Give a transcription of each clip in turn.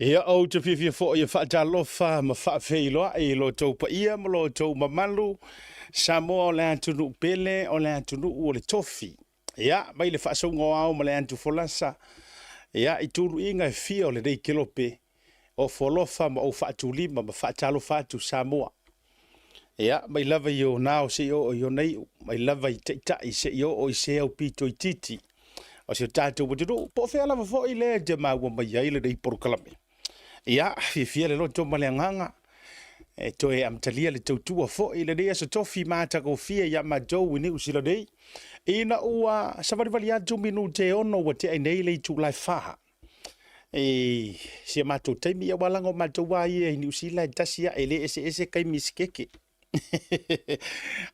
Ia, ou te fiafia foi e faatalofa ma faafeiloai i lo outou paia ma lo outou mamalu, Samoa o le atunuu pele, o le atunuu o le tofi. Ia, mai le faasouga o ao ma le atufolasa, ia, i tuluiga e fia o lenei kelope, ofo alofa ma ou faatulima ma faatalofa atu Samoa. Ia, mai lava i ona ao seia oo i ona iu, mai lava i taitai seia oo i se aupito itiiti o si o tatou atunuu, po o fea lava foi lea e te maua mai ai lenei polokalame. Ia, fiafia le loto ma le agaga e toe amatalia le tautua foi i lenei aso tofi matagofie ia matou i Niu Sila nei, ina ua savalivali atu minute e 6 ua tea nei le itula e 4 i si a matou taimi, aua leaga o matou lava ia i Niu Sila e tasi lava, e le eseese taimi sikeke.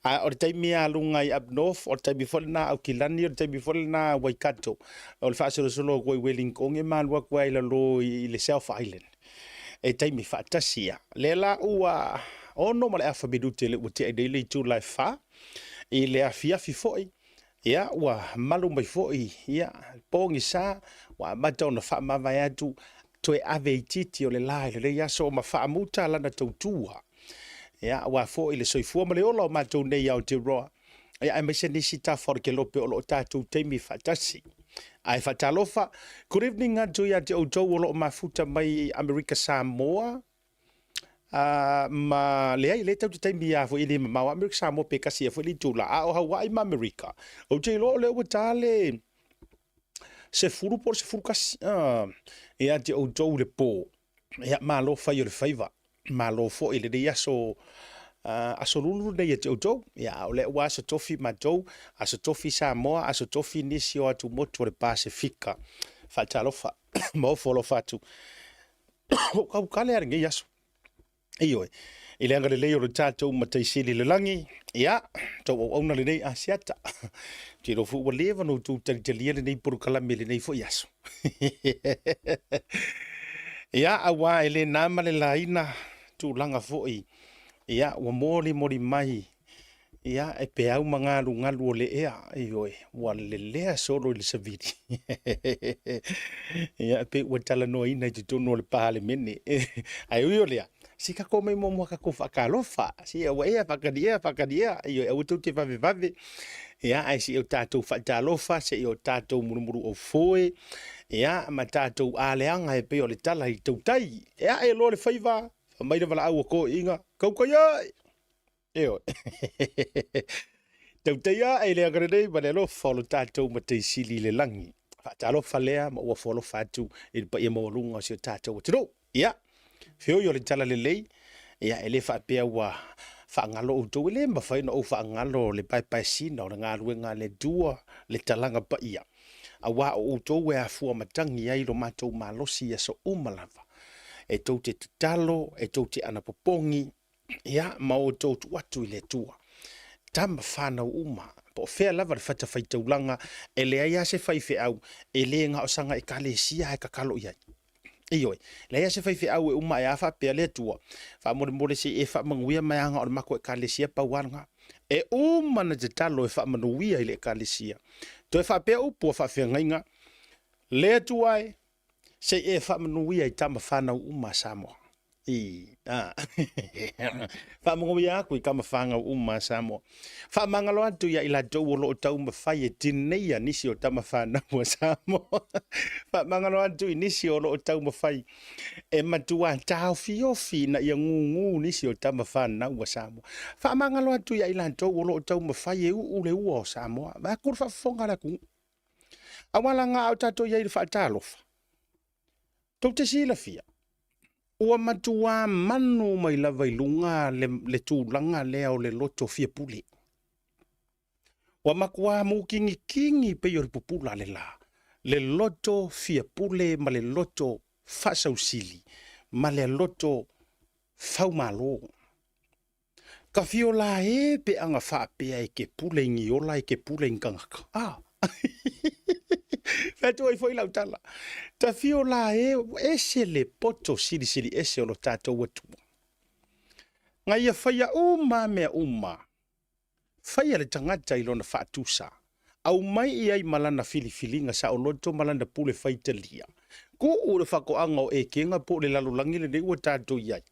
A o le taimi a luga i up north, o le taimi foi lena Aukilani, o le taimi foi lena Waikato, o le faasolosolo atu ai Wellington ma alu atu ai i lalo i le South Island, e taimi faatasi lava. Lea la ua 6 ma le afa minute lea ua tea nei le itula e 4 i le afiafi foi. Ia, ua malu mai foi, ia, pogisa, ua amata ona faamavae atu, toe ave itiiti o le la i lenei aso ma faamuta lana tautua. Ia, aua foi le soifua ma le ola o matou nei i Aotearoa, ia, aemaise nisi tafa o le kelope o lo o tatou taimi faatasi. Ae faatalofa, good evening atu ia te outou o lo o mafuta mai i Amerika Samoa, ma leai, lea tatou te taimi lava foi e le mamao Amerika Samoa pe tasi ea foi le itula, a o Hawaii ma Amerika, ou te iloa o lea ua ta le 10 po o le 11 ia te outou i le po. Ia, malo fai o le faiva, malo foi i lenei aso, aso lulu lenei ia te outou. Ia, a o lea ua aso tofi matou, aso tofi Samoa, aso tofi nisi o atumotu o le Pasefika. Faatalofa ma ofo alofa atu. Ua ou tautale lava i lenei aso. Ioe, i le agalelei o le tatou Matai Sili i le lagi, ia, tou auauna lenei Asiata. Ou te iloa foi ua leva ona outou talitalia lenei polokalame i lenei foi aso. Ia, aua e le na ma le laina tulaga foi, ia, ua molimoli mai Ia, e peau ma galugalu o le ea, ioe, ua lelea solo i le savili. Ia, e pei ua talanoaina i totonu o le Palemene. Ae ui o lea, se tatou omai muamua tatou faatalofa. Se ua ea faatali ea faatali ea, ioe, aua tou te vavevave. Ia, ae se i o tatou faatalofa, se i o tatou mulumuluaufoe, ia, ma tatou aleaga e pei o le tala i tautai. E ae loa le faiva, fai mai le valaau a toeaiina, tautai ae! Ioe. Tautai ae le agalelei ma le alofa o lo tatou Matai Sili i le lagi. Faatalofa lea ma ua foalofa atu i le paia maualuga o si o tatou atunuu. Ia, feoi o le talalelei, ia e le faapea ua faagalo outou, e le mafai ona ou faagalo le paepaesina o le galuega a le Atua, le talaga paia, aua o outou e afua matagi ai lo matou malosi i aso uma lava. E tou te tatalo, e tou te anapopogi, ia, ma outou tuu atu i le Atua. Tama fanau uma, po o fea lava le fatafaitaulaga, e leai lava se faifeau e le na o sana ekalesia e tatalo i ai. Ioe, leai lava se faifeau e uma ae a faapea, Le Atua, faamolemole se i e faamanuia mai lava na o le matou ekalesia pau lava lena. E uma ona tatalo e faamanuia i le ekalesia. Toe faapea upu a faafeagaiga, Le Atua e, Se i e faamanuia i tama fanau uma a Samoa. I, a. Faamanuia atu i tama fanau uma a Samoa. Faamagalo atu ia i latou o lo o taumafai e tineia nisi o tama fanau a Samoa. Faamagalo atu i nisi o lo o taumafai e matua taofiofi ina ia gugu nisi o tama fanau a Samoa. Faamagalo atu ia i latou o lo o taumafai e uu le ua o Samoa. Vaeatu le faafofoga a le atunuu. Aua laga a o tatou i ai i le faatalofa, tou te silafia, ua matuā manu mai lava i luga le, le tulaga lea o le loto fia pule. Ua matuā mukigikigi pei o le pupula a le la, le loto fia pule ma le loto faasausili ma le loto faumalo. Ka fio la e pe aga faapea e ke pule i ni ola e ke pule i ni tagata. Ah. Fai atu ai foi lau tala. Ta fio la e ese le poto silisili ese o lo tatou Atua. Na ia faia uma mea uma. Faia le tagata i lona faatusa. Aumai i ai ma lana filifiliga saoloto ma lana pule faitalia. Tuu le faatoaga o Etena po o le lalolagi lenei ua tatou i ai,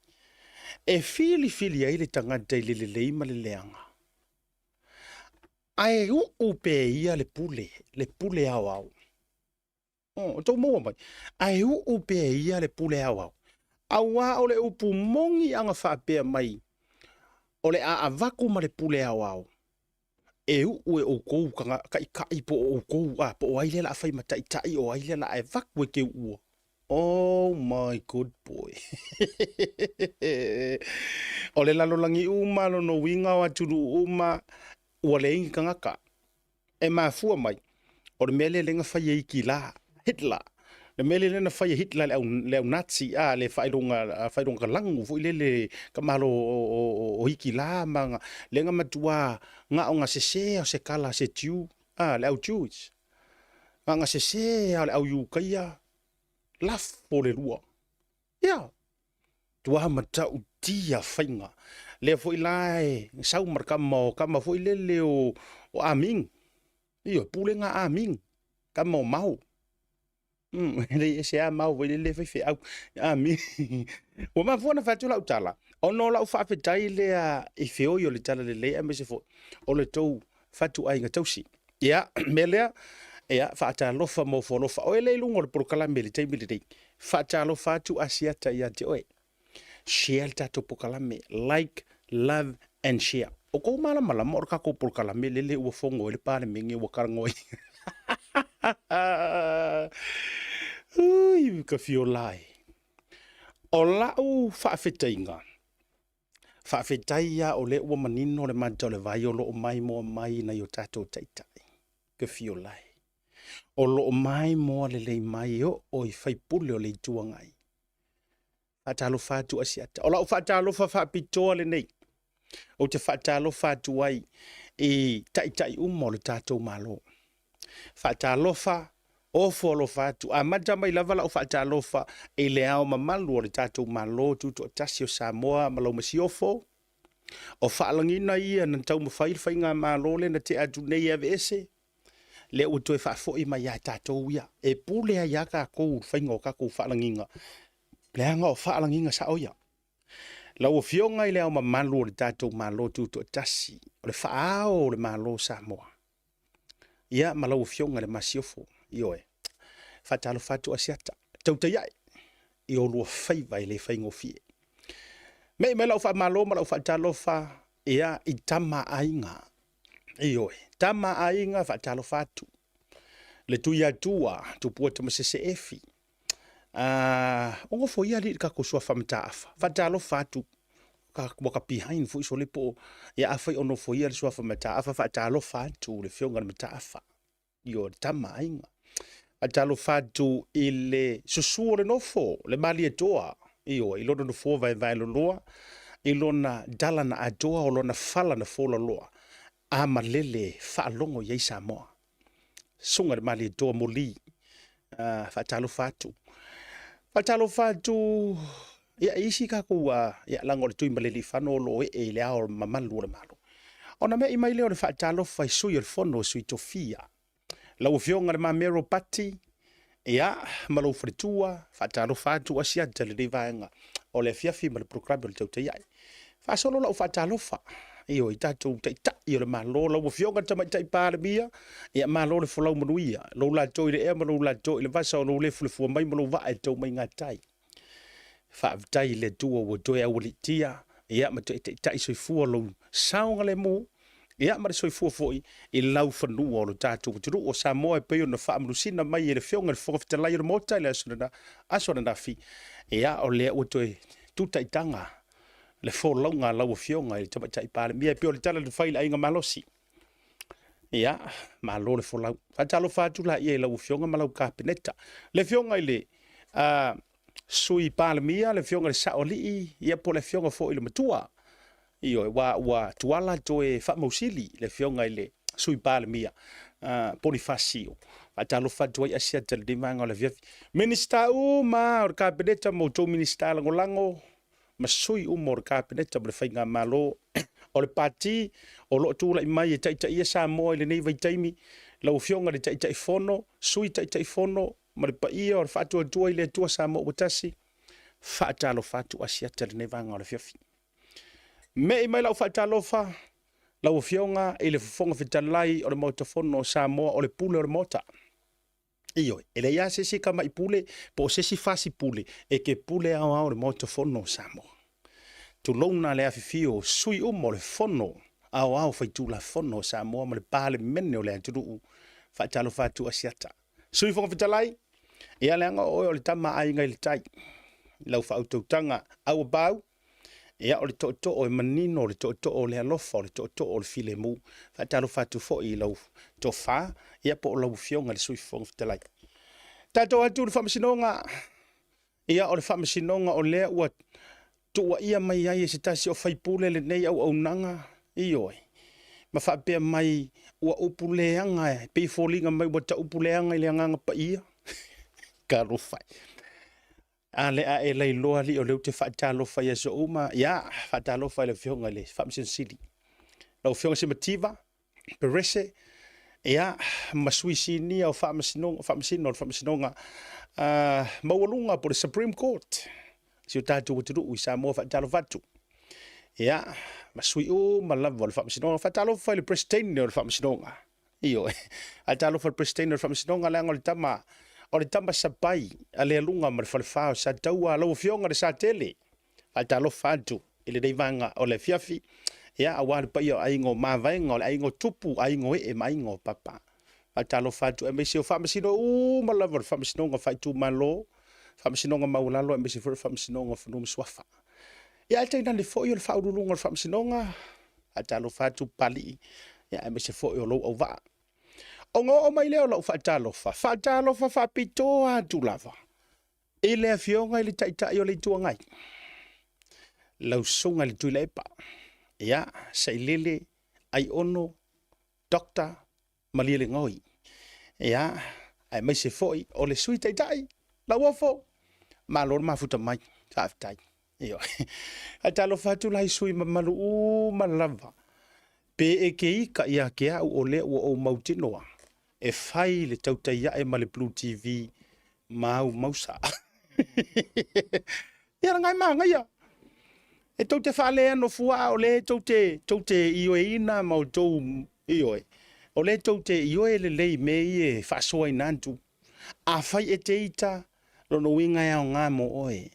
e filifili ai le tagata i le lelei ma le leaga, ae uu pea e ia le pule, le pule aoao. O tou maua mai, ae uu pea e ia le pule aoao. Aua o le upu moni ana faapea mai, o le a avatu ma le pule aoao, e uu e outou taitai po o outou, a, po o ai lea o le a fai ma taitai, o ai lea o le a avatu e te uua. Oh my good boy. O le lalolagi uma, lona uiga o atunuu uma, ua leai ni tagata. E mafua mai, o le mea lea lea na fai e Hitler, Hitler. Le mea lea na fai e Hitler le au, le au Nazi, a, le faailoga, faailoga lanu foi lele ka malo o Hitler ma lea na matua na o na sese o se kala se Jew, a, le au Jewish. Na na sese o le au Iutaia, lafo le lua. Ia, tua matautia faiga. Lea foi la e sau ma le kama o kama foi lele o, o Amin. Ioe, pulega a Amin, kama o Mao. E le ese a Mao foi lele faifeau. Amin. Ua mafua ona fai atu lau tala, ona o lau faafetai lea i feoi o le talalelei aemaise foi o le tou fatuaiga tausi. Ia, mea lea, ia, faatalofa ma ofo alofa. Oe lea i luga o le polokalame i le taimi lenei, faatalofa atu Asiata ia te oe. Share le tatou polokalame, like, love and share. O kou malamalama o le tatou polokalame lele ua fono ai le Palemene ua talanoa ai. Ui, ka fiola e. O lau faafetaiga, Faafetai ia o lea ua manino le mata o le vai o lo o maimoa mai i nai o tatou taitai. Ke fiola e. O lo o maimoa lelei mai e oo i faipule o le Itu Agai. Faatalofa atu Asiata. O lau faatalofa faapitoa lenei, ou te faatalofa atu ai i taitai uma o le tatou Malo. Faatalofa, ofo alofa atu. Amata mai lava lau faatalofa i le ao mamalu o le tatou Malo Tutoatasi o Samoa ma lau Masiofo. O faalagiga ia na taumafai le faigamalo lea na tea atu nei e aveese, lea ua toe faafoi mai ia tatou ia. E pule ai lava tatou i le faiga o tatou faalagiga, leaga o faalagiga sao ia. Lau Afioga i le Ao Mamalu o le tatou Malo Tutoatasi, o le faa-ao o le Malo o Samoa, ia ma lau Afioga i le Masiofo, ioe, faatalofa atu Asiata, tautai ae i oulua faiva e le faigofie. Mei mai lau faamalo ma lau faatalofa ia i tama a aiga, ioe, tama a aiga faatalofa atu. Le Tuiatua, Tupua Tamasese Efi, o nofo ia alii i le tatou suafa Mataafa, faatalofa atu ua ka behind foi sole po o ia afai o nofoia le suafa Mataafa, faatalofa atu le afioga i le Mataafa, ioe, le tama a aiga. Faatalofa atu i le susu o le nofo, le Malietoa, ioe, i lona nofoa vaevaeloloa, i lona dala na atoa, o lona fala na folaloa, a malele faalogo i ai Samoa. Susuga i le Malietoa Moli, faatalofa atu. Faatalofa atu ia, i isi tatou, ia, leaga o le Tuimalealiifano o lo o ee i le ao mamalu o le Malo. Ona me'i mai lea o le faatalofa i sui o le Fono a Sui Tofia. Lau Afioga Le Mamea Ropati, ia, ma lou faletua, faatalofa atu Asiata i lenei vaega o le afiafi ma le polokalame o le Tautai Ae. Faasolo lau faatalofa, ioe, i tatou taitai o le Malo, lau Afioga i le Tamaitai Palemia, ia malo le folau manuia, lou lato i le ea ma lou lato i le vasa, o lou le fulefua mai ma lou vaa e tau mai gatai. Faafetai i le Atua ua toe aualiitia, ia ma toe taitai soifua lou saogalemu, ia ma le soifua foi i laufanua o lo tatou atunuu o Samoa e pei ona faamalusina mai e le Afioga i le Fofoga Fetalai o le Maota i le aso aso ananafi, ia o lea ua toe tutaitaga le folauga a lau Afioga i le Tamaitai Palemia e pei o le tala na fai i le Aiga Malosi. Ia, malo le folau. Faatalofa atu laia i lau Afioga ma lau Kapeneta. Le Afioga i le Sui Palemia, le Afioga i le Saoalii, ia po o le Afioga foi i le Matua. Ioe, ua, ua tuala toe faamausili le Afioga i le Sui Palemia, Ponifasio. Faatalofa atu ai Asiata i lenei vaega o le afiafi. Minisita uma o le Kapeneta ma outou Minisita Lagolago, ma sui uma o le Kapeneta ma le Faigamalo o le Pati o lo o tulai mai e taitaia Samoa i lenei vaitaimi, lau Afioga i le Taitaifono, Sui Taitaifono, ma le paia o le Faatuatua i le Atua Samoa ua tasi, faatalofa atu Asiata i lenei vaega o le afiafi. Me'i mai lau faatalofa lau Afioga i le Fofoga Fetalai o le Maota Fono o Samoa, o le pule o le Maota. Ioe, e leai lava se isi tamai pule po o se isi fasi pule e te pule aoao i le Maota Fono o Samoa. Tulouna le afifio o sui uma o le Fono Aoao Faitulafono o Samoa ma le Palemene o le atunuu. Faatalofa atu Asiata. Sui Fofoga Fetalai, ia leaga o oe o le tama a Aiga i le Tai. I lau faautautaga auapaau, ia o le tootoo e manino, o le tootoo o le alofa, o le tootoo o le filemu. Faatalofa atu foi i lau tofa, ia po o lau Afioga i le Sui Fofoga Fetalai. Tatou atu i le Faamasinoga, ia o le Faamasinoga o lea ua tuuaia mai ai e se tasi o faipule lenei auaunaga, ioe, ma faapea mai ua upu leaga e pei e foliga mai ua taupu leaga i le Agaga Paia. Talofa e. A lea a e lailoa alii o lea ou te faatalofa i aso uma. Ia, faatalofa i le Afioga i le Faamasino Sili, lau Afioga Simativa Perese, ia, ma sui sinia o faamasino, faamasino o le Faamasinoga Maualuga po o le Supreme Court, si o tatou atunuu i Samoa. Faatalofa atu. Ia, ma sui uma lava o le Faamasinoga. Faatalofa i le Peresetene o le Faamasinoga. Ioe. Faatalofa i le Peresetene o le Faamasinoga, leaga o le tama, o le tama sapai a Lealuga ma le Falefa o Sataua, lau Afioga i le Satele. Faatalofa atu i lenei vaega o le afiafi, ia, aua le paia o aiga o Mavaega, o le aiga o Tupu, aiga o Ee ma aiga o Papa. Faatalofa atu aemaise o faamasino uma lava o le Faamasinoga Faaitumalo, Faamasinoga Maualalo aemaise foi o le Faamasinoga o Fanua ma Suafa. Ia ae tainane foi o le Faauluuluga o le Faamasinoga, faatalofa atu Papalii, ia aemaise foi o lou auvaa. Ona oo mai lea o lau faatalofa, faatalofa faapitoa atu lava i le Afioga i le Taitai o le Itu Agai, lau Susuga i le Tuilaepa, ia, Sailele Aiono Dr. Malielegaoi, ia, aemaise foi o le Sui Taitai, Lauofo, malo le mafuta mai, faafetai. Ioe. Faatalofa atu la i sui usufono mamalu uma lava, pe e te ita ia te au o lea ua ou mautinoa e fai le tautai ae ma le Blue TV ma au mausa. Ia lena e manaia. E tou te faaleano fua o lea tou te, tou te ioeina ma outou ioe. O lea tou te ioe lelei i mea ia e faasoaina atu. Afai e te ita, lona uiga e aoga mo oe.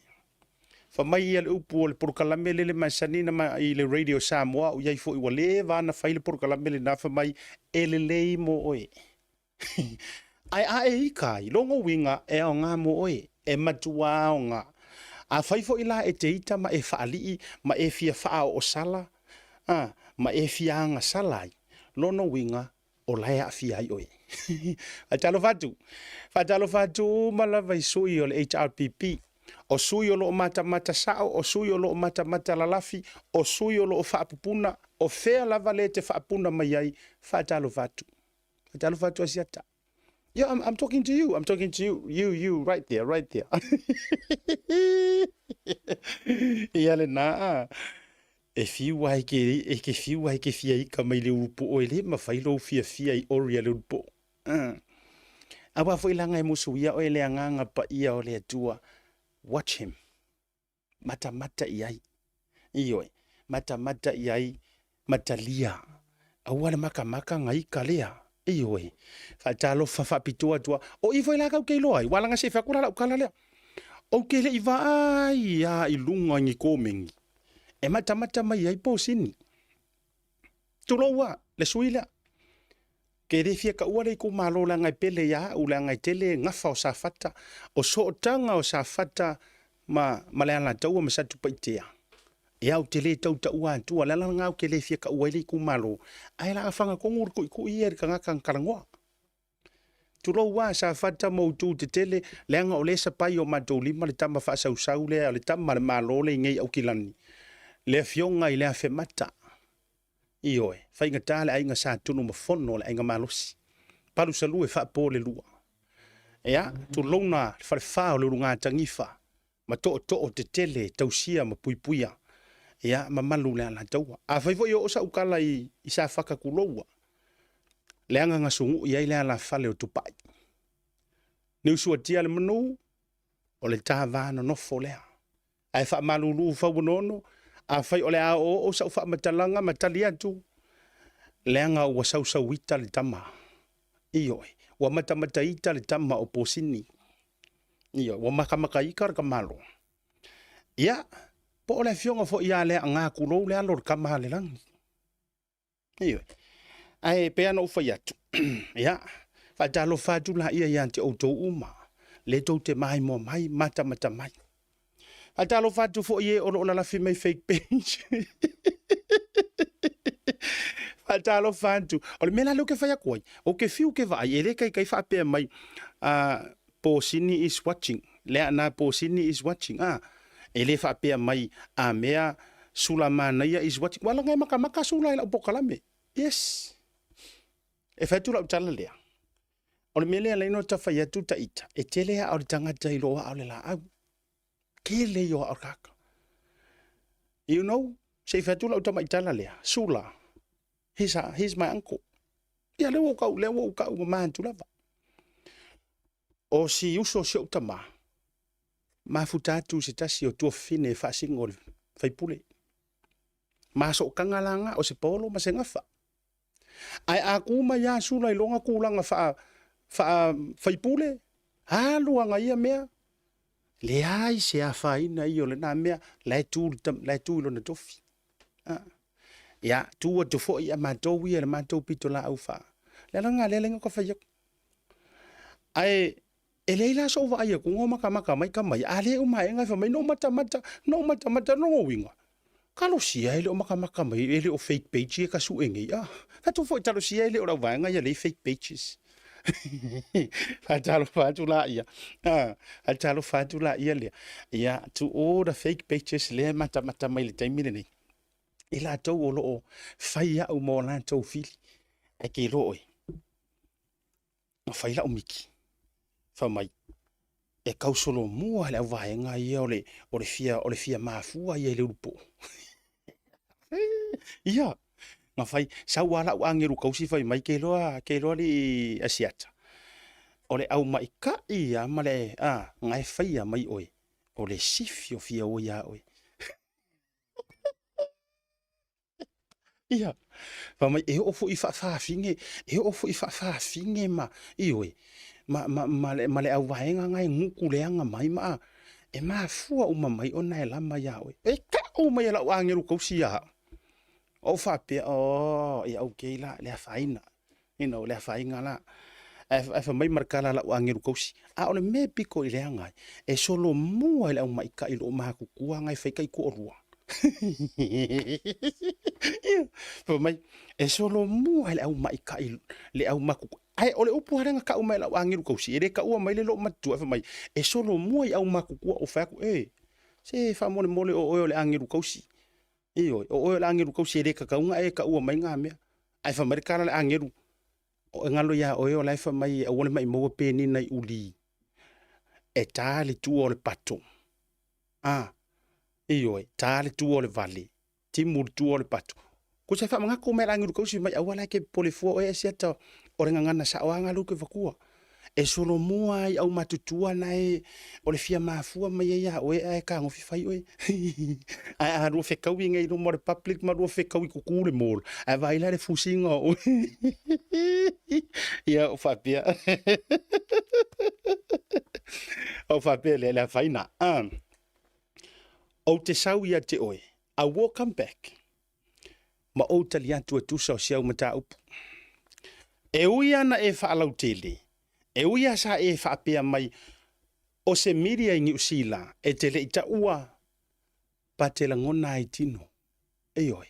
Fai mai ia le upu o le polokalame lele masani na ma i le Radio Samoa o i ai foi ua leva ona fai le polokalame lena fai mai e lelei mo oe. Ae a e ita ai, lona uiga e aoga mo oe, e matua aoga. Afai foi la e te ita ma e faalii ma e fia faaoosala, a, ma e fia agasala ai, lona uiga o la e aafia ai oe. Faatalofa atu. Faatalofa atu uma lava i sui o le HRPP. O sui o lo o matamata sao, o sui o lo o matamata lalafi, o sui o lo o faapupuna, o fea lava le te faapuna mai ai, faatalofa atu. Faatalofa atu Asiata. Yeah, I'm talking to you. I'm talking to you. You, you, right there, right there. Ia le nā. E fiu ai ke, e ke fiu ai ke fia ika mai le ulupo e le mawhai lou fia fia i ori a le ulupo. Aua foi langa e musu ia oe le anganga pa ia o le atua. Watch him. Matamata i ai. Ioe, matamata i ai, matalia. Aua le makamaka ngaika lea. Ioe, faatalofa faapitoa atu a. O i foi la kau ke iloa ai, ua langa se fai atu la lau kala lea. Ou ke le i vaai a i luga i ni komeni. E matamata mai ai posini. Tulou a, le sui lea. Ke le fia taua le itumalo leaga e pele ia au leaga e tele gafa o Safata, o sootaga o Safata ma, ma le Alataua ma Satupaitea. Ia ou te le tau taua atua, le ala lena ou te le fia taua ai le itumalo, ae la fana tonu le tuitui ia i le tagata na talanoa. Tulou a, Safata ma outou tetele, leaga o lea e sapai i o matou lima le tama faasausau lea, o le tama a le Malo lea i nei Aukilani, le afioga i le Afemata. Ioe, faigata le aiga Sa Tunumafono o le aiga malosi. Palusalua e faapo le lua. Ia, tulouna le falefa o le Ulugatanifa ma tootoo tetele e tausia ma puipuia. Ia, mamalu le Alataua. Afai foi e oo sau tala i, i Safata tuloua, leaga na sunu'i ai le alafale o Tupai. Niusuatia le manu, o le ta va nonofo lea. Ae faamalulu fauonono, afai o le a oooo sau faamatalaga ma tali atu, leaga ua sausauita le tama. Ioe, ua matamataita le tama o Posini. Ioe, ua makamakaita le tamaloa. Ia, po o le afioga foi ia Leaga tulou le alo o le tama a le lagi. Ioe. Ae pei ona ou fai atu, ia, faatalofa atu laia ia te outou uma, le tou te maimoa mai, matamata mai. Faatalofa atu foi e o lo o lalafi mai fake page. Faatalofa atu. O le mea la lea ou te fai atu ai, ou te fiu ke vaai, e le taitai faapea mai, Posini is watching. Lea na Posini is watching. Ah, e le faapea mai a mea Sula Manaia is watching. Ua laga e makamaka Sula i lau polokalame. Yes. E fai atu lau tala lea. O le mea lea laina o ta fai atu ta ita, e tele a o le tagata i loa o le laau. Tele i o a o kaka. You know, se i fai atu lau tamaitala lea, Sula, he's my uncle. Ia lea ua ou kau, lea ua ou kau mama atu lava. O si uso o si ou tama, mafuta atu se tasi o tuafafine e faasino o le faipule. Ma sootaga la na, o se paolo ma se gafa. Ae a tu mai a Sula i lona tulaga faa, faa faipule, alu ana ia mea, leai se afaina ia o lena mea, la e tu, la e tu i lona tofi. Ah. Ia, tu atu foi a matou ia le matou pitolaau faa. Le ala lena lea lenga ka fai atu. Ae e leai la sou vaai atu o makamaka mai tama ia, a le uma aega e fai mai no matamata, no matamata no uiga. Talosia e le o makamaka mai, e le o fake page ia ka sue nei. Ah, fatu foi talosia e le o lau vaega ia le fake pages. Faatalofa atu la ia. Ah, faatalofa atu la ia lea. Ia, to all the fake pages lea e matamata mai le taimi lenei. I latou o lo o fai au ma o latou fili. Ae ke iloa oe, na fai lau miki, fai mai, e tau solomua le auvaega ia o le, o le fia, o le fia mafua ia i le ulupo. Ia, na fai, sau a lau agelu kausi fai mai, ke iloa, ke iloa li Asiata. O le au maikaʻi ia ma le, a, na e faia mai oe, o le sifi o fia ua iā oe. Ia, fai mai, e oo foi i faafafine, e oo foi i faafafine ma, ioe, ma, ma, ma, le, ma le auvaega na e nuku leaga mai ma, e mafua uma mai ona e lama iā oe. E kau mai e lau agelu kausi ia au. Ou faapea, oh, ia okay la, le afaina. You know, le afaina la. Ae, ae fai mai ma le tala a lau agelu kausi, a o le mea e pito i leaga ai, e solomua i le aumaikai i loo matutua na e fai taitoalua. Ia, fai mai, e solomua i le aumaikai le aumatutua. Ae o le upu lava lea na tau mai e lau agelu kausi, e le taua mai le loo matutua, fai mai, e solomua i aumatutua. Ou fai atu, e, se faamolemole o oe o le agelu kausi. Ioe, o oe o le agelu kausi e le tatau ona e taua mai na mea. Ae fai mai le tala a le agelu, o e galo iā oe o la e fai mai e aua le maimau penina i uli e ta le tua o le pato. A, ioe, ta le tua o le vale, timu le tua o le pato. Kusa e faamanatu mai le agelu kausi mai aua la e ke popole fua oe Asiata o le gagana sao lava lou ke vatua. E solomua ai aumatutua na e o le fia mafua mai ai iā oe ae tagofi fai oe. Ae a lua fetaui nei i luma o le public ma lua fetaui kuku le mall, ae vaai la le fusiga o oe. Ia ou faapea. Ou faapea lea, le afaina. Ah. Ou te sau ia te oe. I will come back. Ma ou tali atu e tusa o si au mataupu. E ui ana e faalautele, e ui a sa e faapea mai o se media i Niu Sila e te le i taua pa te lagona ai tino. Ioe.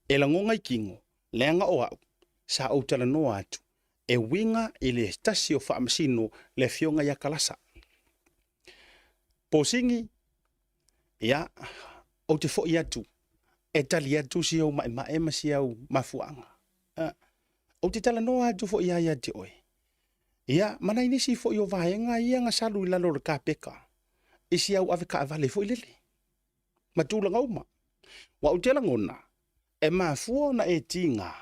E lagona i kino, leaga o au, sa ou talanoa atu, e uiga i le tasi o faamasino le afioga ia Kalasa. Posini, ia, ou te foi atu e tali atu si ou maemae ma si au mafuaaga. Ou te talanoa atu foi ia ia te oe. Ia, ma nai nisi foi o vaega ia na salu i lalo o le kapeka, i si au ave taavale foi lele, ma tulaga uma. Ua ou te lagona, e mafua ona e tiga,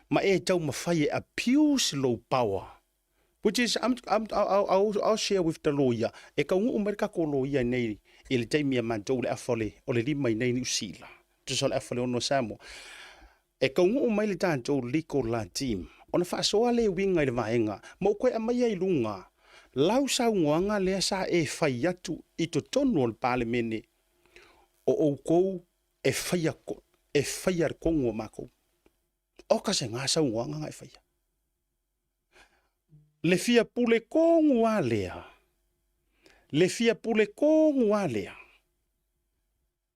ma e taumafai e abuse lou power. Which is, I'm, I'll share with the lawyer. E kaunuu mai le tatou lawyer nei i le taimi a matou le afa o le 5 i nei Niu Sila. Tusa o le afa le 6 Samoa. E kaunuu mai le tatou legal team. Ona faasoa le uiga i le vaega. Ma ou koe aumaia i luga. Lau saunoaga lea sa e fai atu i totonu o le Palemene. O outou e faia, e faia le tonu o matou. O ka se ngā saunoaga nga e faia. Le fia pule tonu a lea. Le fia pule tonu a lea.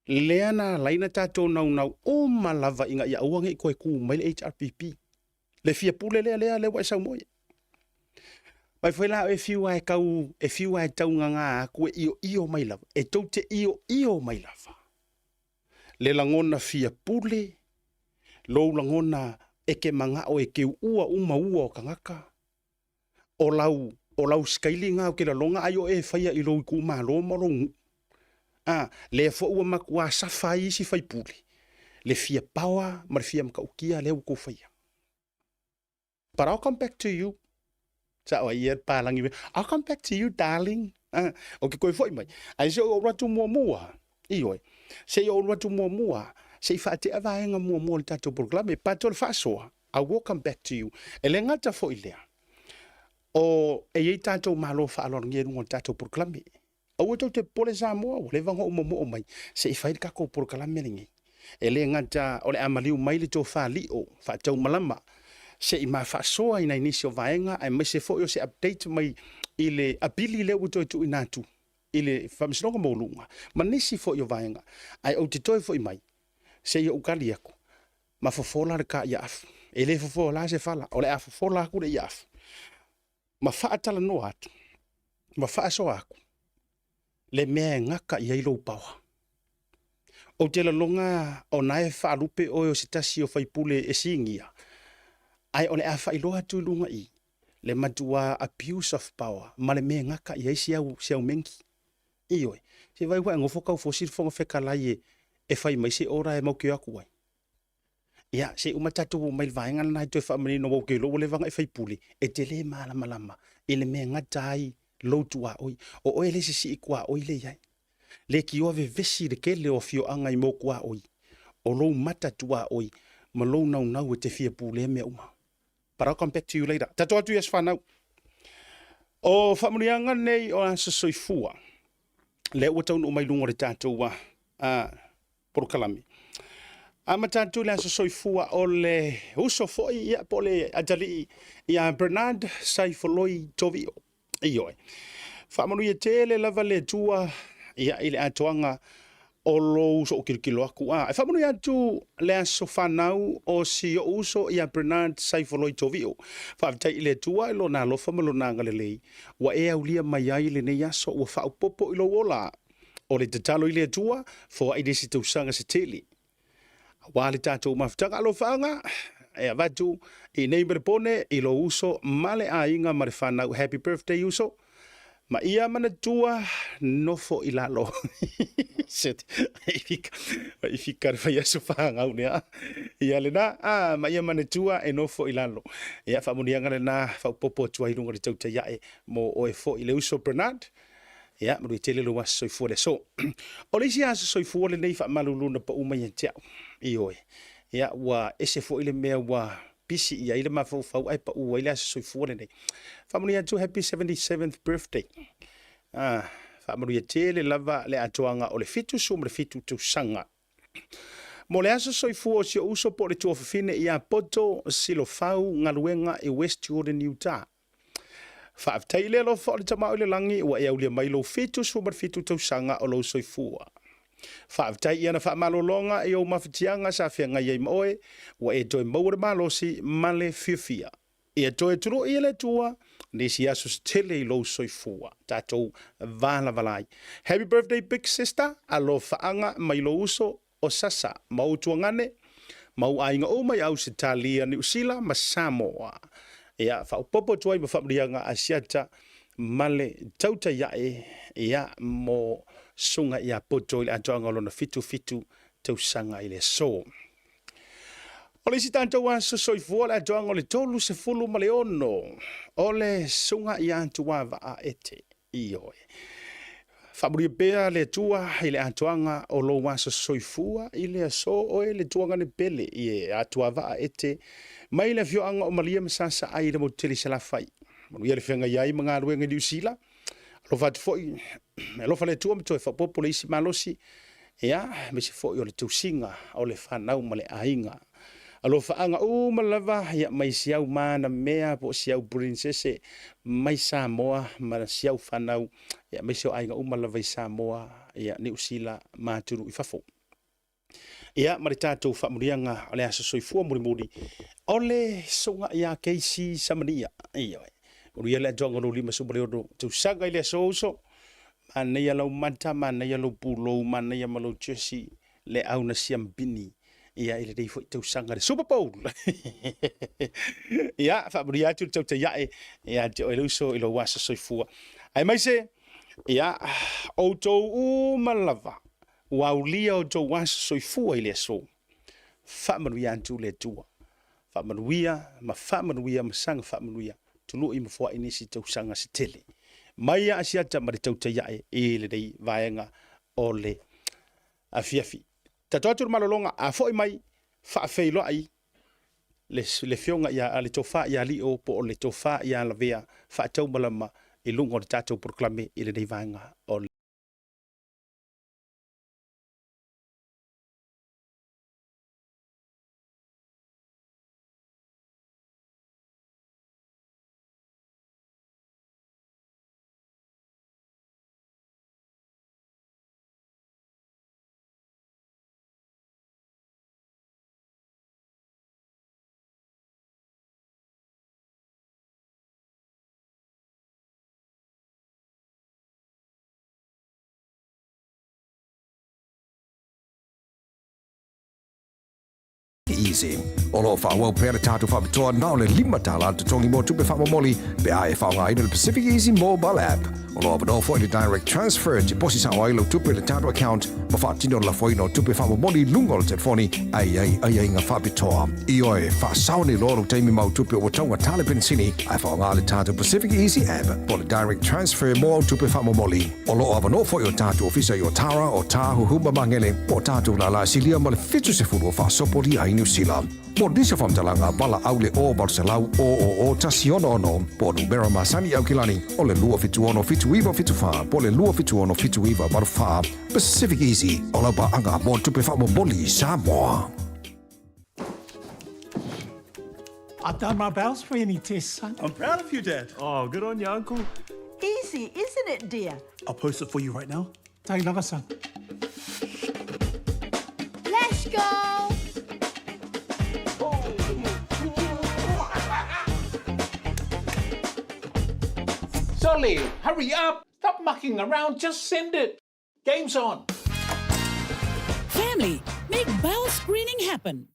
Lea na laina tatou naunau uma lava ina ia aua nei toe tu mai le HRPP. Le fia pule lea lea lea ua e saunoa. Mai foi la e fiu ai tau e fiu ai tau nganga atu e io io mai lava. E tou te io io mai lava. Le lagona fia pule, lou lagona e ke mangao e ke ua uma ua o kangaka. O lau skaili ngā o ke lalonga ai o e whaia i lou iku malo ma lou nuu. Ah, le fo ua matua safa ai isi faipule. Le fia paoa ma le fia makaukia lea ua kou whaia. But I'll come back to you. Sa o ia palangi. I'll come back to you, darling. Ah, o ke koe foi mai. Ai se o atu mua mua. Ioe. Se o atu mua mua. Se i whaatea vaenga mua mua le tatou polokalame. Pato le faasoa. I will come back to you. E le ngata foi lea. O e iei tatou malo whaalorangia runga o le tatou polokalame. Aua tou te pole Samoa, ua leva ona ou momoo mai, se i fai le tatou polokalame lenei. E le gata o le a maliu mai le tofa lio, faataumalama, se i ma faasoa i nai nisi o vaega, aemaise foi o se update mai i le apili lea ua toe tuuina atu i le Faamasinoga Maualuga, ma nisi foi o vaega. Ae ou te toe foi mai, se i ou tali atu, ma fofola le ta iaafu. E le fofola la se fala, o le a fofola atu le iaafu. Ma faatalanoa atu, ma faasoa atu, le mea e gata i ai lou paoa. Ou te lalonga o na e faalupe oe o se tasi o faipule e sigia, ae o le a faailoa atu i luga i, le matua abuse of power, ma le mea e gata i ai si au, si au mengi. Ioe, se vai ua e gofo tau fosi le Fofoga Fetalai e, e fai mai se ora e mau ke atu ai. Ia, se i uma tatou oo mai le vaega lena e toe faamanino ua ou ke iloa ua leva ona e faipule, e te le malamalama i le mea e gata ai lou tuaoi. O oe le sisii tuaoi le i ai. Le tioa vevesi le tele o afioaga i mo tuaoi, o lou mata tuaoi ma lou naunau e te fia pulea mea uma. But I'll come back to you later. Tatou atu i aso fanau. O faamanuiaga nei o aso soifua, lea ua taunuu mai luga o le tatou polokalame. Amata atu le aso soifua o le uso foi ia po o le atalii ia Bernard Saifoloi Tovio. Ioe. Faamanuia tele lava le Atua ia i le atoaga o lou sookilokilo atu. A, e faamanuia atu le aso fanau o si ou uso ia Bernard Saifoloi Tovio. Faafetai i le Atua i lona alofa ma lona agalelei ua e aulia mai ai lenei aso ua faaopoopo i lou ola. O le tatalo i le Atua, foai le isi tausaga se tele. Aua le tatou mafutaga alofaaga, e avatu i nei melepone i lou uso ma le aiga ma le fanau. Happy birthday uso. Ma ia manatua nofo i lalo. Shit. I fika le fai aso whangau nea. Ia lena, a, ma ia manatua e nofo i lalo. Ia whaamunianga lena, whaupopo atu ai lunga le tautai ae mo oe fo i le uso Bernard. Ia, manuia tele lou aso soifua le aso. O le isi aso soifua lenei faamalulu na pau mai ia te au. Ioe. Ia, ua ese foi le mea ua pisi i ai le mafaufau ae pau ai le aso soifua lenei. Faamanuia atu happy 77th birthday. Ah, faamanuia tele lava le atoaga o le 77 tausaga. Mo le aso soifua o si ou uso po o le tuafafine ia Poto Silofau Galuega i West Jordan, Utah. Faafetai i le alofa o le Tama o i le lagi ua e aulia mai lou 77 tausaga o lou soifua. Faafetai i ana faamalologa i ou mafatiaga sa feagai ai ma oe, ua e toe maua le malosi ma le fiafia. Ia toe tului e le Atua nisi aso se tele i lou soifua. Tatou valavala ai. Happy birthday big sister, alofaaga mai lou uso o Sasa, ma ou tuagane, ma ou aiga uma i Ausetalia, Niu Sila ma Samoa. Ia, faaopoopo atu ai ma faamanuiaga Asiata ma le tautai ae, ia, mo susuga ia Poto i le atoaga o lona 77 tausaga i le aso. O le isi tatou aso soifua le atoaga o le 36 o le susuga ia Tuavaa Ete. Ioe. Faamanuia pea le Atua i le atoaga o lou aso soifua i le aso oe le tuagane pele i Atuavaa Ete mai le afioaga o Malia ma Sasaai i le motu tele i Salafai. Manuia le feagai ai ma galuega i Niu Sila. Alofa atu foi, alofa le Atua ma toe faaopoopo le isi malosi, ia, aemaise foi o le tausiga o le fanau ma le aiga. Alofaaga uma lava ia mai si au manamea po o si au princess mai Samoa ma si au fanau ia aemaise o aiga uma lava i Samoa, ia Niu Sila ma atunuu i fafo. Ia ma le tatou faamanuiaga o le aso soifua mulimuli o le susuga ia KC Samania. Ioe. Manuia le atoaga o lou 56 tausaga i le aso uso. Manaia lau mata, manaia lou pulou, manaia ma lou jersey le au na siambini ia i lenei foi tausaga le Super Bowl. Ia, faamanuia atu le tautai ae ia te oe le uso i lou aso soifua. Aemaise, ia, outou uma lava ua aulia outou aso soifua i le aso. Faamanuia atu le Atua. Faamanuia ma faamanuia ma saga faamanuia, tului ma foai nisi tausaga se tele. Mai a Asiata ma le tautai ae i lenei vaega o le afiafi. Tatou atu le malologa, a foi mai, faafeiloai le, le fioga ia le tofa ia Lio po o le tofa ia Lavea faataumalama i luga o le tatou polokalame i lenei vaega o le Easy. O lo o faaauau pea le tatou faapitoa na o le $5 le totogi mo tupe faamomoli pe a e faaaogaina le Pacific Easy Mobile App. O lo o avanoa foi le Direct Transfer e tiposi sao ai lau tupe i le tatou account ma faatino le lafoina o tupe faamomoli i luga o le telefoni a i ai aiaiga faapitoa. Ioe, faasao nei loa lou taimi ma au tupe ua taugata le penisini ae faaaoga le tatou Pacific Easy App po o le Direct Transfer mo au tupe faamomoli. O lo o avanoa foi o tatou ofisa i Otara, Otāhuhu ma Magele, po o tatou lālā silia ma le 70 o faasopolia ai Niu Sila. Mo nisi o faamatalaga, valaau le 0 800 000 166 po o numera masani i Aukilani o le 276 7974 po o le 276 7984. Pacific Easy, o lau paaga mo tupe faamomoli i Samoa. I've done my bowel screening test, son. I'm proud of you, Dad. Oh, good on you, Uncle. Easy, isn't it, dear? I'll post it for you right now. Take lava, son. Let's go! Solly, hurry up! Stop mucking around, just send it! Game's on! Family, make bowel screening happen.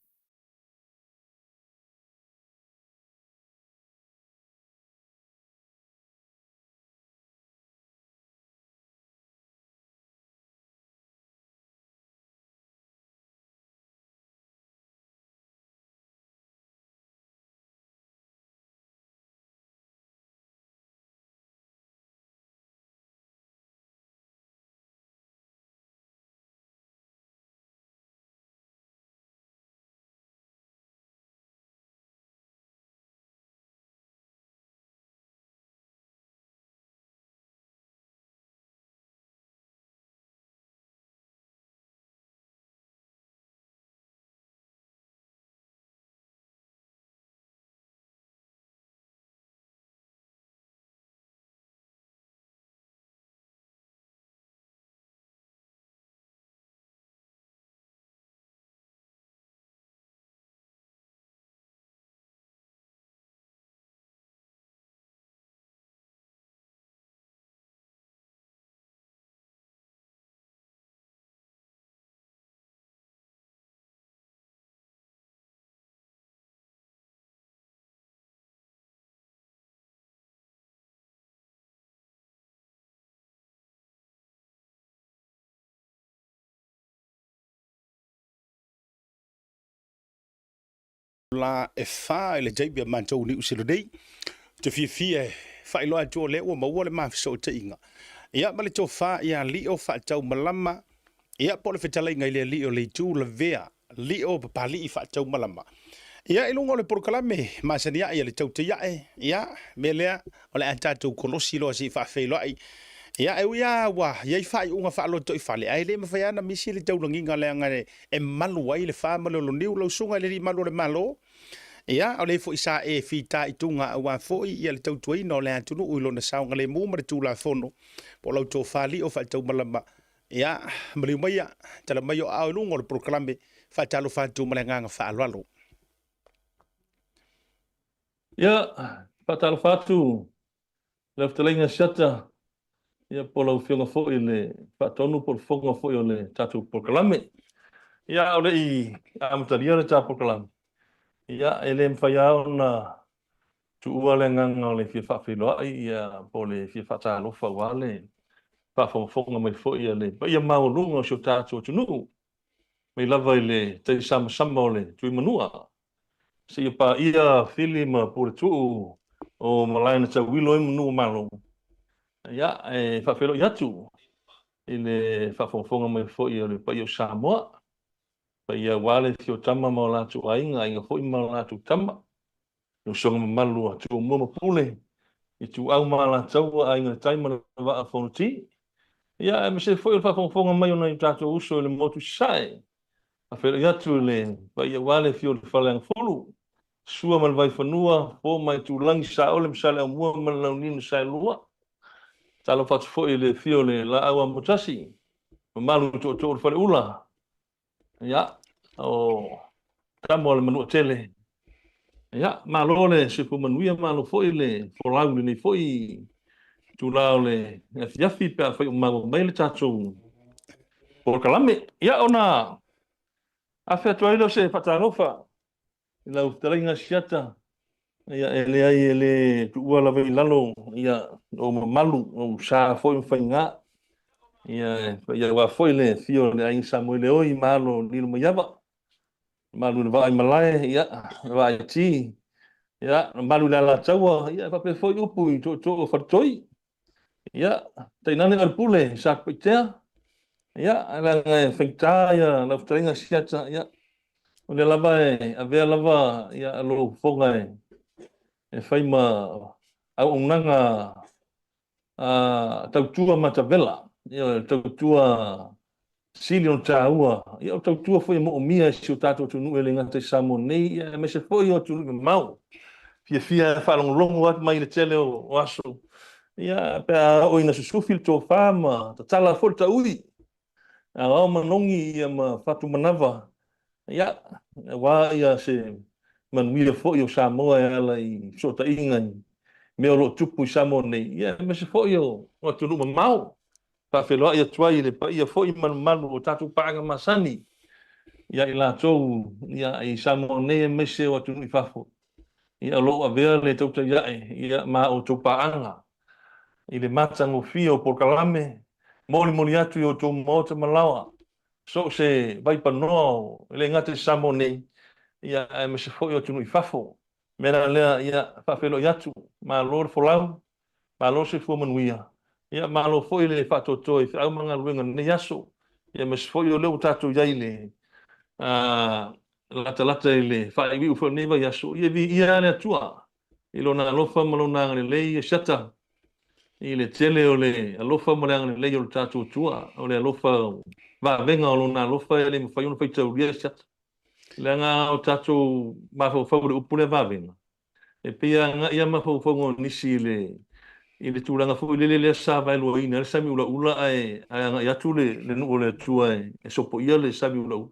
La e fa i le taimi a matou Niu Sila nei. Ou te fiafia e faailoa atu o lea ua maua le ma fesootaiga. Ia ma le tofa ia Lio Faataumalama, ia po o le fetalaiga i le alii o le itu lavea, Lio Papalii Faataumalama. Ia i luga o le polokalame masani ai a le tautai ae, ia mea lea o le a tatou kolosi loa se i faafeiloai. Ia e ui lava ua i ai faaiuga faalotoifale, ae le mafai lava ona misi le taulagiga leaga e malu ai le fa ma le oloniu lau susuga i le alii malu o le Malo. Ia, o lea foi sa e fitaituga aua foi ia le tautuaina o le atunuu i lona saogalemu ma le Tulafono, po o lau tofa lio faataumalama. Ia, maliu maia, tala mai o aao i luga o le polokalame, faatalofa atu ma le agaga faaaloalo. Ia, faatalofa atu lau fetalaiga Siata, ia po o lau Afioga foi i le Faatonu po o le Fofoga foi o le tatou polokalame. Ia, a o le i amatalia le ta polokalame, ia, e le mafai lava ona tuua le agaga o le fia faafeiloai ia po o le fia faatalofa aua le faafogafoga mai foi a le paia maualuga o si o tatou atunuu, mai lava i le taisamasama o le Tuimanua seia paia Fili ma Puletuu o malae na tauilo ai manu o Malo. Ia, e faafeiloai atu i le faafogafoga mai foi o le paia o Samoa, paia aua le afio o Tama ma o latou aiga, aiga foi ma o latou tama, le usoga mamalu a Tumua ma Pule, Ituau ma Alataua, Aiga i le Tai ma le Vaa o Fonoti. Ia, aemaise foi o le faafogafoga mai o nai o tatou uso i le Motu i Sasae, Faafeiloai atu i le paia aua le afio o le Faleagafulu, Sua ma le Vaifanua, Fofo ma Aitulagi, Saole ma Saleaaumua ma le Launiu na Saelua. Talofa atu foi i le afio o le Laau Amotasi, mamalu i tootoo o le Faleula, ia, o Tama o le Manuatele. Ia, malo le soifua manuia, malo foi le folau i lenei foi itula o le afiafi pe afai o maua mai le tatou polokalame. Ia, ona afe atu ai lea o se faatalofa i lau fetalaiga Siata, ia, e leai e le tuua lava i lalo ia ou mamalu, ou sa foi ma faiga. Ia, e aua foi le afio o le Aiga Samoeleoi ma alo o Lilomaiava. Malu i le vaa i malae, ia, le vaa i ti, ia, malu i le Alataua, ia, e faapea foi upu i tootoo o Faletoi, ia, tainane oe le pule i Satupaitea, ia, leaga e faigata ia lau fetalaiga Siata, ia, o lea lava e avea lava ia lou fofoga e fai ma auaunaga tautua matavela, ia, tautua sili ona taua, ia o tautua foi e moomia e si o tatou atunuu e le gata i Samoa nei, ia aemaise foi o atunuu mamao. Fiafia e faalogologo atu mai i le tele o aso, ia pe a oo ina susufi le tofa ma tatala foi le taui, aoao manogi ia ma fatumanava, ia aua ia se manuia foi o Samoa e ala i fesootaiga i mea o lo o tupu i Samoa nei, ia aemaise foi o atunuu mamao. Faafeiloai atu ai i le paia foi ma le mamalu o tatou paaga masani ia i latou ia i Samoa nei aemaise o atunuu i fafo ia o lo o avea le tautai ae ia ma outou paaga i le matagofie o polokalame molimoli atu i outou maota ma laoa so o se vaipanoa o e le gata i Samoa nei ia aemaise foi o atunuu i fafo. Mea la lea ia faafeiloai atu, malo le folau, Malo le soifua manuia. Ia, malo foi le faatoatoa i feau ma galuega i lenei aso. Ia, aemaise foi o lea ua tatou i ai i le latalata i le faaiuiu foi o lenei vaiaso. Ia, viia lava le Atua i Lona alofa ma Lona agalelei, ia siata i le tele o le alofa ma le agalelei o le tatou Atua. O le alofa, vavega o Lona alofa e le mafai ona faitaulia siata. Leaga o tatou mafaufau i le upu lea vavega, E pei e agai lava mafaufauga o nisi i le i le tulaga foi lele lea sa vaeluaina ai le sami ulaula ae ae agai atu le le nuu o le Atua e sopoia le sami ulaula.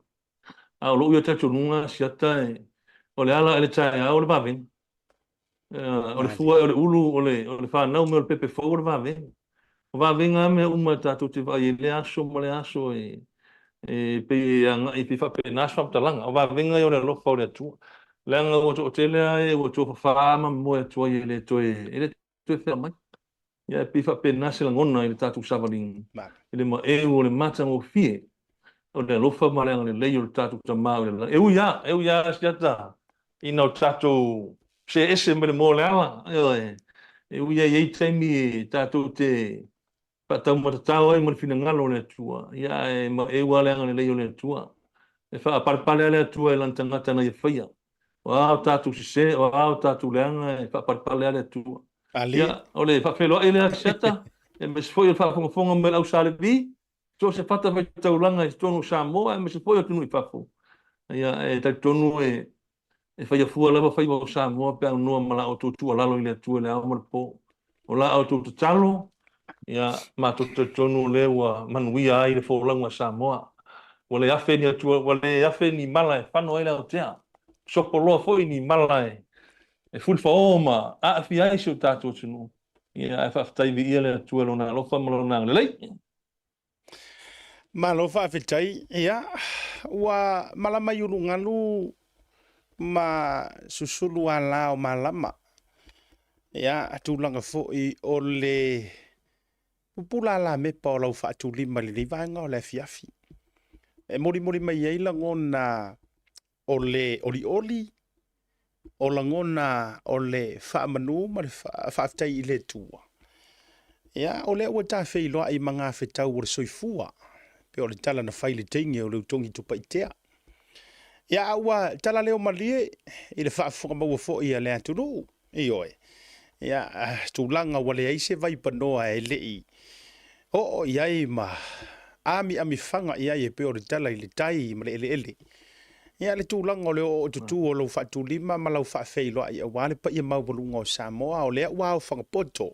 A o lou ia talitonuga siata e o le ala ae le taeao o le vavega. O le fua ae o le ulu o le o le fanau mai o le pepe fou o le vavega. O vavega lava mea uma tatou te vaai ai i lea aso ma lea aso e e pei e agai pei faapena se faamatalaga. O vavega ia o le alofa o le Atua. Leaga ua toatele lava e ua tofafa ma moe atu ai e le toe e le toe fea mai. Ia e pei faapena se lagona i le tatou savaliga i le maeu o le matagofie o le alofa ma le agalelei o le tatou Tama o i le lagi. E ui lava, e ui lava siata. ina o tatou see ese mai le moa o le ala, ioe, e ui ai i ai taimi e tatou te faataumatatao ai ma le finagalo o le Atua, ia ae maeu lava le agalelei o le Atua. E faapalepale lava le Atua i lana tagata na ia faia. O a o tatou sese, o a o tatou leaga, e faapalepale lava le Atua. Ia, o le faafeiloai lea Asiata, aemaise foi o le faafogafoga mai a le au Sa Levi, so o se fatafaitaulaga i totonu o Samoa aemaise foi o atunuu i fafo. Ia, e talitonu e E faia fua lava faiva o Samoa pe a aunoa ma la outou tuualalo i le Atua i le ao ma le po. O la outou tatalo, ia, matou te talitonu o lea ua manuia ai le folauga a Samoa. Ua le afe ni Atua, ua le afe ni mala e fano ai le aotea. Sopo loa foi ni mala e fulifaoo ma aafia ai si o tatou atunuu. Ia, ae faafetai viia le Atua i Lona alofa ma Lona agalelei. Malo faafetai. Ia, ua malama i ulugalu ma susulu ala o malama. Ia, tulaga foi o le pupula alamepa o lau faatulima i lenei vaega o le afiafi. E molimoli mai ai lagona o le olioli, o lagona o le faamanu ma le faafetai i le Atua. Ia, o lea ua tafeiloai ma gafetau o le soifua, pei o le tala na fai i le teine o le Utogi Tupaitea. Ia, a ua talaleo malie i le faafofoga maua foi a le atunuu, Ioe. Ia, tulaga ua leai se vaipanoa e le i oo i ai ma amiamifaga i ai e pei o le tala i le tai ma le eleele. Ia, le tulaga o le ooootutu o lou faatulima ma lau faafeiloai aua le paia maualuga o Samoa, o lea ua aofaga poto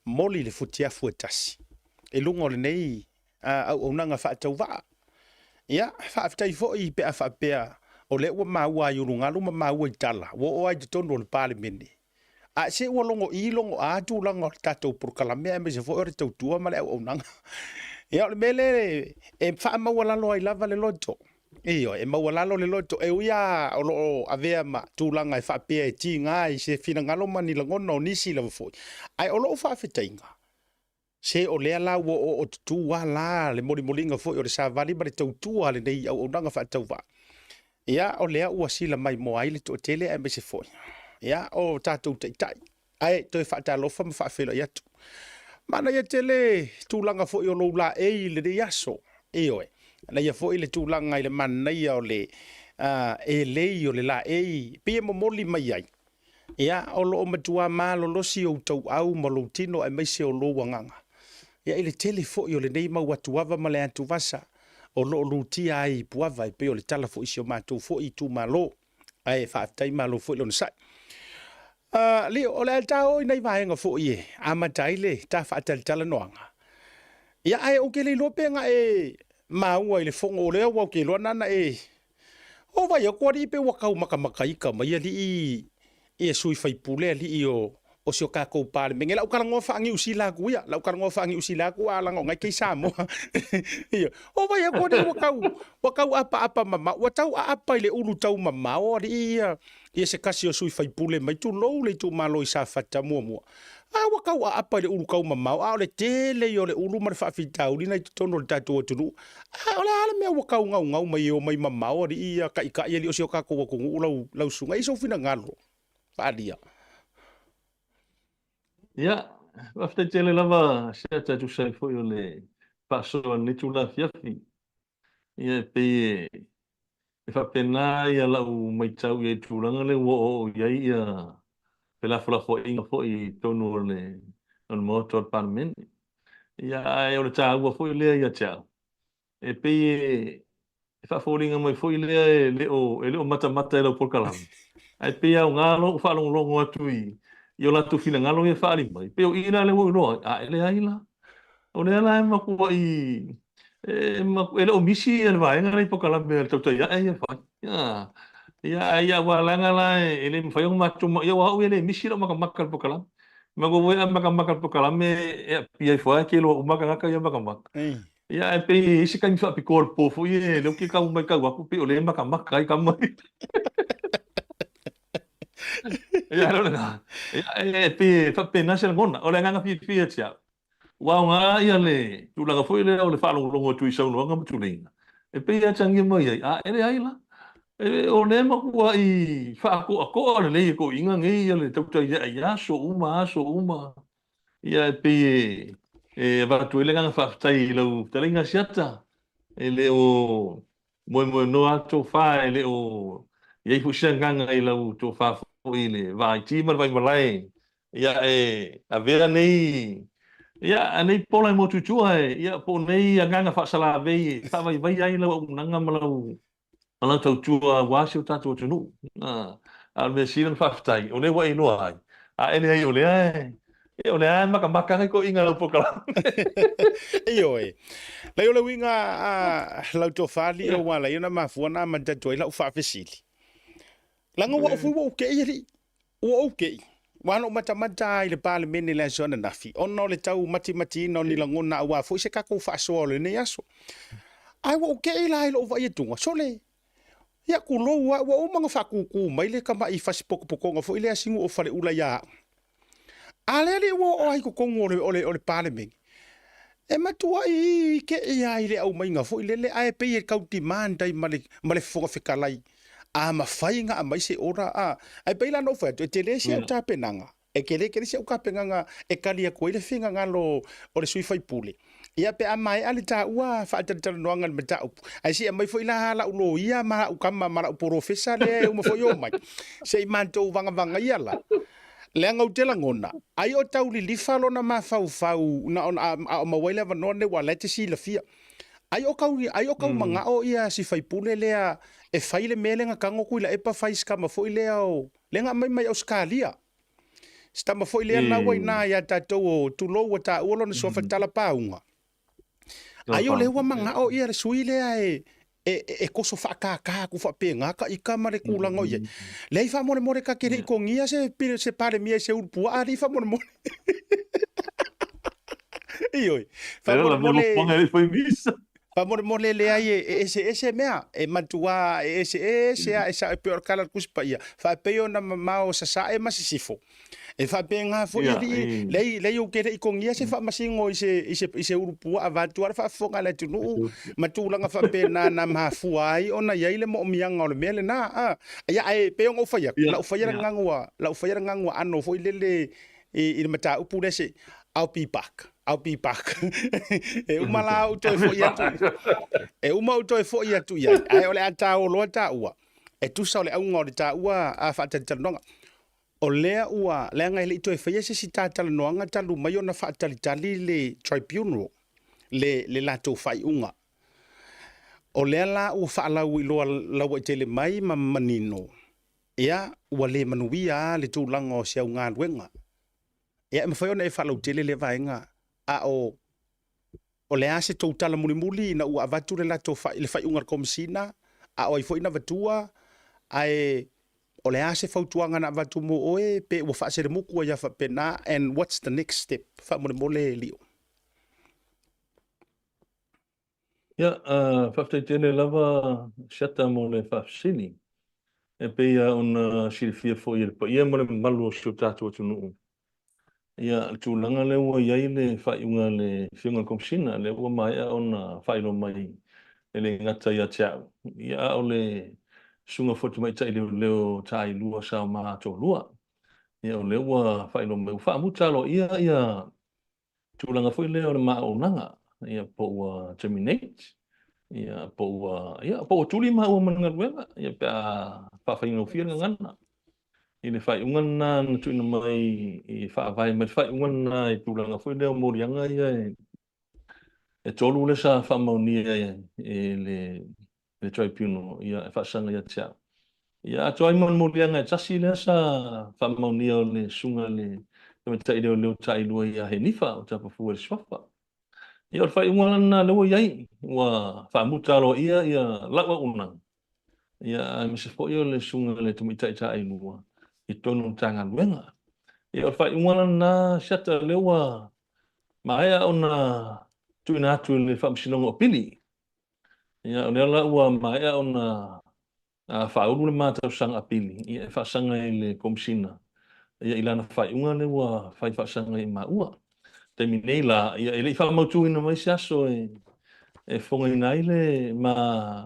moli le futiafu e tasi i luga o lenei auaunaga faatauvaa. Ia, faafetai foi pe a faapea o lea ua maua i ulugalu ma maua i tala, ua oo lava i totonu o le Palemene. A se ua logo i logo a tulaga o le tatou polokalame aemaise foi o le tautua ma le auaunaga. Ia, o le mea lea e faamaualalo ai lava le loto. Ioe, e maualalo le loto, e ui lava o lo o avea ma tulaga e faapea e tiga i se finagalo ma ni lagona o nisi lava foi, ae o lou faafetaiga, Se o lea la ua ooootutu lava la le molimoliga foi o le savali ma le tautua a lenei auaunaga faatauvaa. Ia, o lea ua sila maimoa ai le toatele aemaise foi, ia, o tatou taitai. Ae toe faatalofa ma faafeiloai atu. Manaia tele tulaga foi o lou laei i lenei aso. Ioe, manaia foi le tulaga i le manaia o le elei o le laei, pei e momoli mai ai Ia, o lo o matua malolosi ou tauau ma lou tino aemaise o lou agaga. Ia, i le tele foi o lenei mau atuava ma le atuvasa o lo o lutia ai i Puava e pei o le tala foi i si o matou foi itumalo. Ae faafetai malo foi le onosai. Uh, Leo, o le a ta oo i nai vaega foi e amata ai le ta faatalatalanoaga. Ia, ae ou te le iloa pe na e maua i le fono o lea ua ou te iloa nana e O vai atu alii pe ua tau makamakaita mai alii ia sui faipule alii o o si o tatou Palemene. Lau talanoa faa-Niu Sila atu ia, lau talanoa faa-Niu Sila atu a leaga o na e kei Samoa. Ia, o vai atu alii ua tau ua tau apaapa mamao, ua tau aapa i le ulu tau mamao alii ia ia se tasi o sui faipule mai tulou le itumalo i Safata muamua. A ua tau aapa i le ulu tau mamao, a o le tele ia o le ulu ma le faafitauli na i totonu o le tatou atunuu. A o le a le mea ua tau gaugau mai e omai mamao alii ia taitai alii o si o tatou atunuu lau, lau susuga. E i ai sou finagalo faaalia. Ia, faafetai tele lava Seata e tusa ai foi o le faasoa i lenei itula afiafi. Ia e pei e faapena ia lau matau i ai i le tulaga lea ua oooo i ai ia felafolafoaiga foi i totonu o le Maota o le Palemene. Ia ae o le taua foi lea ia te au, e pei e faafoliga mai foi lea e le o e le o matamata i lau polokalame, ae pei e aoga lou faalogologo atu i i o latou finagalo ia e faaali mai, pei o i la lea ua ou iloa ai, a e leai la. O lea la e matuai e le o misi le vaega lea i polokalame a le tautai ae ia e fai. Ia, ae ia aua leaga la e le mafai ona matou, ia aua o au e le misi lau makamaka i le polokalame. Matou foi a makamaka i le polokalame e aapia ifo lava e te iloa uma tagata ia makamaka. Ia ae pei e i ai se taimi faapitoa i le po foi lea ou te tau matau atu pei o lea e makamaka ai tama ia. Ia, o lena. Ia, e pei e faapena se lagona. O le agaga fiafia ia te au, Ua aoga ia le tulaga foi lea o le faalogologo atu i saunoaga ma tuleiga, e pei e atagia mai ai, a e leai la. E, o lea e matuai faakoakoa lelei e toeaiina nei ia le tautai ae i aso uma, aso uma. Ia e pei e, e avatu ai le agaga faafetai i lau fetalaiga Asiata, e le o moemoenoa lava le tofa, e le o i ai foi se agaga i lau tofa foi i le vaiti ma le vaimalae, ia e avea nei, ia nei pola e motu i tua, e, ia po o nei agaga faasalavei e faavaivaia ai lau auaunaga ma lau ma lau tautua aua si o tatou atunuu. A o le mea sili ona faafetai, o lea ua e iloa ai, a e leai o lea e, o lea e makamaka nai toeaiina i lau polokalame. Ioe. Leai o le uiga a lau tofa alii ua ala ai ona mafua ona amata atu ai lau faafesili. Leaga ua ou fui ua ou te'i alii. Ua ou te'i, ua na ou matamata lava i le Palemene i le aso ananafi, ona o le tau matimatiina o ni lagona aua foi se tatou faasoa o lenei aso. Ae ua ou te'i la i lou vaai atuga, sole, ia tulou lava, ua uma ona faatūtū mai le tamai fasipotopotoga foi lea a Sinuo Faleula ia au. A lea alii ua oo lava i totonu o le, o le, o le Palemene, e matuai te'i lava i le aumaiga foi lele, ae pei e tau demand ai ma le, ma le Fofoga Fetalai, a mafai ona aumai se order, a, ae pei la ona ou fai atu, e tele si au tapenaga, e tele tele si au tapenaga e tali atu ai le finagalo o le sui faipule, ia pe a maea le taua faatalatalanoaga i le mataupu, ae se i aumai foi la lau loia ma lau tama ma lau polofesa lea e uma foi omai, se i matou vagavagaia la, leaga ou te lagona, ai o tau lilifa lona mafaufau na ona a o maua ai le avanoa lenei aua o la e te silafia. Ai o kau, ai o kau manao ia si faipule lea e fai le mea lea na tago Tuilaepa fai si tama foi lea o, lea na aumai mai Ausetalia. Si tama foi lea na ua iina ia tatou o, tulou ua taua lona suafa Talapauga. Ai o lea ua manao ia le sui lea e, e, e toso faakākā atu faapena ka ika ma le tulaga o i ai. Leai faamolemole ta te le i togia se, se Palemia i se ulupuaa alii faamolemole. Ioe. Faamolemole, faamolemole leai e, e eseese mea, e matua e eseese a e sao e pei o le tala a le Tusi Paia, faapei ona mamao sasae ma sisifo. E faapena foi alii, leai, leai ou te le i togia se faamasino i se, i se, i se ulupuaa vaeatu lava le faafofoga a le atunuu ma tulaga faapena na mafua ai ona i ai le moomiaga o le mea lena. A, ia, ae pei ona ou fai atu, lau faia le gagua, lau faia le gagua aano foi lele i, i le mataupu lea se I'll be back, I'll be back. E uma la ou toe foi atu, e uma ou toe foi atu i ai, ae o le a taoloa taua, e tusa o le auga o le taua a faatalitalonoaga. O lea ua, leaga e le i toe faia se isi ta talanoaga talu mai ona faatalitali le tribunal, le, le latou faaiuga. O lea la ua faalauiloa lauaitele mai ma manino, ia, ua le manuia lava le tulaga o si au galuega. Ia, e mafai ona e faalautele lea vaega, a o, o le a se tou tala mulimuli ina ua avatu le latou fai, le faaiuga a le Komesina, a o ai foi na avatua, ae o le a se fautuaga na avatu mo oe, pe ua faaselemutu ai lava faapena, and what's the next step? Faamolemole Lio. Ia, faafetai tele lava Shata mo le faafesili. E pei lava ona silafia foi e le paia ma le mamalu o si o tatou atunuu, ia, le tulaga lea ua i ai le faaiuga a le Afioga i le Komesina, lea ua maea ona faailoa mai e le gata ia te au, ia, a o le Susuga foi i le Tamaitai Leoleo Tailua Sa Ma Toalua. Ia, o lea ua faailoa mai, ua faamuta aloaia ia tulaga foi lea o le ma auaunaga, ia, po ua terminate, ia, po ua, ia, po ua tuli maua ma le galuega, ia, pe a faafaigofie le gagana. I le faaiuga lena na tuuina mai i faavae mai le faaiuga lena i tulaga foi lea o moliaga ia e, e tolu lea sa faamaonia e le le tribunal, ia, e faasaga ia te au. Ia, atoa ai ma le moliaga e tasi lea sa faamaonia o le susuga i le tamaitai leoleo tailua ia Henifa o Tapafua i le Suafa. Ia, o le faaiuga la lena lea ua i ai, ua faamuta aloaia ia lau auaunaga, ia, aemaise foi o le susuga i le tamaitai tailua i totonu o le Matagaluega. Ia, o le faaiuga la lena Siata lea ua maea ona tuuina atu i le Faamasinoga o Apili. Ia, o lea la ua maea ona faaulu le ma tausaga apili ia, e faasaga i le Komesina ia, i lana faaiuga lea ua fai faasaga i maua. Taimi nei la, ia, e le i faamautuina mai se aso e fogaina ai le ma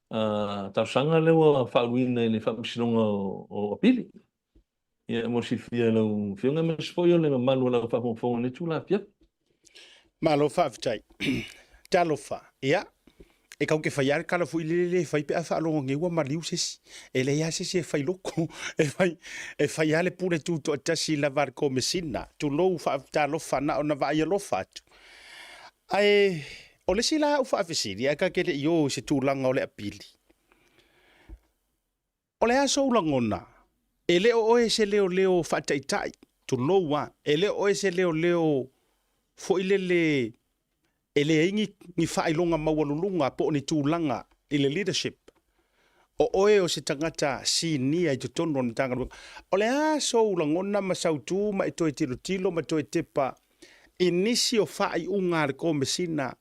Talosaga lea ua faauluina i le Faamasinoga o Apili. Ia, mo le silafia e lau Afioga aemaise foi o le mamalu o lau faafogafoga i lenei itula afiafi. Malo faafetai. Talofa, ia, e kau ke fai lava le tala foi lele le fai pe a faalogo nei ua maliu se isi. E leai lava se isi e fai loto, e fai, e fai lava le pule tutoatasi lava a le Komesina. Tulou, talofa, na ona vaai alofa atu. Ae o le isi la au faafesili, ae ta te le i o i se tulaga o le apili, o le a sou lagona? E le o oe se leoleo faataitai, tulou lava, e le o oe se leoleo foi lele e leai ni, ni faailoga maualuluga po o ni tulaga i le leadership. O oe o se tagata sinia i totonu o le Matagaluega. O le a sou lagona ma sau tu ma e toe tilotilo ma toe tepa i nisi o faaiuga a le Komesina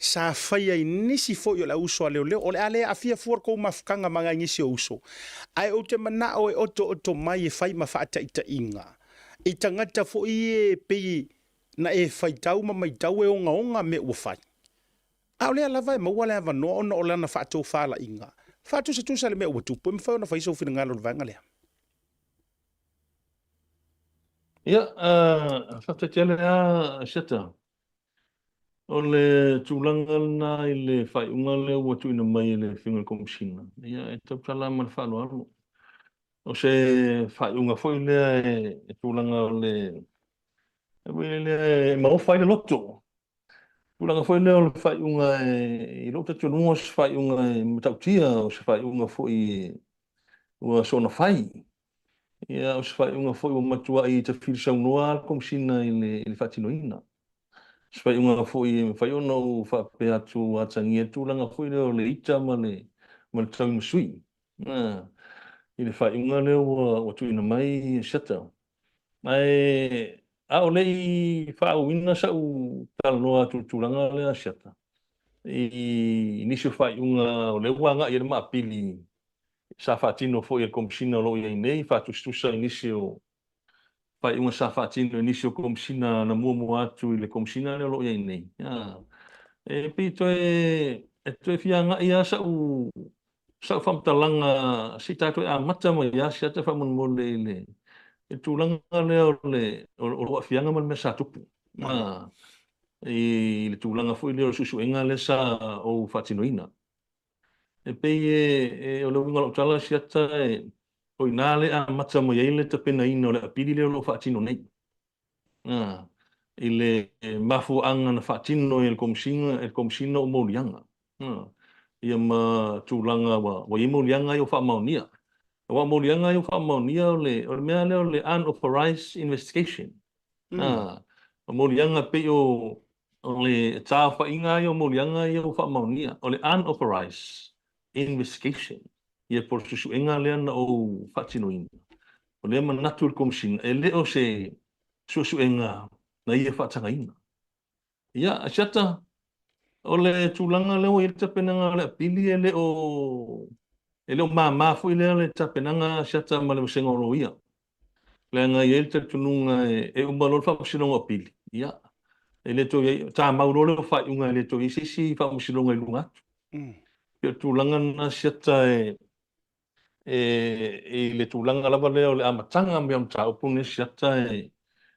sa faia i nisi foi o le au uso a leoleo. O le a le aafia fua le tou mafutaga ma nai nisi o uso, ae ou te manao e otooto mai e fai ma faataitaiga i tagata foi ia e pei na e faitau ma maitau e ogaoga mea ua fai. A o lea lava e maua le avanoa ona o lana faatofalaiga faatusatusa i le mea ua tupu, e mafai ona fai sou finagalo i le vaega lea. Ia, faafetai tele lava Seta. O le tulaga lena i le faaiuga lea ua tuuina mai e le Afioga i le Komesina, ia e tautala lava ma le faaaloalo. O se faaiuga foi lea e tulaga o le lea e maofa ai le loto. Tulaga foi lea o le faaiuga i lou talitonuga o se faaiuga e matautia, o se faaiuga foi ua soona fai. Ia, o se faaiuga foi ua matuai tafili saunoa le Komesina i le faatinoina. O se faaiuga foi e mafai ona ou faapea atu ua atagia le tulaga foi lea o le ita ma le tauimasui i le faaiuga lea ua tuuina mai Seta. Ae a o le i faaauauina sau talanoa atu i le tulaga lea Asiata, i nisi o faaiuga o lea ua agai i ai le maapili sa faatino foi e le Komesina o lo o i ai nei, faatusatusa i nisi o faaiuga sa faatino e nisi o Komesina na muamua atu i le Komesina lea o lo o i ai nei. E pei e toe fia agai lava sau Sau faamatalaga, se i tatou amata mai lava Asiata faamolemole i le tulaga lea o le o aafiaga ma le mea sa tupu i le tulaga foi lea o le suesuega lea sa ou faatinoina. E pei e o le uiga o lau tala Asiata, o i ina lea e amata mai ai le tapenaina o le apili lea o lo o faatino nei. I le mafuaaga na faatino e le Komesina o moliaga, ia ma tulaga ua i ai moliaga ia ua faamaonia. Aua o moliaga ia ua faamaonia o le mea lea o le unauthorized investigation. O moliaga pei o le taaofaiga ia o moliaga ia ua faamaonia, o le unauthorized investigation, ia po o le suesuega lea na ou faatinoina. O lea e manatu le Komesina, e le o se suesuega na ia faatagaina. Ia, Asiata, o le tulaga lea ua i ai le tapenaga o le apili, e le o, e le o mama foi lea le tapenaga Asiata ma le vasega o loia. Leaga e i ai le talitonuga e uma loa le faamasinoga o apili, ia, e le toe i ai, tamau loa lea o faaiuga e le toe i ai se isi faamasinoga i luga atu. Pei o le tulaga lena Asiata e, e, i le tulaga lava lea o le amataga mai o le mataupu lenei Asiata e,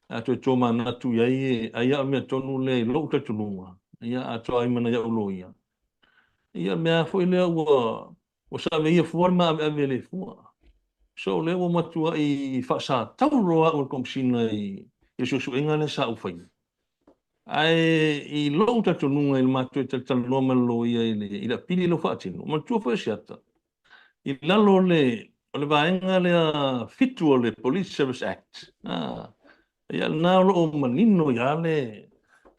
a toe tomanatu i ai, ai lava o le mea tonu lea i lou talitonuga, ia, atoa ai ma nai au loia. Ia, o le mea foi lea ua Ua saveia fua le maaveave e le fua. So o lea ua matuai faasatau loa au e le Komesina i le suesuega lea sa ou faia. Ae i lou talitonuga i le matou talatalanoa ma le loia i le apili lea ua faatino, manatua foi Asiata, i lalo o le o le vaega lea 7 o le Police Service Act, ia lena o lo o manino ai lava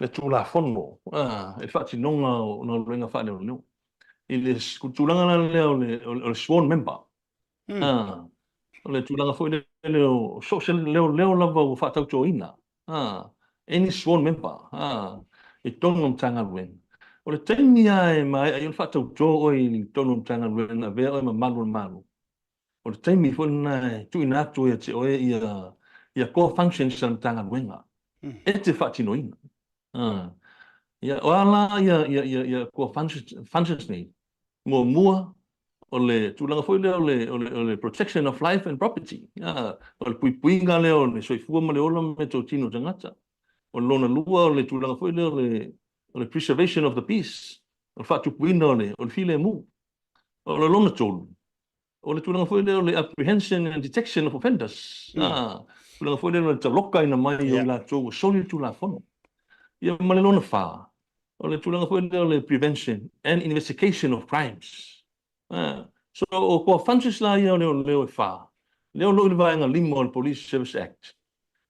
le Tulafono i le faatinoga o galuega faaleoleo. I le tulaga la lea o le sworn member, o le tulaga foi lea o so o se leoleo lava ua faatautoina, any sworn member i totonu o le Matagaluega, o le taimi lava e maea ai ona faatauto oe i totonu o le Matagaluega e avea oe ma malu o le Malo, o le taimi foi lena e tuuina atu ia te oe ia core functions a le Matagaluega e te faatinoina. Ia, o a la ia core functions nei? Muamua, O le tulaga foi lea o le, o le, o le protection of life and property, a, o le puipuiga lea o le soifua ma le ola ma meatotino o tagata. O le lona lua o le tulaga foi lea o le, o le preservation of the peace, o le faatupuina o le, o le filemu. O le lona tolu, o le tulaga foi lea o le apprehension and detection of offenders, a, tulaga foi lea o le talokaina mai o i latou ua soli le Tulafono. Ia ma le lona fa, o le tulaga foi lea o le prevention and investigation of crimes. So o core functions la ia o leoleo e fa, lea o lo o i le vaega 5 o le Police Service Act.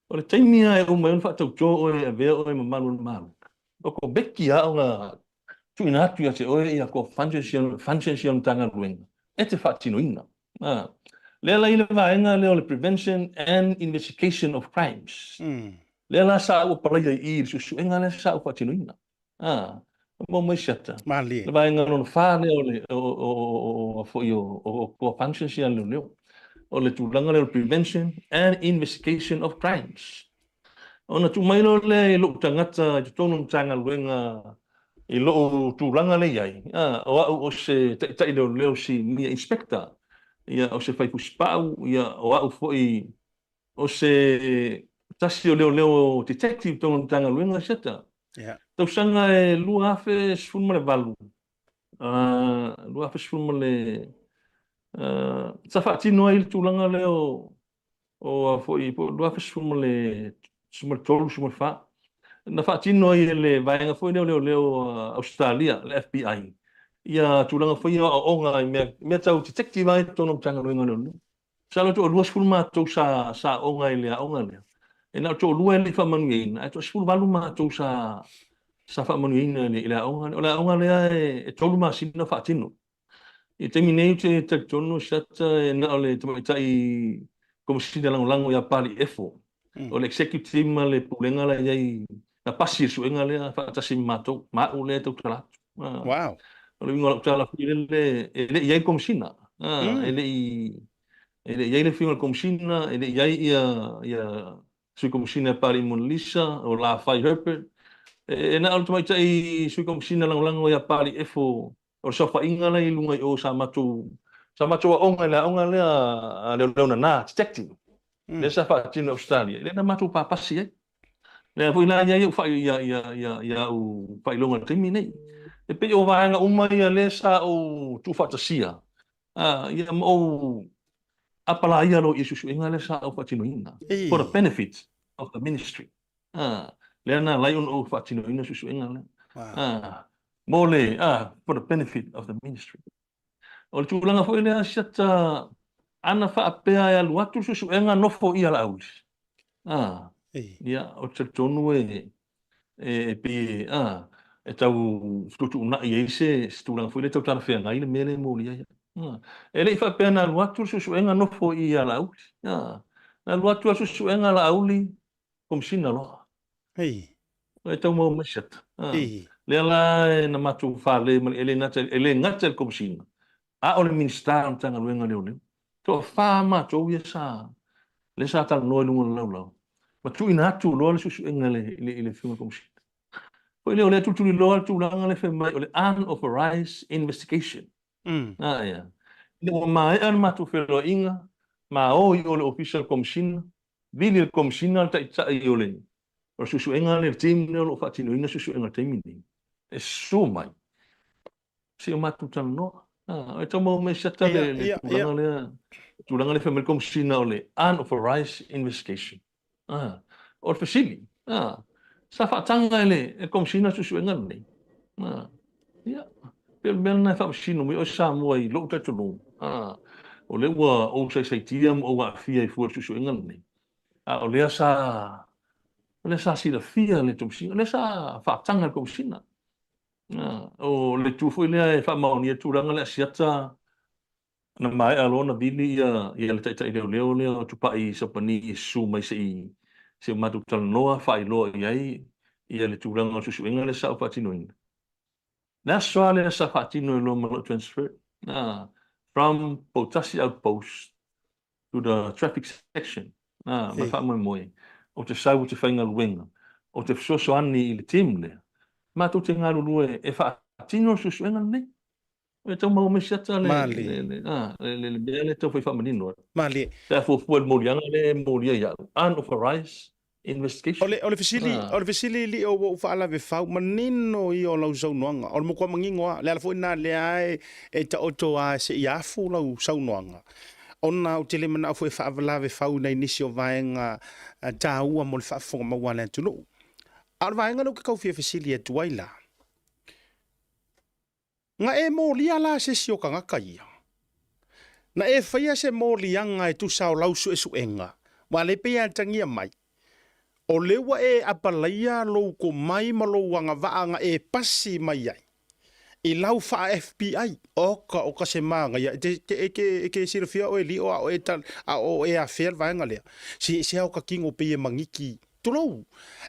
O le taimi lava e uma ai ona faatauto oe e avea oe ma malu o le Malo, o Komeki lava ona tuuina atu ia te oe ia core functions ia, functions ia o le Matagaluega e te faatinoina. Lea la i le vaega lea o le prevention and investigation of crimes. Lea la sa ou apalaia i i i le suesuega lea sa ou faatinoina. A, maua mai si ata. Malie. Le vaega lona fa lea o le, o, o, o, o, foi o, o, o core functions ia a le leoleo. O le tulaga lea o le prevention and investigation of crimes. Ona tuu mai loa lea i lou tagata i totonu o le Matagaluega i lou tulaga lea i ai, a, o au o se taitai leoleo sinia inspector, ia, o se fai fusipau, ia, o au foi O se tasi o leoleo detective i totonu o le Matagaluega Siata. Tausaga e 2018, 2010 ma le, sa faatino ai le tulaga lea o, o foi, po o 2013, 14, na faatino ai e le vaega foi lea o leoleo Ausetalia, le FBI, ia tulaga foi ia o aoaoga i mea tau detective lava i totonu o le Matagaluega o Leoleo. Masalo toalua sefulu matou sa sa aoga i le aoga lea. E na o toalua e le i faamanuiaina, ae toasefuluvalu matou sa sa faamanuiaina i le, i le aoga lea. O le aoga lea e, e tolu masina o faatino. I le taimi nei ou te talitonu Siata e na o le tamaitai Komesina Lagolago ia Pali Efo, o le executive team ma le pulega la e i ai na pasi i le suega lea faatasi ma matou, ma au lea e tautala atu. Wow. O le uiga o lau tala foi lele, e le i i ai le Komesina. E le i e le i i ai le afioga i le Komesina, e le i i ai ia ia Sui Komesina ia Papalii Monalisa, o Lafai Herbert. E, e na o le tamaitai Sui Komesina Lagolago ia Papalii Efo o le saofaiga la i luga i o sa matou sa matou aoga i le aoga lea a leoleo nana, detective, lea sa faatino i Ausetalia, lea na matou papasi ai. Lea foi la e i ai ia au faailoga i le taimi lenei. E pei o vaega uma ia lea sa ou tuufaatasia, ia ma ou apalaia loa i suesuega lea sa ou faatinoina, for the benefit of the ministry. Lea na ala ai ona ou faatinoina suesuega lea. Mo le, for the benefit of the ministry. O le tulaga foi lea siata ana faapea e alu atu le suesuega nofo i Alauli. A, ia, ou te talitonu e, e pei e, a, e tau fetuutuunai ai se, se tulaga foi lea tau talafeagai le mea lea e molia ai. A, e le i faapea na alu atu le suesuega nofo i Alauli. A, na alu atu lava le suesuega Alauli, Komesina loa. Ei. E tau maua mai siata. Lea la e na matou fale ma le, e le gata, e le gata i le Komesina, a o le Minisita o le Matagaluega o Leoleo. Toafa matou ia sa, lea sa talanoa i luga o le laulau, ma tuuina atu loa le suesuega i le, i le, i le Afioga i le Komesina. Foi lea, o lea tulituliloa le tulaga lea fai mai o le unauthorized investigation. A ia. Ina ua maea le matou feiloaiga, ma o i o le Ofisa o le Komesina, Vili le Komesina le taitai o le suesuega lea, le team lea o lo o faatinoina suesuega i le taimi lenei, e susu mai se i o matou talanoa. E tau maua mai siata le tulaga lea, le tulaga lea fai mai le Komesina o le unauthorized investigation. O le fesili, sa faataga e le Komesina le suesuega lenei? Ia, pei o le mea lena e faamasino mai oe Samoa i lou talitonuga, o lea ua ou saisaitia ma ou aafia i fua o le suesuega lenei, a o lea sa, o lea sa silafia le Komesina, o lea sa faataga e le Komesina. O le itu foi lea e faamaonia le tulaga lea a Siata, Na maea loa ona vili ia le taitai leoleo lea o Tupai Sapani e susu mai se i se i matou talanoa faailoa i ai ia le tulaga o le suesuega lea sa ou faatinoina. Le aso lava lea sa faatino ai loa ma lou transfer from Poutasi Outpost to the traffic section ma le faamoemoe ou te sau ou te faigaluega ou te fesoasoani i le team lea matou te galulue e faatino le suesuega lenei. E tau maua mai siata le, Malie. le, le, ah, le, le, le mea lea e tau fai faamanino atu. Malie. Pe a fuafua i le moliaga lea e molia ia au, unauthorized investigation. O le, o le fesili, Ah. o le fesili li o ua ou faalavefau, manino ia o lau saunoaga. O le matua manino lava. Le ala foi lena lea e, e taoto lava se i afu lau saunoaga. Ona ou te le manao foi e faalavelave nai nisi o vaega taua mo le faafofoga maua a le atunuu. A o le vaega lea ou te tau fia fesili atu ai la, na e molia la se isi o tagata ia? Na e faia se moliaga e tusa o lau suesuega, aua lea pei e atagia mai, o lea ua e apalaia lou komai ma lou agavaa na e pasi mai ai i lau faa-FBI. Oka, oka se manaia. E te, te, e te, e te silafia oe lio a o e, ta, a o e afea le vaega lea. Se, se ao ka kino pei e magiki. Tulou.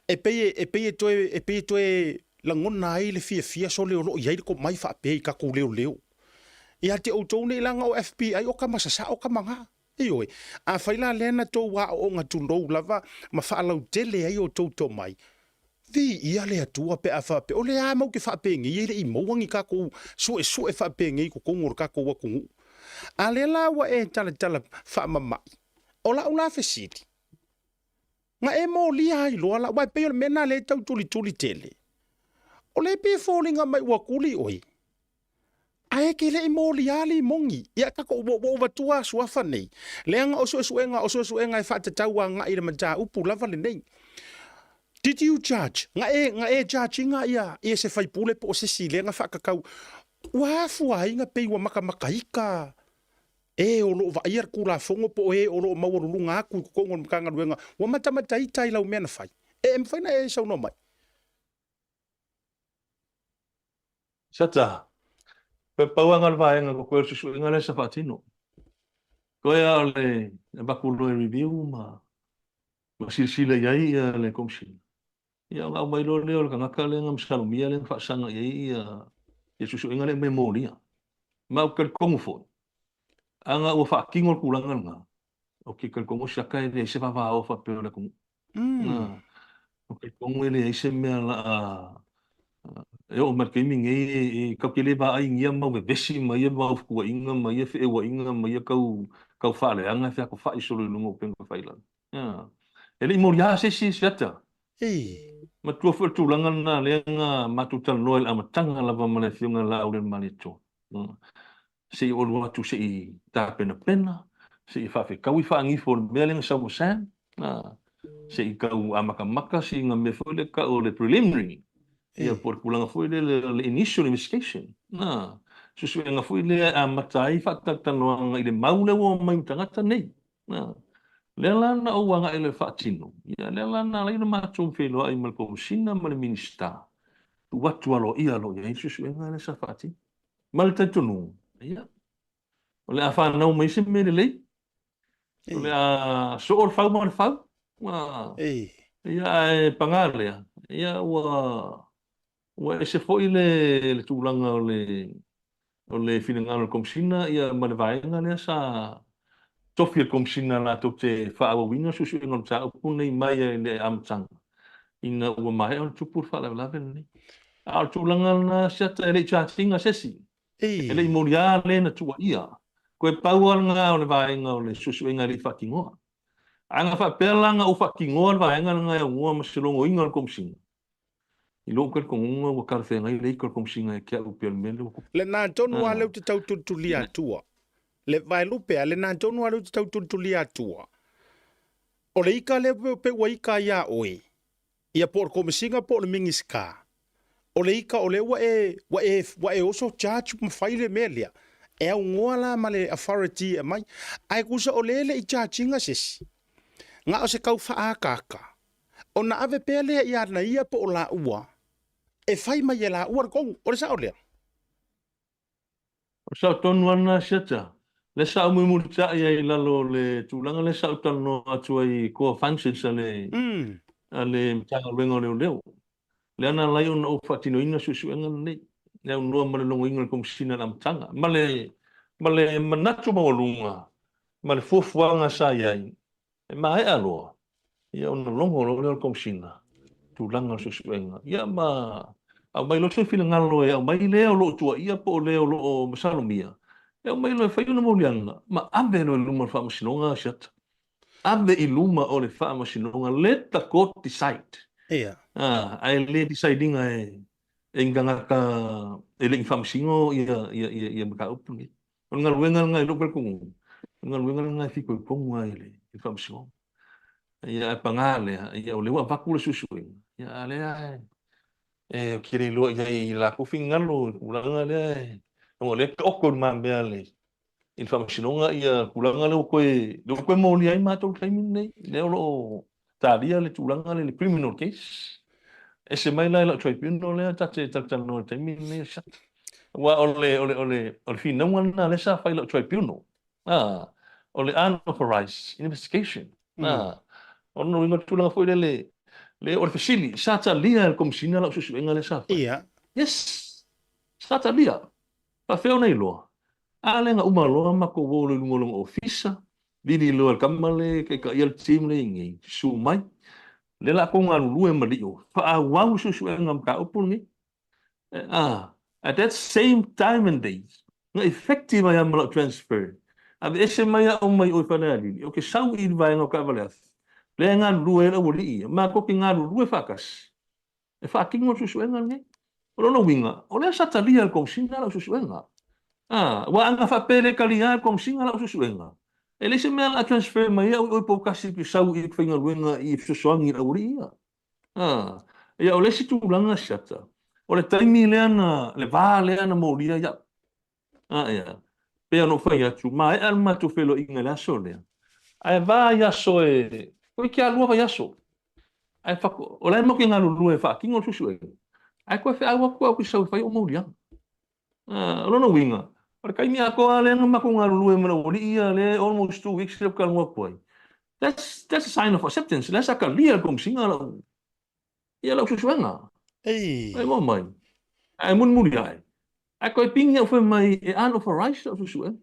E pei e, e pei e toe, e pei e toe lagona ai le fiafia sole o loo i ai le komai faapea i tatou leoleo. Ia te outou nei laga o FBI o kama sasao kama ga. Ioe. Afai la lea na tou aooga tulou lava ma faalautele ai outou tomai, viia le Atua pe a faapea, o le a matou te faapenei e le i maua ni tatou suesue faapenei i totonu o le tatou atunuu. A lea la ua e talatala faamamai, o lau la fesili, na e molia ai loa la, aua e pei o le mea lena lea e tau tulituli tele, o lea e pei e foliga mai ua tuli oe, Ae ke le i molia limoni. Ia tatou ua ua ou avatua suafa nei, leaga o suesuega o suesuega e faatatau agai i le mataupu lava lenei. Did you judge? Na e na e judge ina ia ia se faipule po o se isi lea na faatatau ua afua ai na pei ua makamakaika e o lo o vaaia le Tulafono po o e o lo o maualuluga atu i totonu o le Matagaluega ua matamataita i lau mea na fai. E e mafai ona e saunoa mai? Seta, Pe pau anga le vaega ko koe o le suesuega lea sa faatino. Koe a o le avatu loa e review ma ma silasila i ai ia le Komesina. Ia ona aumai loa lea o le tagata lea na masalomia lea na faasaga i ai ia ia suesuega lea e aumai e molia. Ma ou te talitonu foi, ana ua faatino le tulaga lena, Ou te talitonu o siaka e leai se vavao faapea o le atunuu. Ou te talitonu e leai se mea la a e oo mai le taimi nei e tatou te le vaai i ia mau vevesi ma ia mau fetuaiga ma ia feeuaiga ma ia tau tau faaleaga e featofai solo i luga o upega tafailagi. E le i moliā se isi siata. Matua foi o le tulaga lena lea na matou talanoa i le amataga lava ma le Afioga ia Laaulialemalietoa. Se i ou alu atu se i tapenapena, se i faafetaui faagifo o le mea lea na sau ma Sam, se i tau amatamata sina mea foi lea tau o le preliminary, ia po o le tulaga foi lea o le initial investigation, suesuega foi lea e amata ai faatalatalanoaga i le mau lea ua omai ma tagata nei. Lea la na ou agai loa e faatino, ia lea la na ala ai ona matou feiloai ma le Komesina ma le Minisita, tuu atu aloaia loa i ai le suesuega lea sa faatino. Ma le talitonuga, ia, o le a fanau mai se mea lelei, o le a soo le fau ma le fau, ia, ae paga lea, ia, ua, ua ese foi le, le tulaga o le, o le finagalo o le Komesina ia, ma le vaega lea sa tofi e le Komesina latou te faaauauina suesuega o le mataupu lenei mai i le amataga ina ua maea ona tupu le faalavelave lenei. A o le tulaga lena Siata e le i charge ina se isi. E le i moliā le na tuuaia. Toe pau lava lena o le vaega o le suesuega e le i faatinoa. A na faapea la na ou faatinoa le vaega lena e aunoa ma se logoina o le Komesina, I lou talitonuga ua talafeagai le ika o le Komesina ia te au pei o le mea lea ua tupu. Lena tonu lava lea ou te tau tulitulia atua. Le vaelupe a, lena tonu lava lea ou te tau tulitulia atua. O le ika lea pe ua ika iā oe, ia po o le Komesina po o le Minisita. O le ika o lea ua e, ua e, ua e oso charge ma fai le mea lea. E aunoa la ma le authority e aumai. Ae tusa o lea e le i charge ina se isi. Na o se tau faaataata. Ona ave pea lea ia na ia po o laua e fai mai e laua le tonu. O le sao lea? O le sao tonu lava lena Siata. Lea sa ou mulimulitai ai i lalo o le tulaga lea sa ou talanoa atu ai i core functions a le a le Matagaluega o Leoleo. Lea na ala ai ona ou faatinoina suesuega lenei, e aunoa ma le logoina o le Komesina i le amataga, ma le ma le manatu maualuga ma le fuafuaga sa i ai E maea loa, ia ona logo loa lea o le Komesina, tulaga o le suesuega, ia ma Aumai loa se finagalo e aumai lea o lo o tuuaia po o le o lo o masalomia, e aumai loa e fai ona moliaga ma ave loa i luma o le Faamasinoga Asiata. Ave i luma o le Faamasinoga, let the court decide. Ia. Ae le decide ina e ni tagata e le i faamasino ia mataupu nei. O le galuega lena i lou talitonuga, o le galuega lena e fitoitonu ai i le Faamasinoga. Ia ae paga lea, ia o lea ua avatu le suesuega, ia a o lea e ou te le iloa i ai i latou finagalo i le tulaga lea e, ona o lea e taoto i lumamea i le Faamasinoga ia tulaga lea ua toe, lea ua toe molia ai matou i le taimi lenei, lea o lo o talia le tulaga lea i le criminal case. Ese mai la i lau tribunal lea ta te talatalanoa i le taimi lenei, aua o le, o le, o le, o le finauga lena lea sa fai i lau tribunal. A, o le unauthorized investigation. A, o lona uiga o le tulaga foi lele, le, o le fesili, sa talia e le Komesina lau suesuega lea sa fai? Ia. Yes, sa talia. Faafefea ona iloa? A lea na uma loa matou o loa i luga o lona ofisa, vili loa e le tama lea e taitaia le team lea i inei, susu mai, lea la tou galulue ma Lio, faaauau le suesuega mataupu lenei. A, at that same time and date, na effective ai lava ma lau transfer. Aveese mai au mai o i Falealili, ou te sau i le vaega o taavale afi, lea e galulue ai le aualii ia, matou te galulue faatasi e faatino le suesuega lenei. O lona uiga, o lea sa talia e le Komesina lau suesuega. A, aua a na faapea e le talia e le Komesina lau suesuega, e leai se mea o le a transfer mai ai au i o i Poutasi ou te sau i faigaluega i fesoasoani i le aualii ia. A, ia o le isi tulaga siata, o le taimi lea na, le va lea na molia ai au. A ia, pei ona ou fai atu, maea le matou feiloaiga i le aso lea, ae va i aso e, toeitiiti lava lua vaiaso, ae fato, o la e matou te galulue e faatino le suesuega, ae toe feau atu au ki sau e fai ou moliaga. A, o lona uiga, o le taimi atoa lava lea na matou galulue ma le aualii ia, lea e almost 2 weeks lea ou te talanoa atu ai, that's a sign of acceptance, lea sa talia e le Komesina lau, ia lau suesuega. Ei. Ai moa mai. Ae mulimuli ae. Ae toe pigi au fai mai e unauthorized lau suesuega.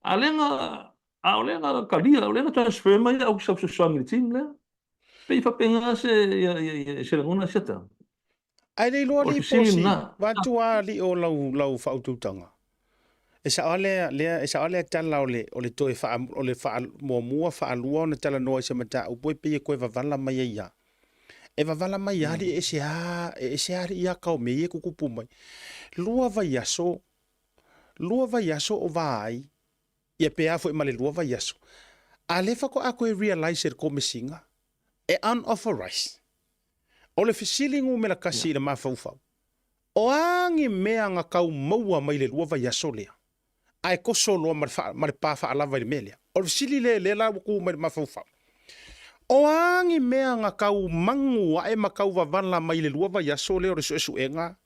A lea na, a o lea na talia, o lea na transfer mai au ki sau fesoasoani i le team lea. Pei faapena se, ia, ia, ia, se lagona siata. Ae le iloa O le alii fesili posi, lena. vaeatu a alii o lau, lau faautautaga. E sao lava lea, lea, e sao lava lea tala o le, o le toe faa, o le faa, muamua, faalua ona talanoa i se mataupu e pei e toe vavala mai ai lava. E vavala mai lava alii e ese lava, e ese lava alii aka o mea ia e tutupu mai. 2 vaiaso, 2 vaiaso o va ai, ia pe a foi ma le 2 vaiaso, a lea faatoa toe realise e le Komesina, e unauthorized. O le fesili numera 1 i le mafaufau, o a ni mea na tau maua mai le 2 vaiaso lea, ae toso loa ma le faa, ma le pa faalava i le mea lea? O le fesili lea lea la ua tu mai i le mafaufau. O a ni mea na tau manu ae ma tau vavala mai le 2 vaiaso lea o le suesuega,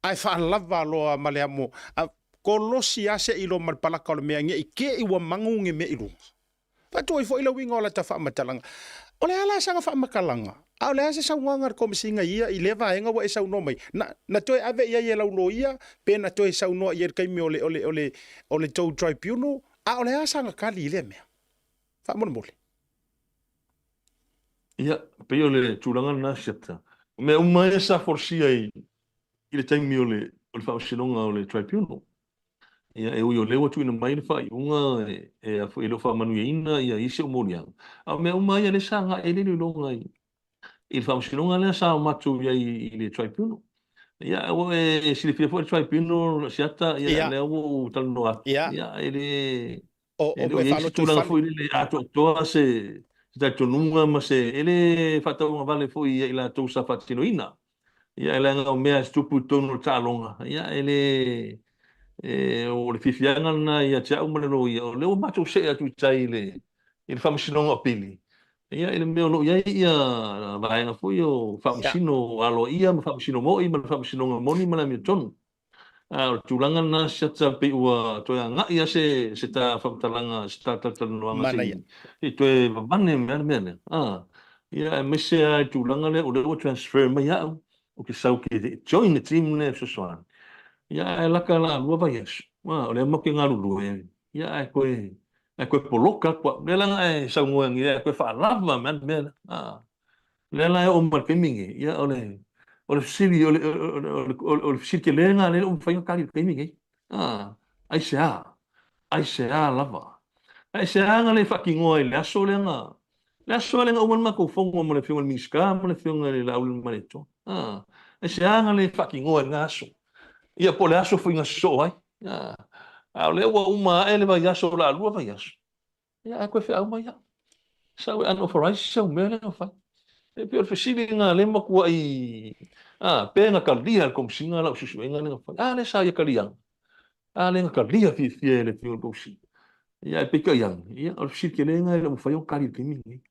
ae faalava loa ma le amo, a, kolosi lava se i loa ma le palaka o le mea, ne i te i ua manu ni mea i luga. Faatu ai foi le uiga o lata faamatalaga. O le a la sana faamatalaga? A o le a se saunoaga a le Komesina ia i lea vaega ua e saunoa mai? Na, na toe ave i ai e lau loia pe na toe saunoa i ai i le taimi o le, o le, o le, o le tou tribunal? A o le a sana tali i lea mea? Faamolemole. Ia, pei o le tulaga lena Siata. O mea uma ia sa folasia i, i le taimi o le, o le faamasinoga o le tribunal. Ia, e ui o lea ua tuuina mai le faaiuga e, e, e le o faamanuiaina ia isi ou moliaga, a o mea uma ia lea sa agai ai le iloiloga i, i le faamasinoga lea sa o matou i ai i le tribunal. Ia, ua e silafia foi le tribunal Siata, ia, lea ua ou talanoa atu. Ia, e le, O, e o le o mea i ai se tulaga faalotoifale. foi lele atoatoa se, se talitonuga ma se, e le faatauagavale foi ia i latou sa faatinoina. Ia, e leaga o mea e tupu i totonu o le taaloga, ia, e le, e, o le fiafiaga lena ia te au ma le loia, o lea ua matou see atu i tai i le, i le Faamasinoga o Apili, ia, i le mea o lo o i ai ia vaega foi o faamasino aloaia ma faamasino moi ma le faamasinoga moni ma le amiotonu. A o le tulaga lena Siata pei ua toe agai lava se se ta faamatalaga se ta talatalanoaga se i se i toe vavane mai lava le mea lea. A, ia aemaise lava i le tulaga lea o lea ua transfer mai au, ou te sau ke join le team lea e fesoasoani. Ia ae laka la 2 vaiaso, a o lea matou te galulue, ia ae toe ae toe poloka atu au. Lea la na e saunoa nei ae toe faalava mai lava le mea lea. A, lea la e oo mai i le taimi lenei, ia o le O le fesili, o le, o le, o le, o le fesili tele lena lea e le o mafai ona tali i le taimi lenei. A, aisea? Aisea lava? Aisea na le faatinoa ai i le aso lea na, le aso lea na uma ai le matou fono ma le Afioga i le Minisita ma le Afioga i le Laaulialemalietoa. A, aisea na le faatinoa ai i lena aso? Ia po o le aso foi na sosoo ai. A, a o lea ua uma ae le vaiaso o le a lua vaiaso, Ia, ae toe feau mai au. Sau e unauthorized sau mea lea na fai. E pei o le fesili lena lea e matuai, a, pe na talia e le Komesina lau suesuega lea na fai. A lea sa ia talia ane. A lea na talia fiafia e le Afioga i le Komesina. Ia, ae peitai ane, ia, o le fesili tele lena e le o mafai ona tali i le taimi lenei.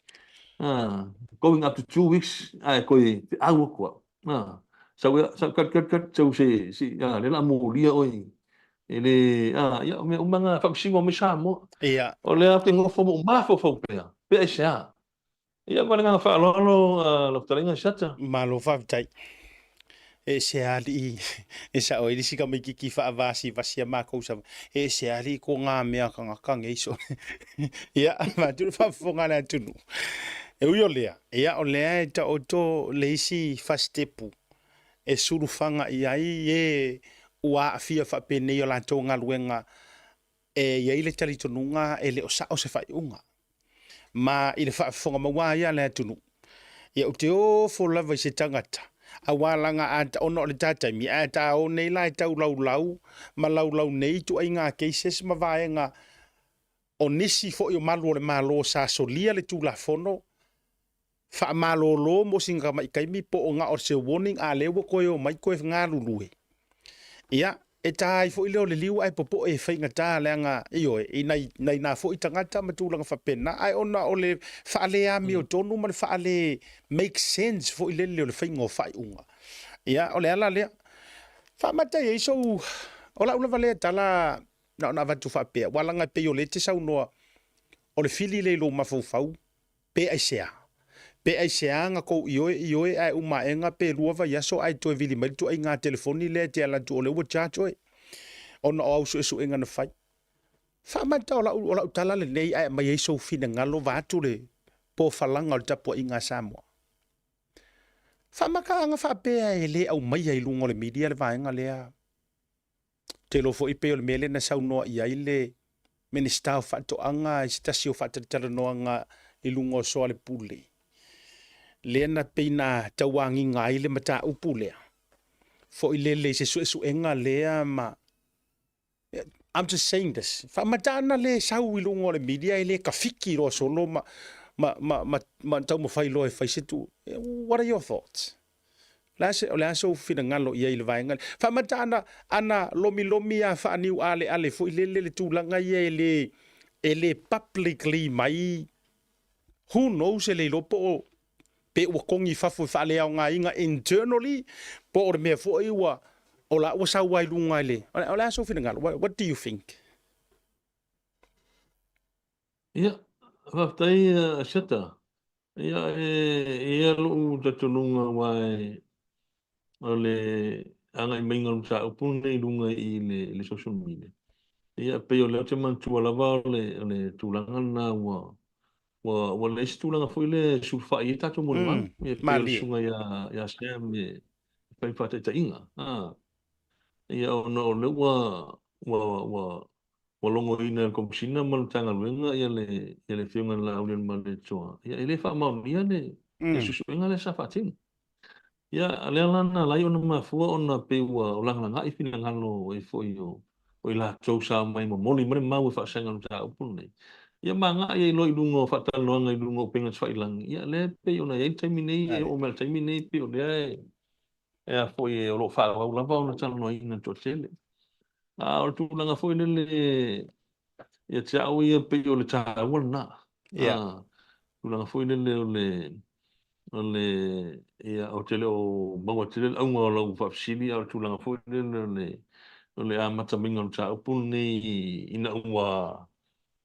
A, going up to 2 weeks ae toe feau atu au. A, sau, sau, tali, tali, tali, sau se, se, a, lea o le a molia oe E le, a, ia, o mea uma na faamasino mai Samoa. Ia. O lea ou te nofo ma ou mafaufau pea, pe aisea? Ia, ma le agaga faaaloalo, lau fetalaiga Siata. Malo faafetai. E ese alii, e sao ai le isi tamaititi faavasivasi a matou sa, e ese alii ko ngā mea kangaka nei so. Ia, vaeatu le faafofoga a le atunuu. E ui o lea, ia o lea e taoto le isi fasitepu e sulufaga i ai e ua aafia faapenei o latou galuega e i ai le talitonuga e le o sao se faaiuga. Ma i le faafofoga maua ai a le atunuu, ia ou te ofo lava i se tagata, aua laga a ona o le ta taimi, ae ta o nei la e tau laulau ma laulau nei ituaiga cases ma vaega o nisi foi o malu o le Malo sa solia le Tulafono faamalolo mo sina tamai taimi po o na o se warning a lea ua toe omai toe galulue. Ia, e ta ai foi lea o le liu ae popoe e faigata leaga, ioe, i nai, nai na foi tagata ma tulaga faapena, ae ona o le faaleamiotonu ma le faale make sense foi lele o le faiga o faaiuga. Ia, o le ala lea. Faamata i ai sou, o lau lava lea tala na ona avatu faapea, aua leaga e pei o lea e te saunoa o le fili lea i lou mafaufau, Pe aisea? Pe aisea na tou ioe ioe ae uma aega pe lua vaiaso ae toe vili mai le tuaiga telefoni lea e te ala atu o lea ua charge oe ona o au suesuega na fai. Faamata o lau, o lau tala lenei ae aumai ai sou finagalo vaeatu le pofalaga o le tapuaiga a Samoa. Faamata ana faapea e le aumaia i luga o le media le vaega lea. Ou te iloa foi pei o le mea lea na saunoa i ai le Minisita o Faatoaga i se tasi o faatalatalanoaga i luga o Soalepule, lea na pei na tauagiga ai le mataupu lea, foi lele i se suesuega lea ma I'm just saying this. Faamata ana le sau i luga o le media e le tafiki loa solo ma, ma, ma, ma, ma taumafai loa e fai se tu. What are your thoughts? O le a sou finagalo i ai i le vaega lea? Faamata ana, ana lomilomi a faaniualeale foi lele le tulaga ia e le, e le publicly mai, who knows e le iloa po o, pe ua kogi i fafo e faaleaogaina internally, po o le mea foi ua, o la ua sau lava i luga i le, o le a sou finagalo? What, what do you think? Ia, faafetai Asiata. Ia, e i ai lou talitonuga aua o le agai maiga o le mataupu lenei i luga i le social media. Ia, pei o lea ou te manatua lava o le tulaga lena ua leai se tulaga foi lea e sulufai ai tatou molimau. Ia, pei o le susuga ia Sam e fai ma faataitaiga. Ia, ona o lea ua logoina e le Komesina ma le Matagaluega ia le ia le Afioga i le Laaulialemalietoa, ia e le faamaonia le le suesuega lea sa faatino. Ia o lea la na ala ai ona mafua ona pei ua lagalagai finagalo ai foi o o i latou sa omai e momoli mai le mau e faasega i le mataupu lenei. Ia ma agai ai loa i luga o faatalanoaga i luga o upega tafailagi, ia lea e pei ona i ai le taimi nei, e oo mai i le taimi nei pei o lea e e a foi o lo o faaauau lava ona talanoaina e le toatele. A o le tulaga foi lele ia te au ia pei o le taua lena. Yeah. Tulaga foi lele o le o le ia ou te le o maua tele le auga o lau faafesili a o le tulaga foi lele o le amata maiga o le mataupu lenei ina ua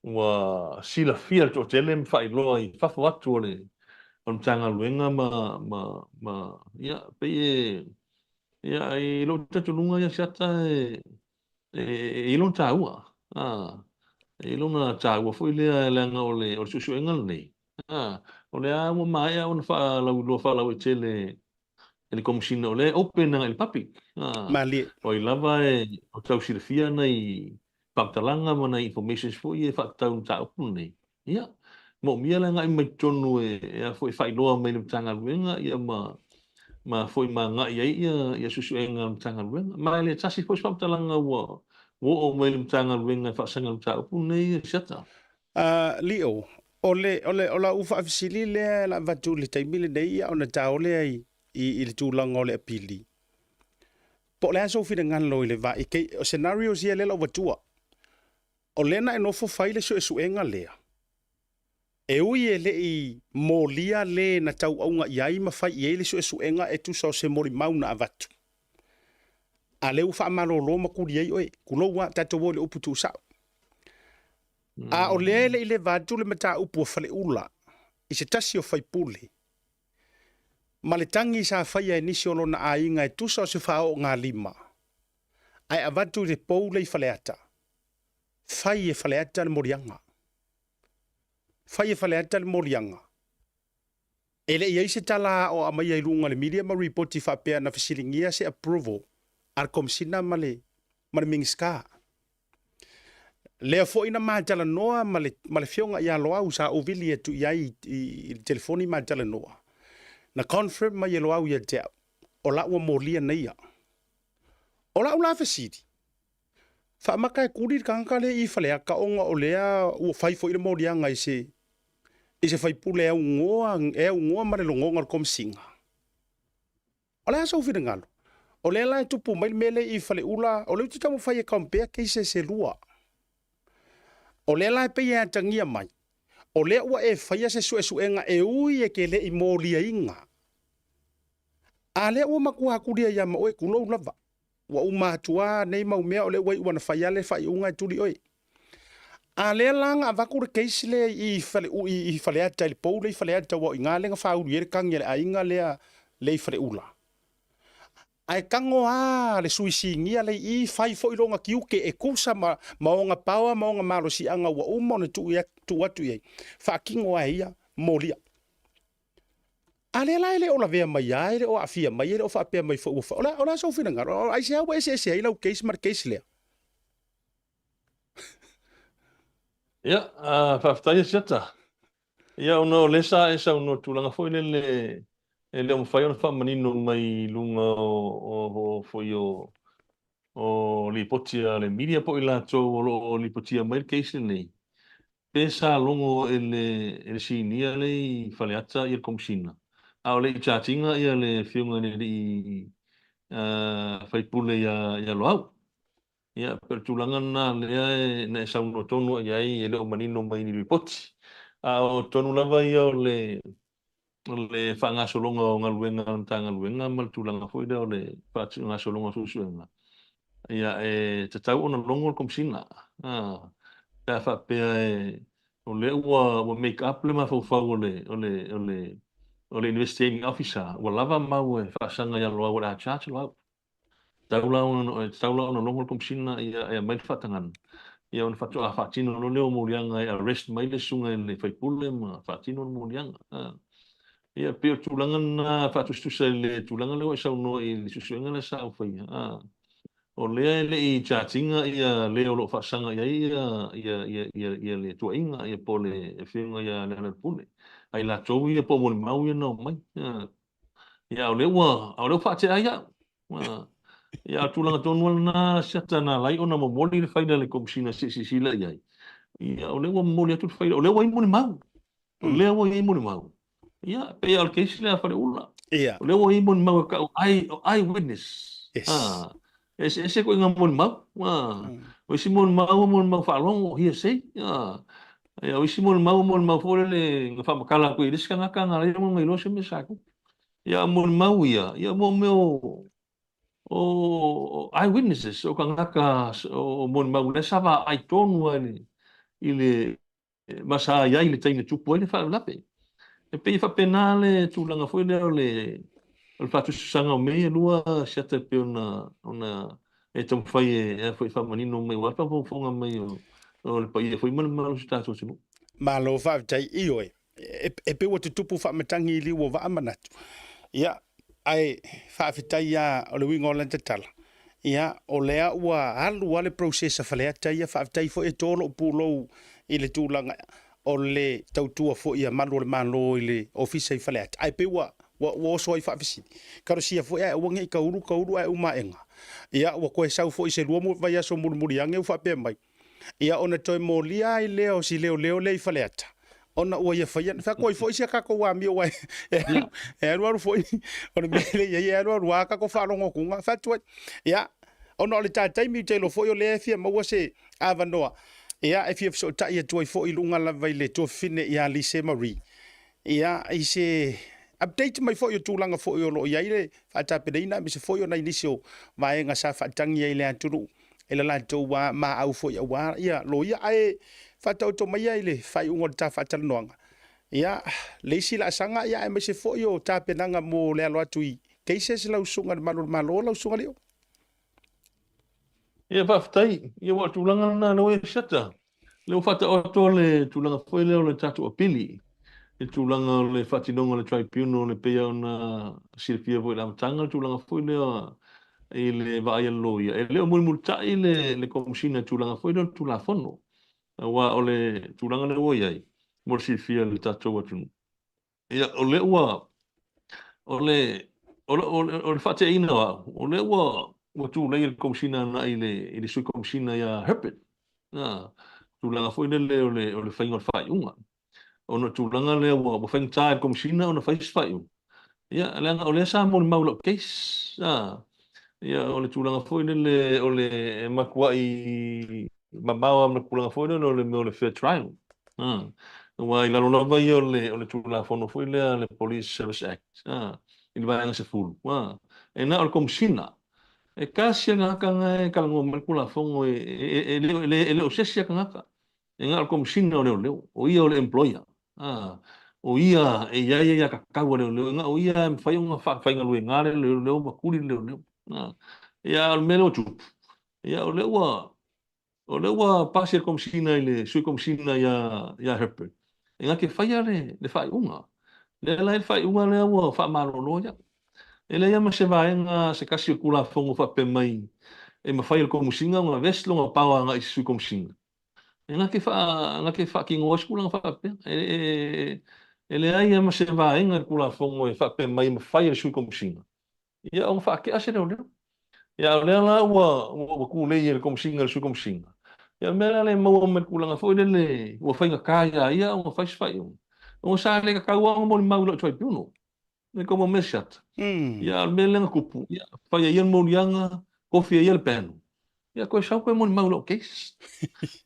ua silafia le toatele ma faailoa i fafo atu o le Matagaluega ma, ma, ma, ia, pei e, ia, i lou talitonuga ia Siata e, e, e i ai lona taua, a, e i ai lona taua foi lea leaga o le, o le suesuega lenei, a, o lea ua maea ona faalauiloa faalauaitele. e le Komesina o lea e open agai i le public. A, Malie. o ai lava e o tau silafia nai faamatalaga ma nai informations foi ia e faatatau i le mataupu lenei. Ia, moomia le agai mai totonu e, e a foi e faailoa mai le Matagaluega ia ma ma foi ma agai ai ia ia suesuega a le Matagaluega. Ma e le tasi foi se faamatalaga ua ua oo mai le Matagaluega e faasaga i le mataupu lenei Asiata. Leo, o le, o le, o lau faafesili lea la avatu i le taimi lenei ia ona tao lea i, i, i le tulaga o le apili. Po o le a sou finagalo i le va, i kei, o scenarios ia lea la ua avatua. O lea na e nofo fai le suesuega lea, e ui e le i molia le na tauauga i ai ma fai i ai le suesuega e tusa o se molimau na avatu. A lea ua faamalolo ma kuli ai oe, tulou a, tatou o i le upu tuusao. A o lea e le i leva atu le mataupu a Faleula i se tasi o faipule, ma le tagi sa faia e nisi o lona aiga e tusa o se faaoogalima, ae avatu i le pou lea i Faleata, fai e Faleata le moliaga. Fai e Faleata le moliaga. E le i ai se tala o aumaia i luga o le media ma ripoti faapea na fesiligia se approval a le Komesina ma le, ma le Minisita. Lea foi na ma talanoa ma le, ma le Afioga ia Loau sa ou vili atu i ai i, i, i le telefoni ma talanoa. Na confirm mai e Loau ia te au, o la ua molia nei ia. O lau la fesili, faamaka e kuli le tagata lea i Faleata ona o lea ua fai foi le moliaga i se i se faipule e aunoa e aunoa ma le logoga o le Komesina. O le a sou finagalo? O lea la e tupu mai le mea lea i Faleula, o lea ou te taumafai e compare cases e lua. O lea la e pei e atagia mai, o lea ua e faia se suesuega e ui e te le i moliaina. A lea ua matua atulia ia ma oe, tulou lava. Ua uma atu lava nei mau mea o lea ua iu ana fai lava le faaiuga e tuli oe. A lea la na avatu le case lea i fale i Faleata i le pou lea i Faleata aua o i ina lea na faaulu i ai le tagi a le aiga lea lea i Faleula. Ae tago lava le sui sinia lea i i fai foi lona tiute e tusa ma ma ona power ma ona malosiaga ua uma ona tuu tuu atu i ai, faatino lava e ia molia. A lea la e le o lavea mai lava, e le o aafia mai, e le o faapea mai foi ua fai. O le a, o le a sou finagalo? Aisea ua eseese ai lau case ma le case lea? Ia, faafetai Asiata. Ia, ona o lea sa e saunoa i tulaga foi lele e le o mafai ona faamanino mai i luga o, o, o foi o, o lipoti a le media po o i latou o lo o lipotia mai le case lenei. Pe sa logo e le sinia lea i Faleata le Komesina, a o le i charge ina le afioga i le alii faipule ia Loau. Ia, pei o le tulaga lena lea na e saunoa tonu i ai e le o manino mai i ni lipoti. A o tonu lava ia o le o le faagasologa o galuega a le Matagaluega ma le tulaga foi lea o le faagasologa o suesuega, ia e tatau ona logo le Komesina, pe a faapea e, o lea ua, ua make up le mafaufau o le, o le, o le, o le investigating officer, ua lava mau e faasaga ia Loau o le a charge Loau. Tatau la ona, e tatau la ona logo le Komesina ia e aumai le faatagaga, ia ona faatoa faatino loa lea o moliaga e arrest mai le susuga i le faipule ma faatino le moliaga. Ia pei o le tulaga lena faatusatusa i le tulaga lea ua e saunoa i le suesuega lea sa ou faia, o lea e le i charge ina ia le o lo o faasaga i ai ia ia ia ia ia le tuuaiga ia po o le afioga ia Lealailepule, a i latou ia po o molimau ia na omai. Ia, o lea ua, o lea ua faatea ai au. Ia, a o le tulaga tonu lava lena, Siata, na ala ai ona momoli le faila i le Komesina se i silasila i ai. Ia, o lea ua momoli atu le faila, o lea ua i ai molimau. O lea ua i ai molimau. Ia, pei lava o le case lea a Faleula. Ia. O lea ua i ai molimau e tau eye, o eye witness. Yes. Ah, e eseese ituaiga molimau. Ah, o isi molimau o molimau faalogo, hearsay. Ah, ia, o isi molimau o molimau foi lele na faamatala atu i le isi tagata na ala ai ona iloa se mea sa tupu. Ia, a o molimau ia, ia mo mea o, o eye witnesses, o tagata o molimau lea sa vaai tonu lava i le, ma sa i ai i le taimi e tupu ai le faalavelave. E pei e faapena le tulaga foi lea o le o le faatusatusaga o mea ia e lua siata e pei ona ona e taumafai e a foi faamanino mai aua le faafogafoga mai o o le paia foi ma le mamalu o si tatou atunuu. Malo faafetai. Ioe, e pei ua tutupu faamatagi i liu o vaa manatu. Ia, Ae faafetai lava o le uiga o lana tala, ia o lea ua alu lava le process a Faleata ia, faafetai foi e to lou pulou i le tulaga o le tautua foi a malu o le Malo i le ofisa i Faleata, ae pei ua ua oso ai faafesili. Talosia foi ae aua ne i taulu taulu ae uma aega. Ia ua toe sau foi i se lua vaiaso mulimuli ane ua faapea mai, Ia ona toe molia ai lea o si leoleo lea i Faleata, ona ua ia faia, fai atu ai foi si a tatou amio, aua e alu alu foi, o le mea lea e i ai, e alu alu lava tatou faalogo atuga, fai atu ai. Ia, ona o le ta taimi, ou te iloa foi o lea e fia maua se avanoa, ia, e fia fesootai atu ai foi i luga lava i le tuafafine ia Lise Marie, ia, i se update mai foi o tulaga foi o lo o i ai le faatapenaina aemaise foi o nai nisi o vaega sa faatagi ai i le atunuu i le latou maau foi aua ia loia. Ae faataoto maia i le faaiuga o le ta faatalanoaga ia le isi laasaga, ia aemaise foi o tapenaga mo le alo atu i cases lau susuga i le Malu o le Malo, lau susuga Lio. Ia faafetai. Ia aua o le tulaga lena lea ua i ai Shata. Lea ua faataoto le tulaga foi lea o le tatou apili i le tulaga o le faatinoga o le tribunal e pei ona silafia foi i le amataga le tulaga foi lea i le vaai a le loia. E le o mulimulitai le Komesina i le tulaga foi lea o le Tulafono aua o le tulaga lea ua i ai mo le silafia e le tatou atunuu. Ia, o lea ua, o le, o le, o le faateaina o au, o lea ua, ua tulei le Komesina agai i le, i le Sui Komesina ia Herbert, a, tulaga foi lele o le, o le faiga o le faaiuga. Ona o le tulaga lea ua, ua faigata i le Komesina ona fai se faaiuga. Ia, leaga o lea sa molimau i lau case, a, ia, o le tulaga foi lele o le e matuai mamao lava ma le tulaga foi lele o le mea o le fair trial. A, aua i lalo lava ia o le, o le Tulafono foi lea le Police Service Act, a, i le Vaega 10, a, e na o le Komesina e tasi a le tagata na e talanoa mai le Tulafono e, e, e, e, le, e le o se isi a tagata. E na o le Komesina o Leoleo, o ia o le employer. A, o ia e i ai aiatatau a leoleo, e na o ia e mafai ona faafaigaluega le leoleo ma tuli le leoleo. A, ia, a o le mea lea ua tupu, ia, o lea ua, o lea ua pasi e le Komesina i le Sui Komesina ia, ia Herbert, e na te faia le, le faaiuga. Lea la e le faaiuga lea ua faamalolo ai au. E leai lava ma se vaega se tasi o le Tulafono faapea mai e mafai e le Komesina ona vest lona power agai i se Sui Komesina. E na te faa, na te faatino ai se tulaga faapea. E, e, e leai lava ma se vaega i le Tulafono e faapea mai e mafai e le Sui Komesina ia ona faatea se leoleo. Ia a o lea la ua, ua, ua tulei e le Komesina le Sui Komesina. Ia o le mea la lea e maua mai le tulaga foi lele ua faigata ia ia ona fai se faaiuga. Ona sa le tatau lava ona molimau i lau tribunal. Le kou mau mea siata. Ia a o le mea lea na tupu, ia fai e ia le moliaga, kofi e ia le panel. Ia toe sau toe molimau i lau case.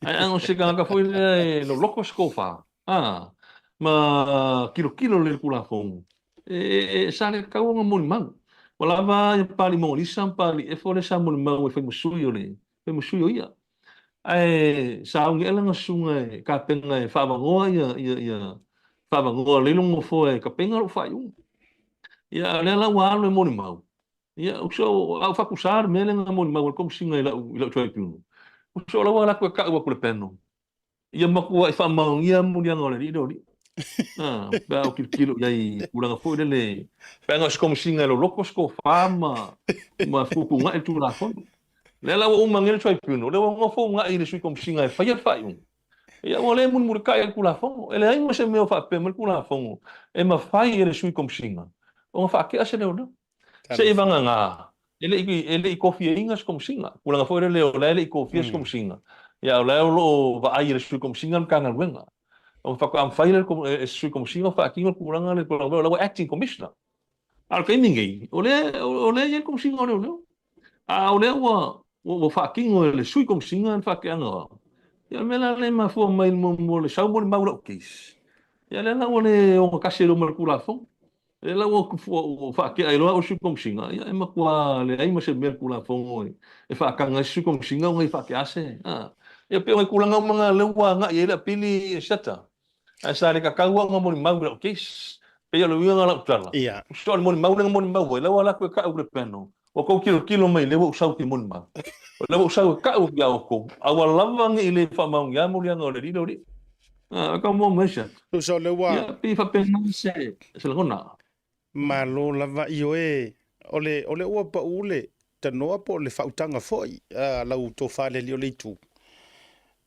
Ae ana o se tagata foi lea e loloto se tofa, a, ma tilotilo lelei i le Tulafono, e, e, e, sa le tatau ona molimau. Ua lava ia Papalii Mogalisa ma Papalii Efo lea sa molimau e fai ma sui o le, fai ma sui o ia. Ae sauni ea lana susuga e tapena e faaavanoa ia, ia, ia, faaavanoa lelei lona nofoa e tapena lou faaiuga. Ia, a o lea la ua alu e molimau, ia, uso, a ua faatusa le mea lea na molimau ai le Komesina i lau, i lau tribunal. Uso, o la ua alu atu e tau atu i le panel. Ia matuai faamaonia moliaga o le alii lea o alii. A, pe a ou tilotilo i ai i tulaga foi lele, pe ana o se Komesina e loloto se tofa ma, ma fetuutuunai le Tulafono. Lea la ua uma nei le Tribunal, lea ua nofo una'i le Sui Komesina e faia le faaiuga. Ia ua le mulimulitai ai le Tulafono. E leai ma se mea o faapea mai le Tulafono e mafai e le Sui Komesina ona faatea se leoleo. Seivagana, e le i, e le i tofiaina se Komesina. Tulaga foi lele o la e le i tofia se Komesina, ia a o la e o lo o vaai e le Sui Komesina le Matagaluega. Ona faatoa mafai lea e le Sui Komesina ona faatino le tulaga lea, tulaga foi o la ua Acting Commissioner. A o le taimi nei, o lea, o lea e i ai le Komesina o Leoleo. A o lea ua, ua faatino e le Sui Komesina le faateaga o au. Ia o le mea la lea e mafua mai mo le sau molimau i lau case, ia lea la ua le ogatasi ai loa ma le Tulafono. Lea la ua ua faatea ai loa au e le Sui Komesina, ia e matua leai ma se mea i le Tulafono e faataga ai se Sui Komesina ona ia faatea se, a. Ia pei o nai tulaga uma na lea ua agai i ai le apili e Seta. Ae sa le tatau lava ona molimau i lau case. Pei o le uiga lena o lau tala, so o le molimau lea na molimau ai, la ua alu atu e tau i le panel, ua outou tilotilo mai lea ua ou sau ou te molimau. O lea ua ou sau e tau atu ia outou, a ua lava ne i le faamaonia moliaga o le alii lea o alii. A, o tau mua mai Seta. Tusa o lea ua. Ia, pei e faapena se lagona. Malo lava ioe, o le, o le ua pau le tanoa po o le faautaga foi a lau tofa le alii o le itu.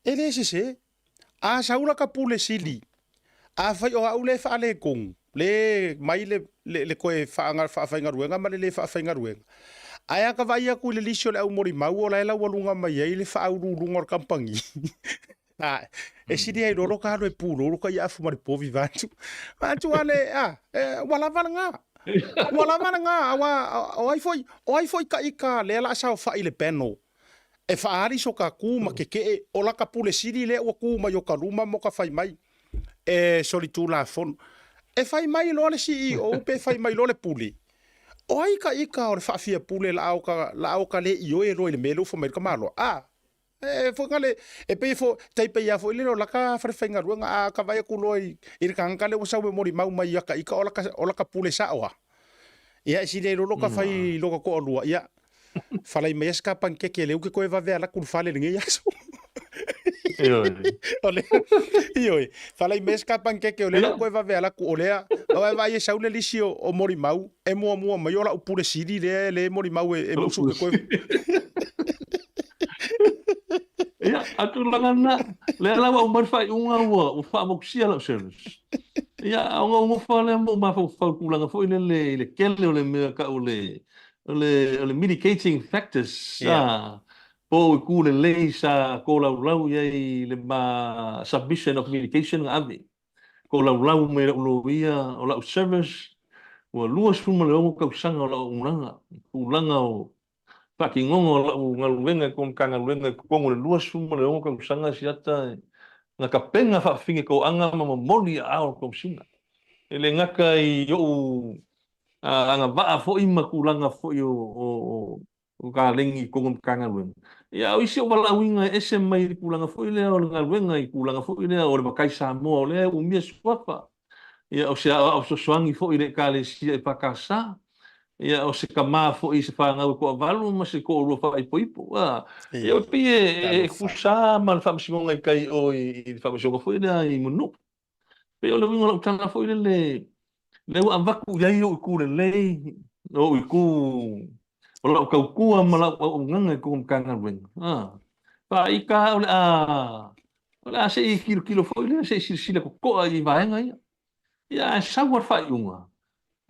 E le sese, a sau la ka pule sili, afai o au le faaletonu, le mai le, le, le toe faafaigaluega ma le le faafaigaluega, ae a ka vaai atu i le lisi o le au molimau o la e laualuga mai ai le faauluuluga o le kamupani, A, e sili ai loa lo ka alu e pulou lo ka ia afu ma le povi vaeatu. Vaeatu a le, a, e, ua lava lena. Ua lava lena, aua o ai foi, o ai foi ka ika lea la a saofai i le panel e faaali so ka ku ma kekeʻe, o la ka pule sili lea ua ku mai o ka luma mo ka fai mai e solitulafono. E fai mai loa le CEO pe fai mai loa le pule, o ai ka ika o le faafia pule la a o ka, la a o ka le ioe loa i le mea lea ua fai mai le tamaloa. A, E foi ngale, e pei fo, tai pei a foi le o laka falefaigaluega a ka vaai atu loa i, i le tagata lea ua sau e molimau mai ia ka ika o laka, o laka pule sao a. Ia e sili ai loa lo ka fai lo ka toalua, ia falai mai se ka panikeke lea u ke toe vave ala atu i le fale i lenei aso. Ioe. O le, ioe, falai mai se ka panikeke o lea u toe vave ala atu o lea, o e vaai e sau le lisi o, o molimau, e muamua mai o lau pule sili lea e le molimau e, e musu ke koe. Ia, a tulaga lena, lea la ua aumai le faaiuga ua, ua faamotusia lau service. Ia, a ona ou nofo lava lea ma ou mafaufau i tulaga foi lele i le tele o le mea tau o le, o le, o le mitigating factors, yeah. po o itu lelei sa tolaulau i ai le ma submission of mitigation na ave. Kolaulau mai lau loia o lau service, ua 26 tausaga o lau auaunaga, tulaga o faatinoga o lau galuega i totonu o Matagaluega i totonu o le 26 tausaga siata na tapena faafine toaga ma momoli i aao o le Komesina. E le gata i ou agavaa foi ma tulaga foi o o kalegi i totonu o le Matagaluega. Ia, a o isi ou valaauina e ese mai le tulaga foi lea o le galuega i tulaga foi lea o le matai Samoa o lea e umia suafa. Ia, o se aoao fesoasoani foi i le Ekalesia EFKS. Ia, o se tama foi i se fanau e toavalu ma se toalua faaipoipo. A, ia, e pei e tutusa ma le faamasinoga i tai i o i le faamasinoga foi lea i Mulinuu. Pei o le uiga o lau tala foi lele, lea ua avatu i ai ou itu lelei, ou itu o lau tautua ma lau auaunaga i totonu o Matagaluega. Faaiuta o le a o le a se i tilotilo foi lea, se i silasila totoa i vaega ia. Ia ae sau lava le faaiuga,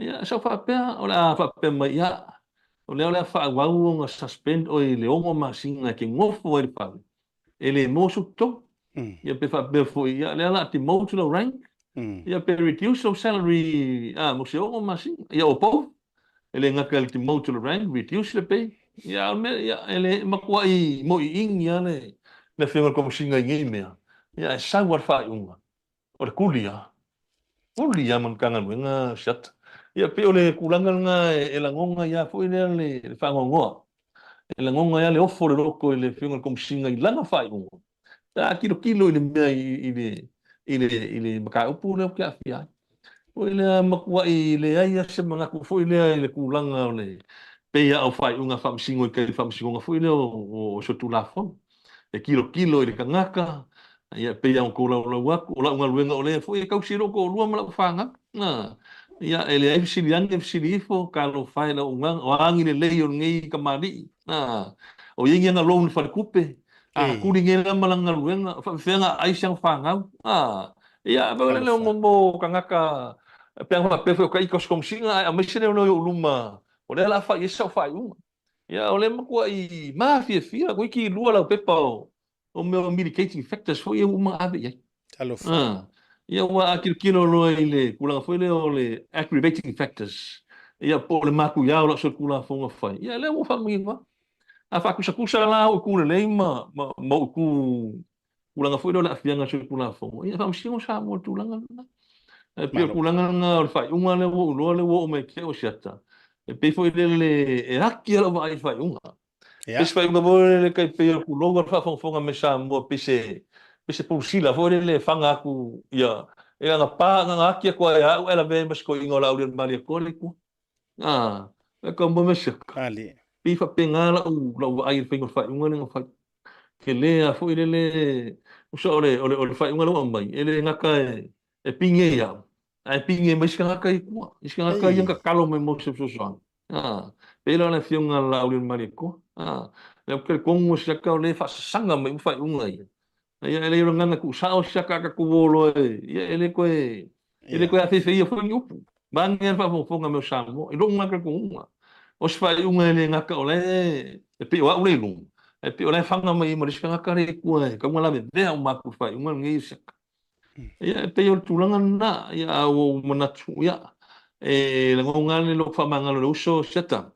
ia sau faapea o le a faapea mai, ia o lea o le a faaauau ona suspend oe i le 6 masina e te nofo ai i le fale, e le maua sou totogi. Ia pe faapea foi, ia lea o le a demote lou rank, ia pe reduce lou salary mo se 6 masina. Ia or both. E le gata i le demote o le rank, reduce le pay. Ia a o le mea, ia e le matuai moiiigi lava le Afioga i le Komesina i nei mea, ia ae sau lava le faaiuga. O le kuli lava. Kuli lava ma le Matagaluega siata. Ia pei o le tulaga lena e lagona ai lava foi lea le faanoanoa. E lagona ai lava le ofo o le loto i le Afioga i le Komesina i lana faaiuga pe a tilotilo i le mea i le i le i le mataupu lea ou te aafia ai. Foi lea matuai leai lava se manatu foi lea i le tulaga o le pei lava o faaiuga faamasino i tai i le faamasinoga foi lea o Solitulafono. E tilotilo i le tagata, ia e pei lava ona tolaulau atu, o lau galuega o lea foi e tausi ai lou toalua ma lau fanau. Ia, e leai fesili ane fesili ifo, talofa e i lau auaunaga, o a ni lelei o lenei kamali'i, o i ai ni ana loan i le faletupe, a tuli nei la ma lana galuega, o faapefea ona aai si ana fanau. Ia, foi lele mo tagata, pe ana faapea foi o ta ita o se Komesina ae aumai se leoleo i ou luma, o lea o le a fai i ai sau faaiuga. Ia, o lea matuai mafiafia, toeitiiti lua lau pepa o o mea o mitigating factors foi ia ua uma ona ave i ai. Talofa. Ah, ia ua a tilotilo loa i le tulaga foi lea o le aggravating factors, ia po o le matuia o lau solitulafono fai, ia lea ua faamanino lava. A faatusatusa la ou itu lelei ma, ma, ma ou itu tulaga foi lea o le aafiaga o le solitulafono, ia e faamasino Samoa i le tulaga lena. Ae pei o le tulaga lena o le faaiuga lea ua ou iloa lea ua oo mai ia te au Asiata, e pei foi lele e ati lava lau vaai i le faaiuga. Pei se faaiuga foi lele tai pei o le pulou a le faafogafoga mai Samoa pei se pei se pulusila foi lele e faga atu ia e ana pa ana ati atu ai a au ae lavea ai ma si toeaina o Laaulialemalietoa le itua. A, e tau mai ma siaka. Pei faapena lau lau vaai i le faiga o le faaiuga lea na fai. Tele lava foi lele, tusa o le o le o le faaiuga lea ua aumai, e le gata e e pigi ai au. Ae pine mai isi tagata i tua, isi tagata ia na tatalo mai mo se fesoasoani. A, pei la o le afioga a Laaulialemalietoa. A, lea ou te talitonu o se ata o lea e faasasaga mai uma faaiuga ia. Ia e leai o le agaga tuusao se ata a tatou o loa e, ia e le toe, e le toe afeifeia foi ni upu. Vaeane le faafogafoga mai o Samoa, i lou lena talitonuga. O se faaiuga e le gata o la e, e pei o au lea i luga, ae pei o la e fana mai ai ma le isi tagata lea i tua e tatau ona lavevea uma atu i le faaiuga lenei o se ata. Ia, e pei o le tulaga lena, ia, a ua ou manatu, ia, e lagona lava le loto faamagalo i le uso, Siata.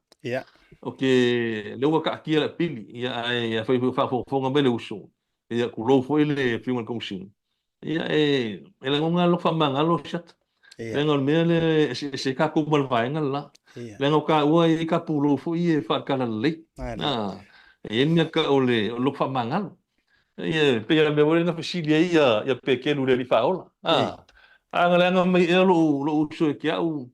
Ou te, lea ua taatia le apili, ia, ae afai foi o faafogafoga mai le uso, ia, tulou foi le Afioga i le Komesina, ia, e lagona lava le loto faamagalo, Siata. Leaga o le mea lea e eseese ai tatou ma le vaega le la. Leaga o taua e i ai ka pulou foi ia e faatalalelei. E i ai le mea tau o le loto faamagalo. Ia, e pei lava o le mea foi lea na fesili ai ia Pekelu i le Alii Faaola. A na leaga mai ea lou uso ia te au,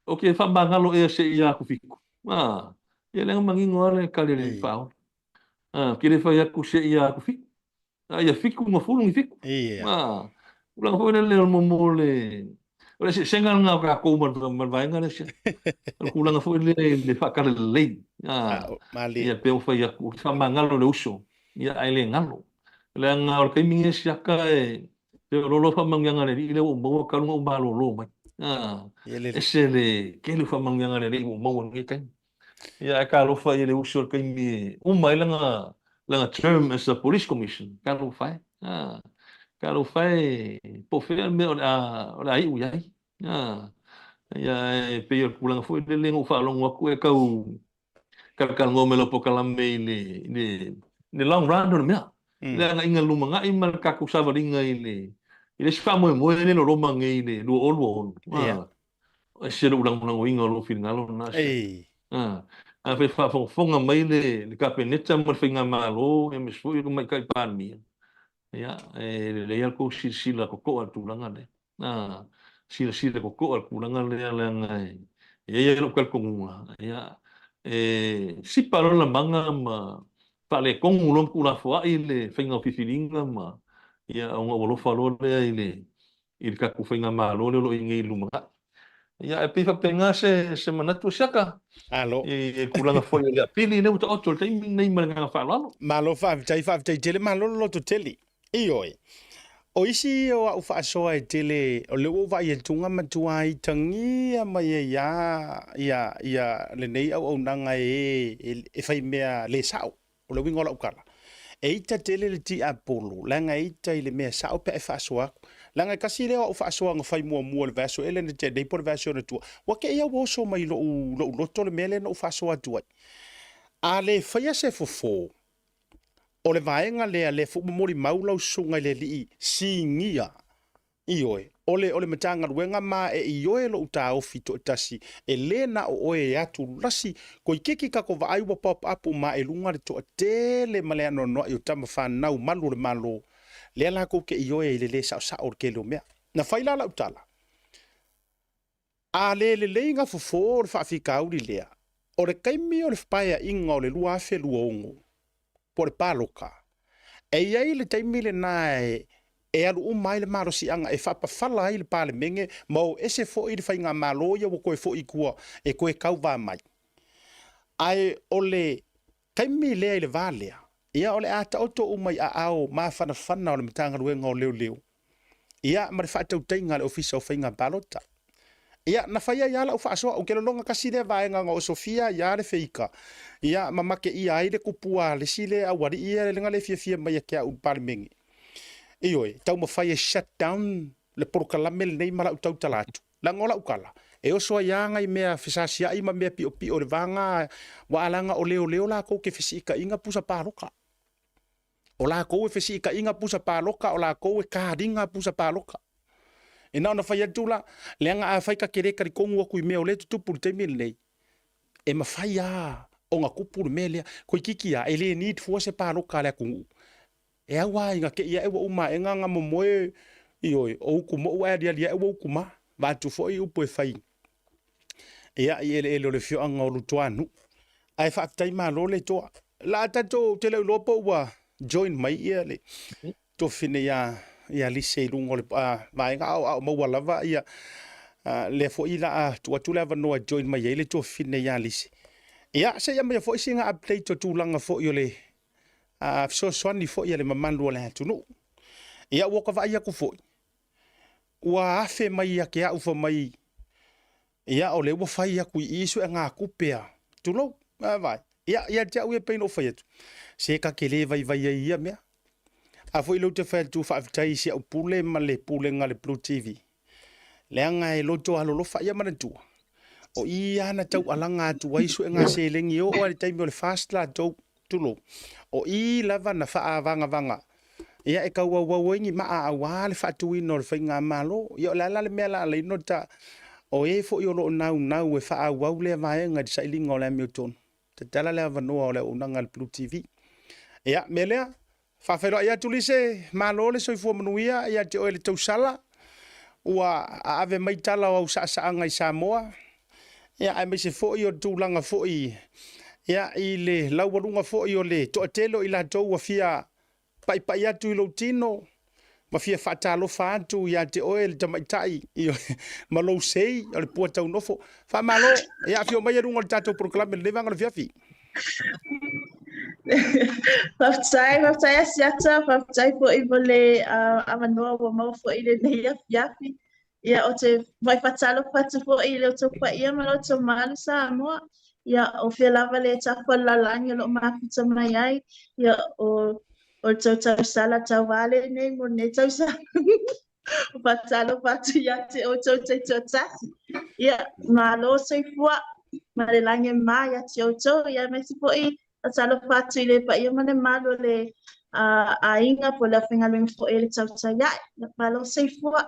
ou te faamagalo ea seia atu fitu. Ia leaga manino lava le tali a le Alii Faaola. Ou te le fai atu seia atu fitu. A ia fitu ma fulu ni fitu. Tulaga foi lele o le o le O le eseesega lena o tatou ma le vaega lea sia. O le tulaga foi lea i le faatalalelei. Ia pei ona fai atu, ou te faamagalo i le uso, ia ae le galo. Leaga o le taimi lenei siaka e pei o loa faamanuiaga a le Alii lea ua ou maua talu ona ou malolo mai. Ese le tele o faamanuiaga a le Alii ua ou maua i lenei taimi. Ia ae talofa i le uso i le taimi e uma ai lana lana term as a Police Commissioner. Talofa e. Ah, talofa e, po o fea le mea o le a o le a iu i ai. Ah, ia e pei o le tulaga foi lele na ou faalogo atu e tau talatalanoa mai lau polokalame i le i le i le long run o le mea. Le agaiga i le lumanai ma le tatou savaliga i le i le isi faamoemoe lea e loloma nei i le 2026. Ah, Ese lou lagolagoina o lou finagalo lena. Afai e faafogafoga mai le Kapeneta ma le Faigamalo aemaise foi o le Tamaitai Palemia, ia, e lelei lava le tou silasila totoa i le tulaga lea. Silasila totoa i le tulaga lea leaga e i ai lou talitonuga, ia, e sipa loa le lamaga ma faaletonu loa ma tuulafoai le faiga o filifiliga ma, ia, ona ou alofa loa lea i le i le tatou faigamalo lea o lo o i ai nei i le lumanai. Ia, e pei faapena se, se manatu o Siaka. Malo. I le tulaga foi o le apili lea ua taoto i le taimi lenei ma le agaga faaaloalo. Malo faafetai, faafetai tele, malo le loto tele. Ioe. O isi o au faasoa e tele, o lea ua ou vaai atu na matua itagia mai ai lava ia, ia lenei auaunaga e, e, e fai mea le sao. O le uiga o lau tala, e ita tele le tiapolo, leaga e ita i le mea sao pe a e faasoa atu. Leaga e tasi lea o au faasoa na fai muamua i le vaiaso ea lea na tea nei po o le vaiaso ona tua, ua te i lava ua oso mai i lou, lou loto le mea lea na ou faasoa atu ai. A le faia se fofo o le vaega lea, lea foi ua molimau lau susuga i le alii sinia Ioe, o le, o le Matagaluega ma e ioe lou taofi toatasi, e le na o oe e atu lasi, koikiki kako vaai ua pop up uma i luga le toatele ma le anoanoai o tama fanau malu o le Malo, lea lakou ke ioe i le le saosao o le tele o mea. Na fai la lau tala, a le lelei ga fofo o le faafitauli lea, o le taimi o le paeaiga o le 2026, po o le paloka, e i ai le taimi lena e e alu uma ai le malosiaga e faapafala ai le Palemene ma o ese foi le faigamalo ia ua toe foi i tua e toe tauva mai. Ae o le taimi lea i le va lea, ia o le a taoto uma i aao mafanafana o le Matagaluega o Leoleo ia ma le faatautaiga a le Ofisa o Faiga Palota. Ia, na fai ai lava lau faasoa, ou te lagona tasi lea vaega na osofia ai lava le feika, ia, ma mateia ai le kupu a le isi lea aualii ia na le fiafia mai ia te au i le Palemene. Ioe, taumafai e shut down le polokalame lenei ma lau tautala atu. Leaga o lau tala, e oso ai lava nai mea fesasiai ma mea piopio i le vaga ua alaga o leoleo latou ke fesiitaiga pusa paloka. O lakou e fesiitaiga pusa paloka, o lakou e kaliga pusa paloka. E na ona fai atu la, leaga afai ta te le talitonu atu i mea o lea e tutupu i le taimi lenei, e mafai lava ona tupu le mea lea. Toeitiiti lava, e le need fua se paloka a le atunuu. E au lava ina te i ae ua uma ae na momoe, ioe, o utu mou ae aliali ae ua utu ma. Vaeatu foi upu e fai ia, i eleele o le afioaga o Lutuanuu. Ae faafetai malo le toa. La tatou, ou te le o iloa po ua join mai ia le tofine ia, ia Lise i luga o le vaega aoao maua lava ia. Lea foi la a tuu atu le avanoa e join mai ai le tuafafine ia Lise. Ia, se i aumaia foi sina update o tulaga foi o le fesoasoani foi a le mamalu o le atunuu. Ia, ua ta vaai atu foi, ua afe mai ia te au fai mai, ia o lea ua fai atu i i suegatupe a, tulou, vaai. Ia, ia te au ia pei ona ou fai atu, se ta te le vaivai ai i ia mea. A foi lea ou te fai atu faafetai i si au pule ma le pulega a le Blue TV, leaga e loto alolofa. Ia manatua, o i lava na taualaga atu ai suega seleni e oo lava i le taimi o le FAST latou, tulou, o i lava na faavagavaga ia e tau auau ai ni maa aua le faatuina o le faigamalo. Ia o le a la le mea la ala ai ona ta, o e foi o lo o naunau e faaauau lea vaega i le sailiga o le amiotonu, tatala le avanoa o le auaunaga a le Blue TV. Ia, mea lea, faafeiloai atu Lise, malo le soifua manuia ia te oe le tausala, ua aave mai tala o au saasaaga i Samoa, ia aemaise foi o le tulaga foi ia i le laualuga foi o le toatele o i latou ua fia paipai atu i lou tino ma fia faatalofa atu ia te oe le tamaitai ma lou sei o le pua taunofo. Faamalo, ia afio mai i luga o le tatou polokalame i lenei vaega o le afiafi. Faafetai, faafetai Asiata, faafetai foi mo le avanoa ua maua foi i lenei afiafi. Ia, ou te muai faatalofa atu foi i lo outou paia ma lo outou mamalu Samoa. Ia, o fea lava le tafa o le lalolagi o lo o mafuta mai ai. Ia, o o le tou tausala tauā lenei mo lenei tausaga. Faatalofa atu ia te outou taitoatasi. Ia, malo soifua ma le lagi e mama ia te outou. Ia, aemaise foi faatalofa atu i le paia ma le mamalu o le aiga po o le aufaigaluega foi a le Tautai Ae. Ia, malo soifua.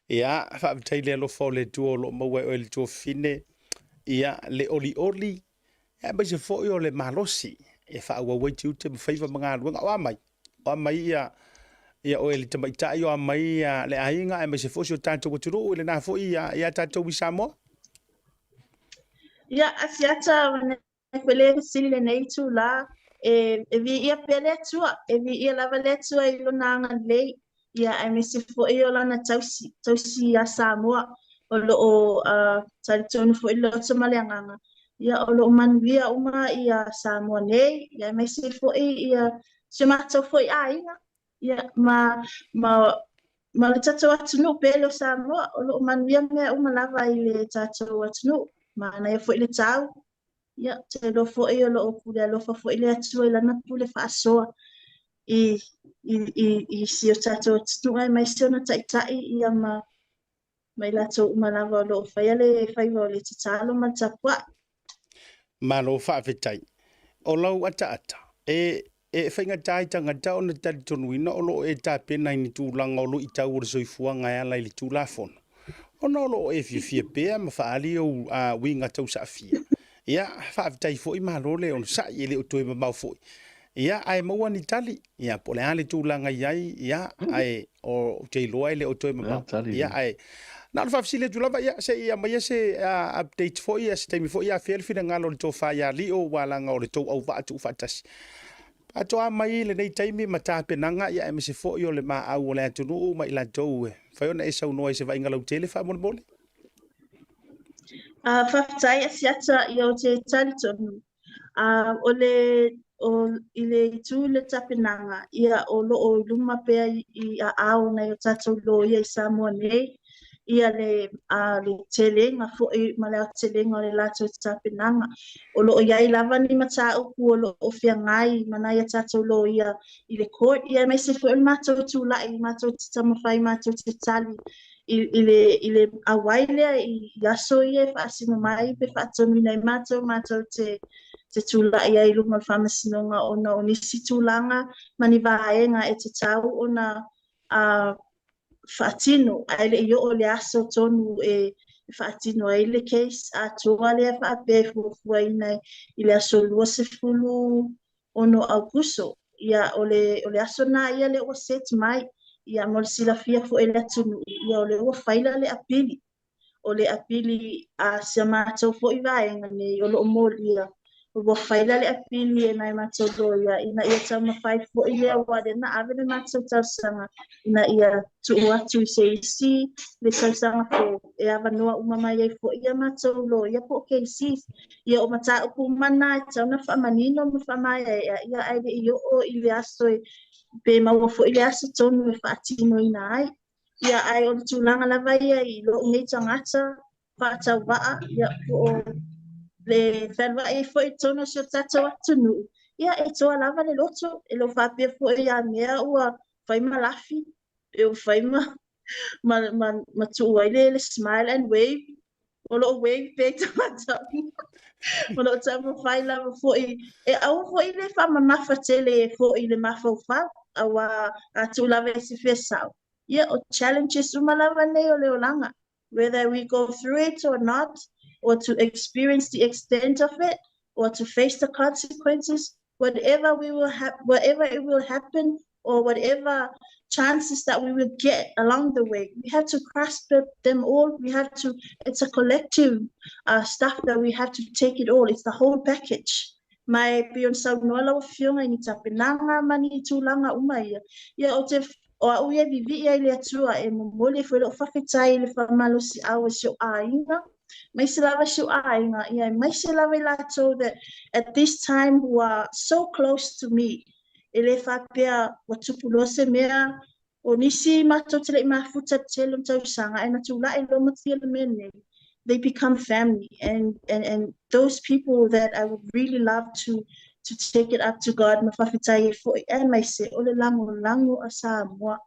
Ia, faafetai i le alofa o le Atua o lo o maua e oe le tuafafine, ia, le olioli, aemaise foi o le malosi e faaauau ai tiute ma faiva ma galuega. O a mai? O a mai ia, ia oe le tamaitai, o a mai ia le aiga, aemaise foi si o tatou atunuu i lena foi ia, ia tatou i Samoa? Ia, Asiata, Ko le fesili lenei itulā, e, e viia pea le Atua, e viia lava le Atua i lona agalelei, ia aemaise foi o lana tausi, tausi iā Samoa, o lo o uh, talitonu foi le loto ma le agaga, ia o lo o manuia uma ia Samoa nei, ia aemaise foi ia si o matou foi aiga, ia ma, ma ma le tatou atunuu pele o Samoa, o lo o manuia mea uma lava i le tatou atunuu. Manaia foi le tau, Ia, ou te iloa foi o lo o pule alofa foi le Atua i lana pule faasoa i, i, i, i si o tatou atunuu aemaise ona taitai ia ma, ma i latou uma lava o lo o faia le faiva o le tatalo ma le tapuai. Malo faafetai. O lau ataata, e E faigata ai tagata ona talitonuina o lo o e tapena i ni tulaga o luitau o le soifuaga e ala i le Tulafono, ona o lo o e fiafia pea ma faaali ou uiga tausaafia. Ia, faafetai foi, malo le onosai, e le o toe mamao foi. Ia, ae maua ni tali, ia, po o le a le tulaga i ai, ia, ae ou te iloa e le o toe mamao. Ia, ae na ona faafesili atu lava, ia, se i aumaia se update foi, ia, se taimi foi ia afea le finagalo o le tofa ia Lio, aua leaga o le tou auvaa tuufaatasi. Atoa mai lenei taimi ma tapenaga, ia, aemaise foi o le maau o le atunuu ma i latou e mafai ona e saunoa i se vaaiga lautele faamolemole. Faafetai Asiata, ia ou te talitonu O le, o, i le itu i le tapenaga, ia o lo o i luma pea i, i aao o nai o tatou loia i Samoa nei, ia le, a, le telega foi ma le aotelega o le latou tapenaga. O lo o i ai lava ni mataupu o lo o feagai ma nai a tatou loia i le court, ia aemaise foi o le matou tulai, matou te taumafai matou te tali i, i le, i le auai lea i, i aso ia e faasino mai pe faatonuina ai matou, matou te, te tulai ai i luma o le faamasinoga ona o nisi tulaga ma ni vaega e tatau ona uh, faatino, ae le i oo le aso tonu e, e faatino ai le case atoa lea faapea e fuafuaina i le aso 26 Aokuso. Ia, o le, o le aso lena ia lea ua set mai. Ia, mo le silafia foi e le atunuu, ia o lea ua faila le apili. O le apili a si a matou foi vaega nei o lo o molia, Ua fai la le apili e nai matou loia ina ia taumafai foi lea aua lea na ave le matou talosaga ina ia tuu atu i se isi le tausaga fou e avanoa uma mai ai foi ia matou loia po o cases. Ia o mataupu uma na e tatau ona faamanino ma faamaeaea ia ae le i oo i le aso e pe maua foi le aso tonu e faatinoina ai. Ia ae o le tulaga lava ia i lou nei tagata faatauvaa, ia, po o le fealuai ai foi i totonu o si o tatou atunuu, ia, e toa lava le loto, e le o faapea foi a mea ua fai ma lafi, pe ua fai ma, ma, ma, ma tuu ai le, le smile and wave, o lo o wave pea i tagata uma. O lo o taumafai lava foi, e aua foi le faamamafa tele foi i le mafaufau, aua a tuu lava i se fea sao, ia, o challenges uma lava nei o le olaga, whether we go through it or not, or to experience the extent of it, or to face the consequences, whatever we will have, whatever it will happen, or whatever chances that we will get along the way, we have to grasp them all. We have to, it's a collective stuff that we have to take it all. It's the whole package. Ma e pei ona saunoa lau Afioga i ni tapenaga ma ni tulaga uma ia, ia ou te, o au ia e vivii ai i le Atua e momoli ai foi lou faafetai i le faamalosiau e si ou aiga, aemaise lava si ou aiga, ia aemaise lava i latou that at this time who are so close to me, e le faapea ua tupu loa se mea, O nisi matou te le i mafuta i le tele o tausaga ae na tulai loa ma tia le mea nei, they become family and, and, and those people that I would really love to, to take it up to God ma faafetai ai foi aemaise o le lagolago a Samoa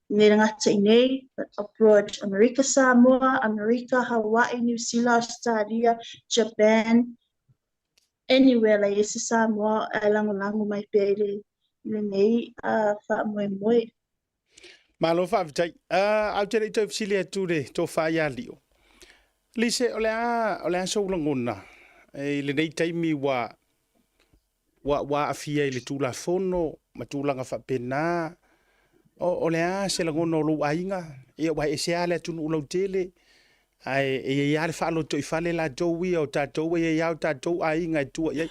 le gata i nei but abroad, Amerika Samoa, Amerika, Hawaii, New Zealand, Australia, Japan, anywhere la i ai se Samoa ae lagolago mai pea i le lenei faamoemoe. Malo faafetai. Ae ou te le i toe fesili atu i le tofa ia Lio. Lise, o le a, o le a sou lagona i lenei taimi ua, ua, ua aafia i le Tulafono ma tulaga faapena, o, o le a se lagona o lou aiga? Ia, aua e ese lava le atunuu lautele, ae e i ai lava le faalotoifale latou ia o tatou, e i ai lava o tatou aiga e tua i ai.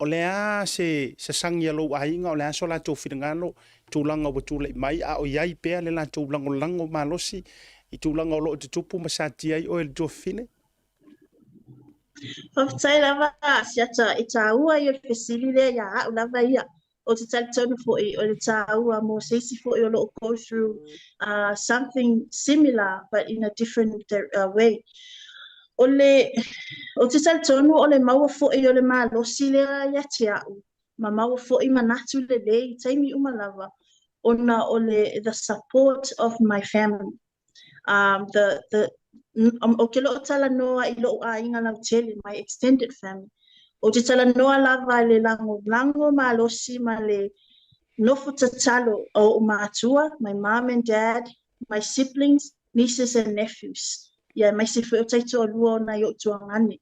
O le a se sasagi a lou aiga, o le a so latou finagalo i tulaga ua tulai mai, a o i ai pea le latou lagolago malosi i tulaga o lo o tutupu ma satia ai oe le tuafafine? Faafetai lava Asiata, e taua ia o le fesili lea ia au lava ia. Ou te talitonu foi o le taua mo se isi foi o lo o go through something similar but in a different way. O le, ou te talitonu o le maua foi o le malosi lea ia te au, ma maua foi manatu lelei i taimi uma lava, ona o le the support of my family. Um, the, the, ou te le o talanoa i lou aiga lautele, my extended family. Ou te talanoa lava i le lagolago malosi ma le nofo tatalo a o'u matua, my mom and dad, my siblings, nieces and nephews. Ia, aemaise foi o taitoalua o nai o'u tuagane,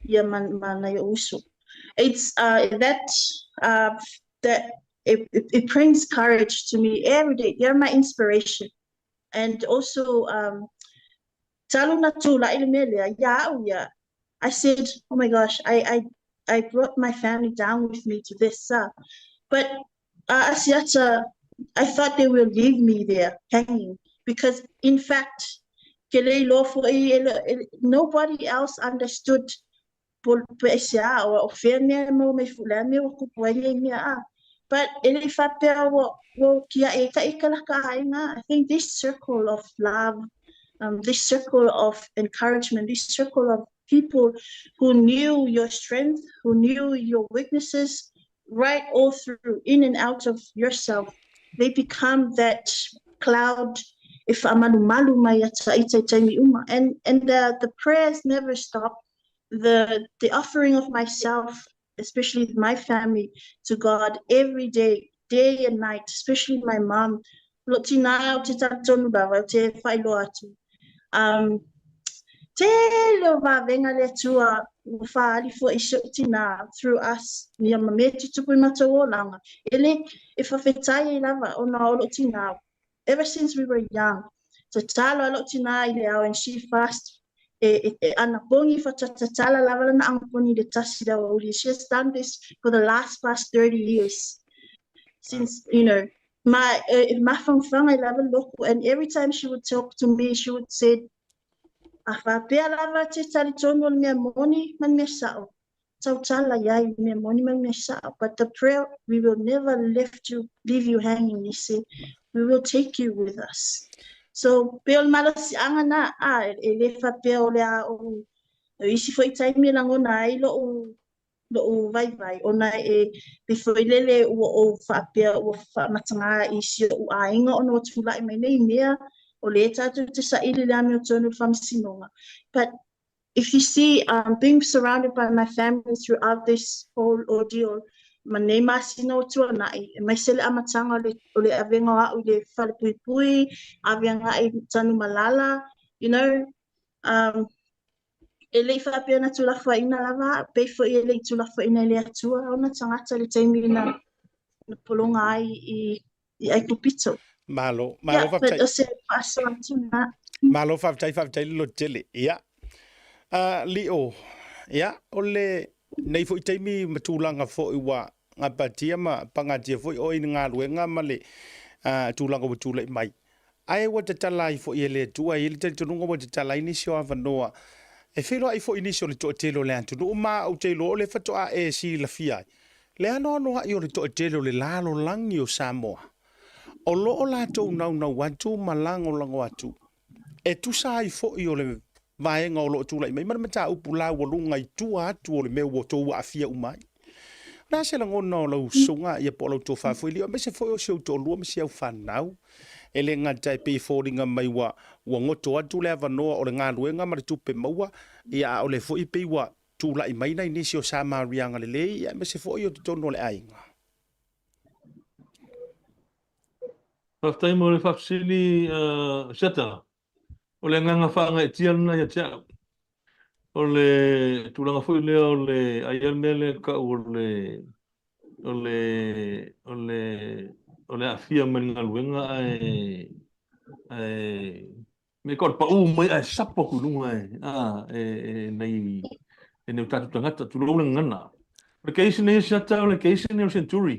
ia ma, ma nai o'u uso. It's that, that it, it brings courage to me every day. They're my inspiration. And also, um, talu na tulai le mea lea, ia au ia, I said, oh my gosh, I, I, I brought my family down with me to this. But Asiata, I thought they will leave me there hanging because in fact, ke le iloa foi, e nobody else understood po aisea o fea mea e maua mai foi, o le a mea ua tupu ai nei mea a. But e le i faapea ua, ua kia'i ai ka ika la ka aiga. I think this circle of love, this circle of encouragement, this circle of people who knew your strength, who knew your weaknesses, right all through, in and out of yourself, they become that cloud e faamalumalu mai ia ita i taimi uma. And, and the, the prayers never stop. The, the offering of myself, especially my family, to God every day, day and night, especially my mom. Lo tina o te talitonu lava, o te whailoa atu. Um, tele o vavenga le Atua ua faaali foi i si ou tinā through us ia ma mea tutupu i matou olaga. E le e faafetai ai lava ona o lou tinā ever since we were young, tatalo a lou tinā i le ao and she fast. E, e, e anapogi fatatatala lava lana anaponi i le tasi i le aoauli. She has done this for the last past 30 years. Since, you know, ma e, e mafangafaga ai lava le loku. And every time she would talk to me, she would say, A faapea lava te talitonu o le mea moni ma le mea sao, tautala i ai i mea moni ma le mea sao, but the prayer, we will never left you, leave you hanging, he said, we will take you with us. So, pei o le malosiaga na, a, e le faapea o le a ou, o isi foi taimi e lagona ai lo'u, lo'u vaivai, ona e pei foi lele ua ou faapea ua faamatagā i si o'u aiga ona ua tulai mai nei mea, o lea tatou te saili i le amiotonu i le faamasinoga. But If you see, um, being surrounded by my family throughout this whole ordeal, ma nei masina o tuanai, aemaise le amataga o le, o le avega o a'u i le falepuipui, ave agai i Tanumalala, you know, um, e le i faapea na tulafoaina lava a'u, pei foi e le i tulafoaina e le Atua ona tagata i le taimi na, na pologa ai i i Aikupito. Malo, malo Yeah, but faafetai. o se faasoa atu lena. Malo faafetai, faafetai le lototele. Ia. Uh, Lio, ia, o le nei foi taimi ma tulaga foi ua gapatia ma pagatia foi oe i le galuega ma le uh, tulaga ua tulai mai. Ae ua tatala ai foi e le Atua, e i ai le talitonuga ua tatala ai nisi o avanoa e feiloai foi nisi o le toatele o le atunuu, ma ou te iloa o lea faatoa e silafia ai le anoanoai o le toatele o le lalolagi o Samoa o lo o latou naunau atu ma lagolago atu e tusa ai foi o le vaega o lo o tulai mai ma le mataupu laualuga i tua atu o le mea ua outou aafia uma ai. O le a se lagona o lau susuga ia po o lau tofa foi Lio, aemaise foi o si ou toalua ma si au fanau, e le gata e pei e foliga mai ua, ua goto atu le avanoa o le galuega ma le tupe maua, ia a o lea foi e pei ua tulai mai nai nisi o Samariaga lelei, ia aemaise foi o totonu o le aiga. Faafetai mo le faafesili, Seta. O le agaga faagaeetia lena ia te au. O le tulaga foi lea o le ai le mea lea e tau o le o le o le o le aafia mai le galuega ae ae me ka o le paū mai ae sapo atu i luga e a e e nei e nei o tatou tagata tulou le gagana. O le case nei e siata o le case nei o le Century.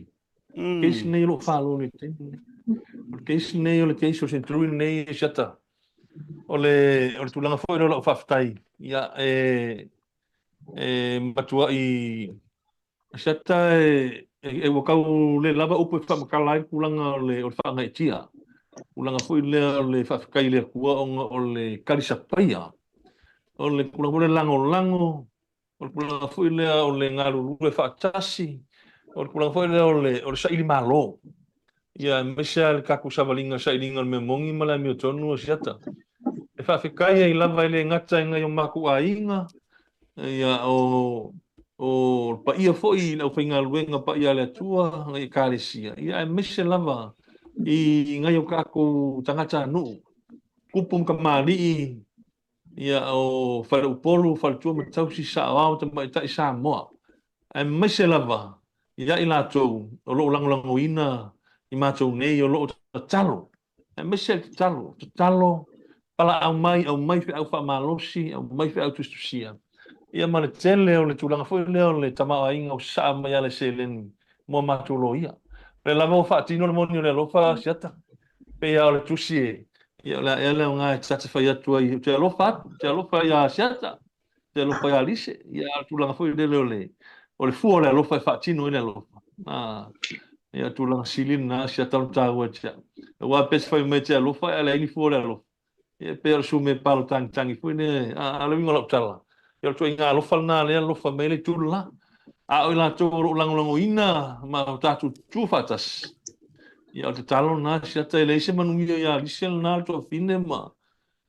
Case nei o lo o falo i le taimi lenei. O le case nei o le case o le Century nei e siata. O le, o le tulaga foi lea o lau faafetai, ia, e, e matuai siata e, e, e ua tau le lava upu e faamatala ai le tulaga o le, o le faagaeetia. Tulaga foi lea o le faafetai i le Atua ona o le talisapaia, o le tulaga foi lea o le lagolago, o le tulaga foi lea o le galulue faatasi, o le tulaga foi lea o le, o le saili malo. Ia, aemaise lava le tatou savaliga, sailiga o le mea moni ma le amiotonu o Asiata. E faafetai ai lava e le gata i nai o matou aiga, ia, o, o le paia foi i le aufaigaluega paia a le Atua, nai Ekalesia, ia, aemaise lava i nai o tatou tagatanuu, tupu ma tamalii, Ia, o Faleupolu, Faletua ma Tausi, Saoao, Tamaitai Samoa, aemaise lava ia i latou o lo o lagolagoina i matou nei o lo o tatalo, aemaise le tatalo, tatalo, palaau mai, aumai feau faamalosi, aumai feau tusitusia. Ia ma le tele o le tulaga foi lea o le tamaoaiga o sasaa mai ala i seleni mo a matou loia. O lea lava ua faatino le moni o le alofa, Asiata, pei lava o le tusi e, ia o le a ea le aoga e ta te fai atu ai, ou te alofa atu, ou te alofa iā Asiata, ou te alofa iā Lise, ia a o le tulaga foi lele o le, o le fua o le alofa e faatino ai le alofa. A, ia o le tulaga sili lena Asiata o le taua ia te au. Aua pe te fai mai e te alofa ae leai ni fua o le alofa. Ia e pei o le sume palo tagitagi foi lea, a, a o le uiga o lau tala, ia o le ituaiga alofa lena lea alofa mai ai le itu le la. A o i latou o lo o lagolagoina ma o tatou tutu faatasi, ia o le tatalo lena, Asiata, e leai se manuia ia Alise lena le tuafafine ma,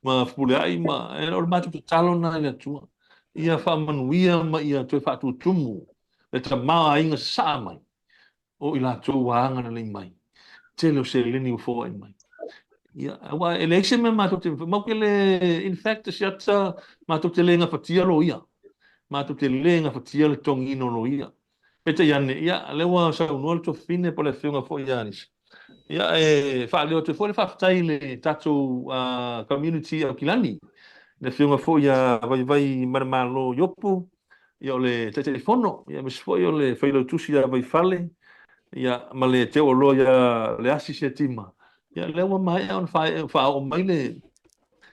ma Fepuleai ma, e, o le matou tatalo lena i le Atua, ia faamanuia ma ia toe faatutumu le tamaoaiga sasaa mai o i latou ua agalelei mai. Tele o seleni ua foai mai. Ia, aua e leai se mea matou te, matou te le, in fact, siata, matou te le gafatia loia. Matou te le gafatia le totogiina o loia. Peitai ane, ia, lea ua saunoa le tuafafine po o le afioga foi ia Alisa. Ia, e faaleo atu ai foi le faafetai i le tatou community i Aukilani. Le Afioga foi ia Vaivai Manamalo Iopu, ia o le Taitaifono, ia aemaise foi o le Failautusi ia Vaifale, ia ma le Teuoloa ia Leasi Setima. Ia lea ua maea ona faaoo mai le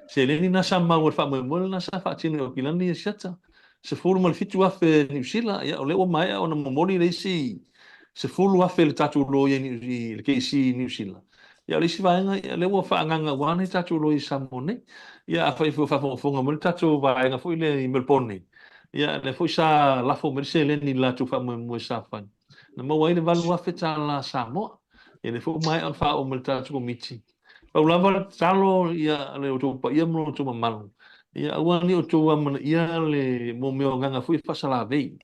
seleni lena sa maua i le faamoemoe lena sa faatino i Aukilani ia Siata, 17,000 Niu Sila, ia o lea ua maea ona momoli le isi 10,000 i le tatou loia i le KC i Niu Sila. Ia o le isi vaega, ia lea ua faaagaaga aua nai tatou loia i Samoa nei. Ia afai foi o faafogafoga mai le tatou vaega foi lea i Melbourne, ia lea foi sa lafo mai le seleni i le latou faamoemoe sa fai, na maua ai le $8,000 Samoa. Ia lea foi ua maea ona faaoo mai i le tatou Komiti. Pau lava le tatalo ia le outou paia ma lo outou mamalu, ia aua ne i outou amanaia le mo mea o agaga foi faasalavei.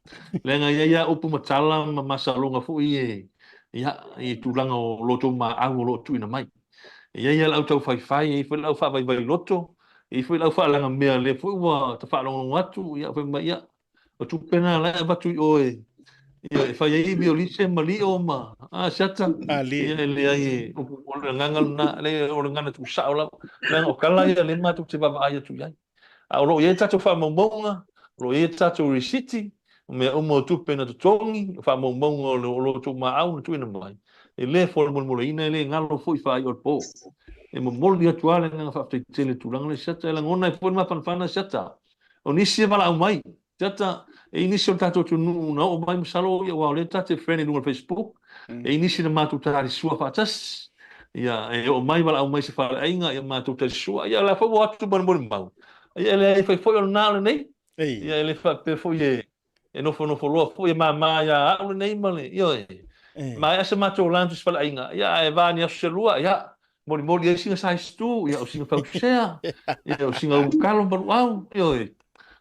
Leaga e i ai lava upu ma tala ma masaloga foi e ia i tulaga o lo outou maau o lo o tuuina mai. E i ai lava le au taufaifai, e i ai foi le au faavaivai loto, e i ai foi le au faalagamea lea foi ua ta faalogologo atu, ia fai mai, ia, o tupe na la e avatu i o e, ia, e fai ai violise ma lio ma a siata. Ia, e leai, e, o le agaga lena, leai, o le agaga tuusao lava. Leaga o tala ia lea matou te vaavaai atu i ai. A o lo o i ai tatou faamaumauga, o lo o i ai tatou risiti, o mea uma o tupe na totogi, o faamaumauga o lo outou maau na tuuina mai, e le folamolemoleina, e le galo foi faai'a o le po. E momoli atu lava le agaga faafetai tele i le tulaga lea Siata, e lagona ai foi le mafanafana Siata. O nisi e valaau mai, Siata, e i ai nisi o le tatou atunuu na oo mai masalo aua o lea ta te friend i luga o le Facebook, e i ai nisi na matou talisua faatasi, ia e oo mai valaau mai i se faleaiga ia matou talisua, ia o la foi ua o atu ma le molimau, ia e leai fai foi o lena o lenei, ia e le faapea foi e nofonofo loa foi e mama ia au lenei ma le, ioe, maea se matou lunch i se faleaiga, ia ae va ni aso se lua, ia molimoli ai sina size tu, ia o sina fausea, ia o sina ulukalo ma luau, ioe.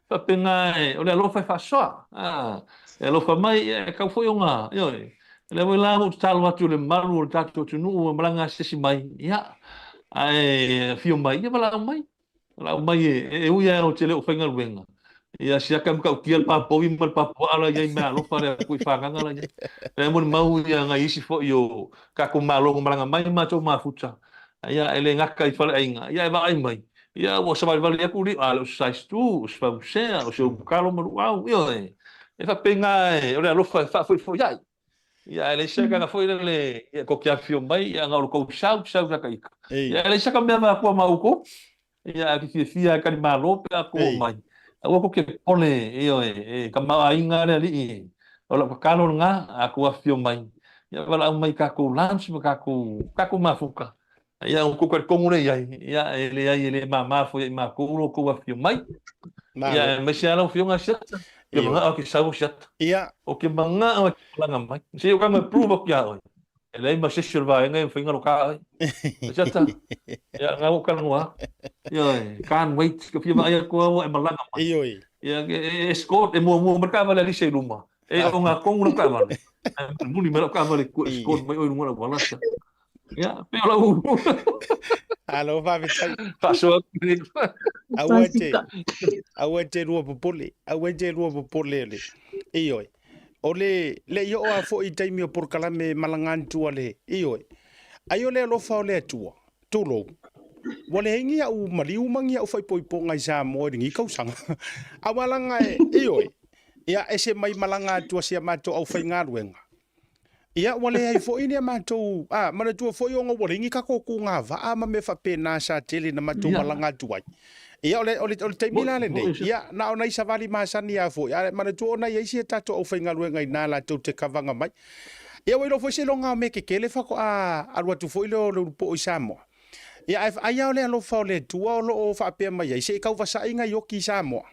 Faapena e, o le alofa e faasoa, a, e alofa mai, ia e tau foi ona, ioe. O lea foi la ua ou tatalo atu i le mamalu o le tatou atunuu e malaga asiasi mai, ia, ae afio mai, ia valaau mai. Valaau mai e, e ui lava ou te le o faigaluega, ia siaka e matautia le papovi ma le papuaa la i ai meaalofa le atu i fagaga la i ai. Lea molimau ia nai isi foi o tatou malo na malaga mai matou mafuta, ia e le gata i faleaiga, ia e vaai mai, ia ua savalivali atu lio, a le o se size tu, o se fausea, o se umukalo ma luau, ioe. E faapena e, o le alofa e faafoifoiai. Ia ae leai se agaga foi lele ia tou te afifio mai ia na o le tou sau sau ia ka ika. Ia ae leai se mea mafua ma outou. Ia ae te fiafia e tali malo pe a tou oo mai. Aua tou te popole ioe e tamaoaiga le alii. O lau tatalo lena a tou afifio mai ia valaau mai i tatou lunch ma tatou tatou mafuta. Ia ona outou talitonu lea i ai ia e leai e le mama foi ia i matou lo outou afifio mai. Ia aemaise lava lau Afioga Asiata. Ou te manao e te sau Asiata. Ia. Ou te manao e te malaga mai. Se i ou tago e prove atu ia oe. E leai ma se isi o le vaega e mafai ona loka oe. Asiata. Ia lena ua ou talanoa atu. Ioe, can't wait. Ka fia vaai atu au ua e malaga mai. Ioe. Ia e escort, e muamua mai le taavale a Lisa i luma. E ogatonu lau taavale. Ae mulimuli mai lau taavale i tua e escort mai oe i luga o le auala. Ia, pei o lau Alo, faafetai. Faasoa atu lenei. Aua e te, aua e te lua popole, aua e te lua popole le. Ioe. O le, le i oo lava foi i taimi o polokalame malaga atu le, ioe. Ai o le alofa o le Atua, tulou, ua leai ni au maliu ma ni au faaipoipoga i Samoa i lenei tausaga. Aua laga e, ioe, ia ese mai malaga atu a si a matou aufaigaluega. Ia, ua leai foi ni a matou, a, manatua foi ona ua leai ni tatou tugavaa ma mea faapena sa tele na matou malaga atu ai. Ia, o le, o le, o le taimi la lenei, ia, na o nai savali masani lava foi, ae manatua ona i ai si a tatou aufaigaluega i ina latou te kavaga mai. Ia, ua iloa foi seiloga o mea kekele faatoa alu atu foi lea o le ulupoo i Samoa. Ia, ae ai lava o le alofa o le Atua o lo o faapea mai ai, se i tau vasa'i nai oki i Samoa.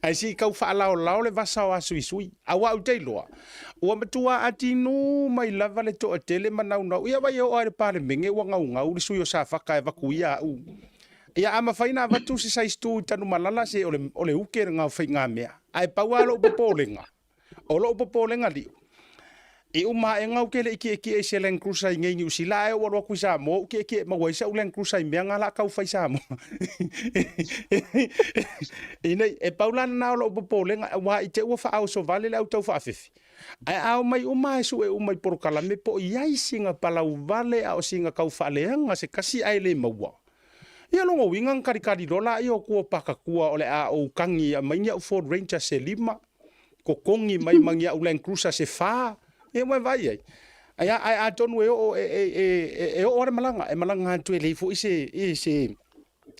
Ae se i tau faalaolao le vasa o Asuisui. Aua ou te iloa, ua matua atinu mai lava le toatele ma naunau. Ia vai e oo lava i le Palemene ua gaugau le sui o Safata e avatu ia au. Ia a mafai ona avatu se size tu i Tanumalala se o le, o le uke lena o faigamea. Ae pau lava lou popolega, o lou popolega liu, i uma ae ou te le i tietie i se Land Cruiser i nei Niu Sila, ae ou alu atu i Samoa ou tietie maua ai sau Land Cruiser i mea na la tau fai Samoa. I nei, e pau la lena o lou popolega, aua i te ua faaoso vale le au tau faafefe. Ae a omai uma e sue uma i polokalame po o i ai sina palau vale a o sina tau faaleaga se kasi ae le maua. Ia lona uiga na kalikali loa laia o tua o Pakakua o le a ou kagi e aumai ni au Ford Ranger se lima, totogi mai ma ni au Land Cruiser se fa, ia ua e vaai i ai. Ae a, ae atonu e oo, e, e, e, e oo lava le malaga, e malaga atu e leai foi se, e, se,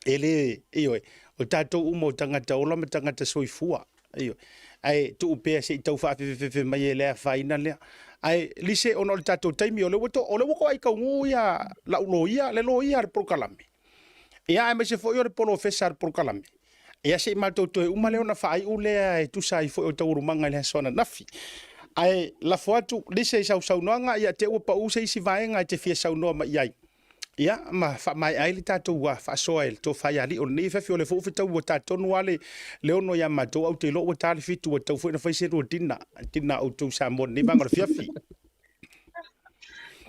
e le, ioe, o tatou uma o tagata ola ma tagata soifua. Ioe. Ae tuu pea se i tau faafefefefe mai e le afaina lea. Ae lise ona o le tatou taimi, o lea ua to, o lea ua toai taunuu ia lau loia, le loia a le polokalame. Ia aemaise foi o le polofesa a le polokalame. Ia se i matou toe uma lea ona faaiu lea e tusa ai foi o taualumaga i le aso ananafi. Ae lafo atu lise i sau saunoaga, ia te ua pau se isi vaega e te fia saunoa mai i ai. Ia, ma faamaea ai le tatou faasoa e le tofa ia Alii o lenei afiafi. O lea foi ua fetau ua ta tonu lava le 6 ia matou, ae ou te iloa ua ta le 7, ua tatau foi ona fai se lua dina, dina a outou Samoa i lenei vaega o le afiafi.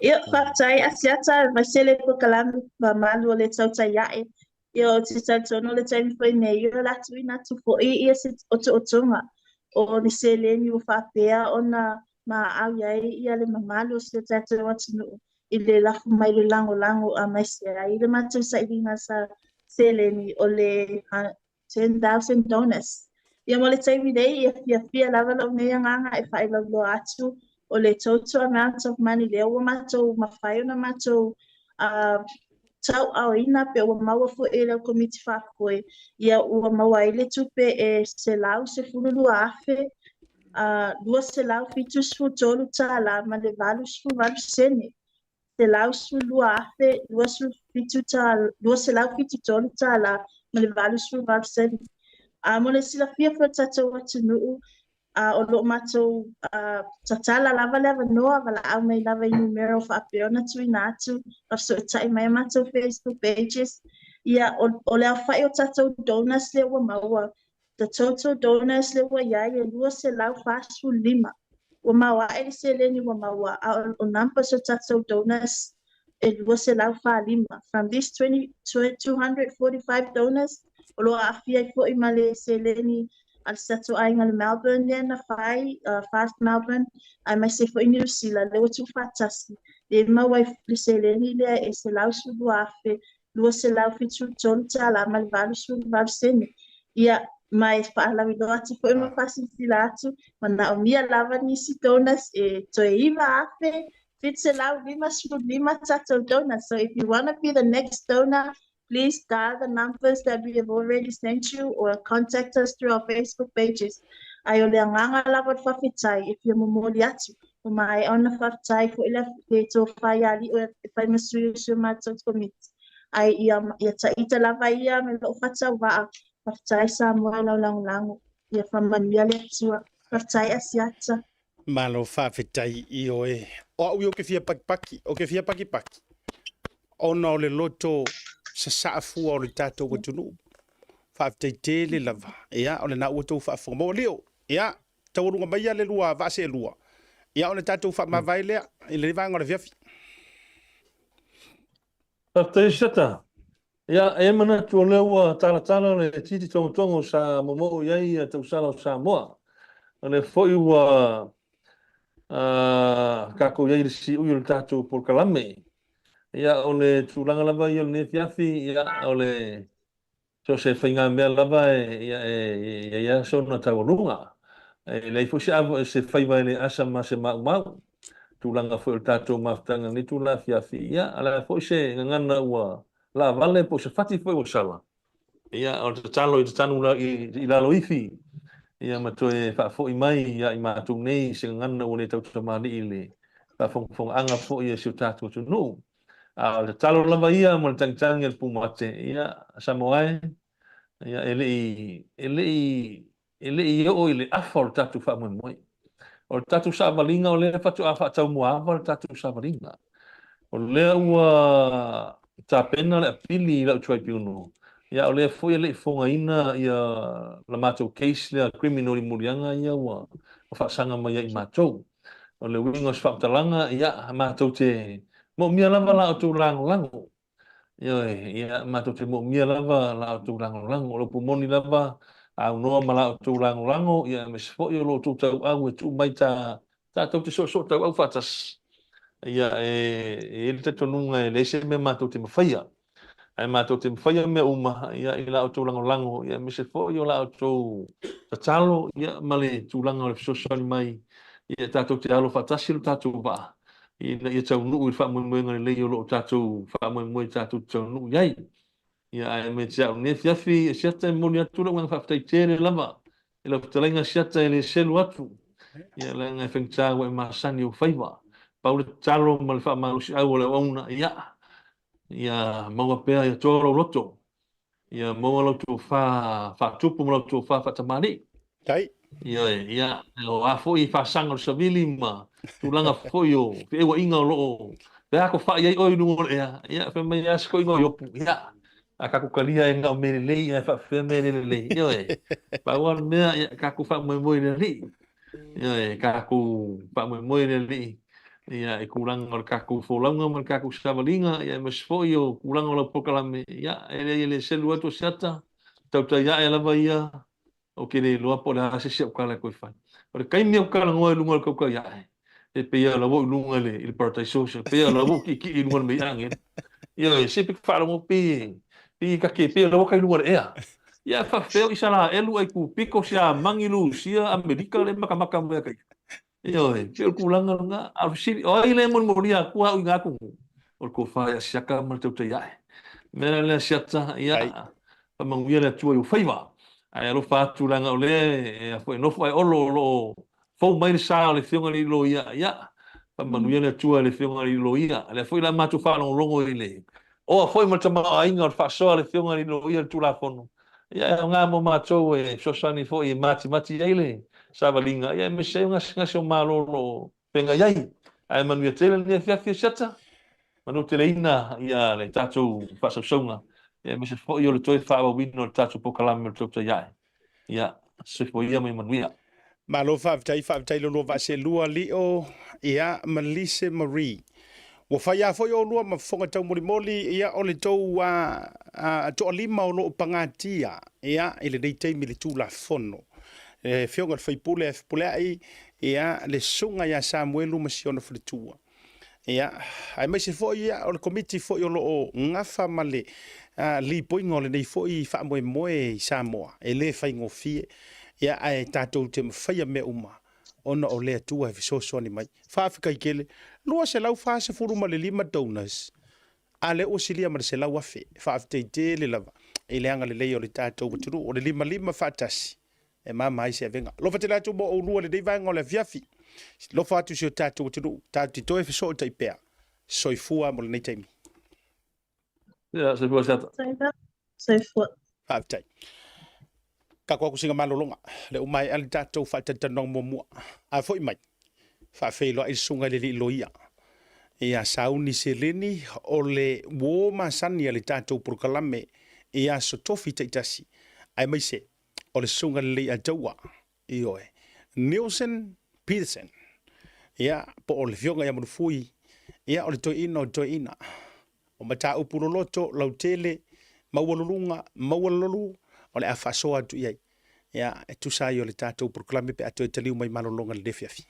Ia, faafetai Asiata, aemaise le polokalame mamalu o le tautai ae. Ia, ou te talitonu o le taimi foi nei, o le a tuuina atu foi ia se otootoga o ni seleni ua faapea ona maau i ai ia le mamalu o si o tatou atunuu i le lafo mai le lagolago aemaise ai le matou sailiga sa seleni o le 10,000 donors. Ia mo le taimi nei, ia fiafia lava lou nei agaga e faailoiloa atu o le total amount of money lea ua matou mafai ona matou uh, tauaoina pe ua maua foi e le au komiti faafoe, ia ua maua ai le tupe e $112,000 273 tālā ma le 88 sene. $112,273 tālā ma le 88 sene. A mo le silafia foi o le tatou atunuu, a o lo o matou tatala lava le avanoa, valaau mai lava i numera o faapea ona tuuina atu, faafesootai mai a matou Facebook pages. Ia, o, o le aofai o tatou donors lea ua maua, the total donors lea ua i ai e 245. Ua maoae le seleni ua maua, a o, o numbers o tatou donors e 245. From this 20, 245 donors, o lo o aafia ai foi ma le seleni a le tatou aiga i le Melbourne lea na fai, Fast Melbourne, aemaise foi Niu Sila, lea ua tuufaatasi, lea e maua ai le seleni lea e $112,273 ma le 88 sene. Ia, ma e faalauiloa atu foi ma faasilasila atu, manaomia lava nisi donors e toe 9,755 tatou donors. So if you want to be the next donor, please dial the numbers that we have already sent you or contact us through our Facebook pages. Ae o le agaga lava o le faafetai e fia momoli atu, ua maea ona faafetai foi le le tofa ia Alii e fai ma sui o si o matou komiti. Ae ia, ia taita lava ia me lou faatauvaa. Faafetai Samoa i lau lagolago. Ia faamanuia le Atua. Faafetai Asiata. Malo faafetai i oe. O au ia ou te fia pakipaki, ou te fia pakipaki ona o le loto sasaa fua o le tatou atunuu. Faafetai tele lava. Ia, o lena ua tou faafofoga. Mo Leo, ia, taualuga maia le lua vaa seelua. Ia, ona tatou faamavae lea i lenei vaega o le afiafi. Faafetai Seta. Ia, e manatu o lea ua talatala le titi togotogo sa momoo i ai ia tausala o Samoa. O lea foi ua tatou i ai i le siui o le tatou polokalame. Ia, o le tulaga lava ia o lenei afiafi, ia, o le So se faigamea lava e ia e i ai lava sona taualuga. E leai foi se ava se faiva e le asa ma se maumau. Tulaga foi o le tatou mafutaga i lenei itula afiafi, ia a o le a foi se gagana ua laavale po o se fati foi ua sala, ia o le tatalo i tatanu i lalo ifi, ia ma toe faafoi mai ia i matou nei se gagana ua le tautamalii i le faafogafogaaga foi a si o tatou atunuu. A o le tatalo lava ia ma le tagitagi a le pumate, ia, Samoa e, ia, e le i, e le i, e le i oo i le afa o le tatou faamoemoe. O le tatou savaliga, o lea faatoa faataumuaava le tatou savaliga. O lea ua tapena le apili i lau tribunal, ia, o lea foi e le i fogaina ia la matou case lea criminal i moliaga ia ua faasaga mai ai i matou. O le uiga o se faamatalaga, ia, matou te moomia lava la outou lagolago. Ioe, ia, matou te moomia lava la outou lagolago. O le upu moni lava, a aunoa ma la outou lagolago, ia, aemaise foi o lo outou tauau e tuu mai ta, tatou te soosoo tauau faatasi. Ia, e, e i ai le talitonuga e leai se mea matou te mafaia. Ae matou te mafaia mea uma, ia, i la outou lagolago, ia, aemaise foi o la outou tatalo, ia, ma le tulaga o le fesoasoani mai, ia, tatou te alo faatasi lo tatou vaa, ina ia taunuu i le faamoemoega lelei o lo o tatou faamoemoe tatou te taunuu i ai. Ia, ae me te au nei afiafi, e Siata, e momoli atu lou agaga faafetai tele lava i lau fetalaiga Siata, e le selu atu, ia, leaga e faigata ua e masani i ou faiva. Pau le tatalo ma le faamalosiau o le auauna, ia, ia maua pea ia toa lou loto, ia maua lau tofa faatupu ma lau tofa faatamalii. Tai. Ioe, ia, o a foi faasaga o le savili ma tulaga foi o feeuaiga o lo o pe a kofai ai oe i luga o le ea, ia, fai mai lava si toeaina o Iopu, ia, a tatou talia e na o mea lelei ae faapefea mea le lelei. Ioe, pau lava le mea, ia, tatou faamoemoe i le Alii. Ioe, tatou faamoemoe i le Alii, ia, i tulaga o le tatou folauga ma le tatou savaliga, ia, aemaise foi o tulaga o lau polokalame, ia, e leai e le selu atu o Siata, tautai ae lava ia, ou te le iloa po o le a se isi au tala e toe fai. O le taimi ou te talanoa i luga o le tautai ae, e pei lava o la ua ou i luga i le parataiso, e pei lava o la ua ou kiikii i luga o le mei agelu. Ioe, se pe faalogo pei pei ta te pei o la ua ta i luga o le ea. Ia a faapefea o Isaraelu, Aikupito, Siamani, Lusia, Amerika lea e matamata mai ia te ia. Ioe, pei o le tulaga lena. A o le fesili, o ai lea e molimolia atu au i na atunuu? O le tofa ia Siata ma le tautai ae. O le mea la lea Siata, ia, faamanuia le Atua i ou faiva. Ae alofa atu leaga o lea e nofo ae Olo o lo o fou mai le sa o le Afioga i le Loia, ia, faamanuia le Atua i le Afioga i le Loia. O lea foi la matou faalogologo i le oa foi ma le tamaoaiga o le faasoa a le Afioga i le Loia i le Tulafono, ia, e aoga mo matou e fesoasoani foi e matimati ai le savaliga, ia, aemaise ai o gasegase o Malo o lo o feagai ai. Ae manuia tele lenei afiafi e Siata, manuteleina ia le tatou faasausauga, ia, aemaise foi o le toe faaauauina o le tatou polokalame o le Tautai Ae. Ia, soifua ia ma ia manuia. Malo faafetai, faafetai lo lua vaaselua Lio, ia, ma Lise Marie. Ua fai lava foi oulua ma fofoga taumolimoli, ia, o le tou a, toalima o lo o pagatia, ia, i lenei taimi i le Tulafono. Le Afioga i le sui usufono ia Fepuleai, ia, le Susuga ia Samuelu ma si ona faletua. Ia, aemaise foi ia, o le Komiti foi o lo o gafa ma le lipoiga o lenei foi faamoemoe i Samoa, e le faigofie, ia, ae tatou te mafaia mea uma ona o le Atua e fesoasoani mai. Faafetai tele. 245 donors, a lea ua silia ma le 100,000. Faafetai tele lava i le agalelei o le tatou atunuu. O le limalima faatasi e mama ai se avega. Alofa tele atu mo oulua i lenei vaega o le afiafi. Alofa atu i si o tatou atunuu. Tatou te toe fesootai pea. Soifua mo lenei taimi. Ia, soifua Siata. Soifua. Faafetai. Tatou atu sina malologa. Le uma ai le tatou faatalatalanoaga muamua. A foi mai, faafeiloai le susuga i le alii loia ia Sauni Seleni, o le uo masani a le tatou polokalame i aso tofi taitasi, aemaise o le Susuga Lelei Ataua, ioe, Nielsen Peterson, ia, po o le Afioga ia Manufui, ia, o le toeaina o toeaina, o mataupu loloto, lautele, maualuluga, maualulu, o le a faasoa atu i ai, ia, e tusa ai o le tatou polokalame pe a toe taliu mai malologa i lenei afiafi.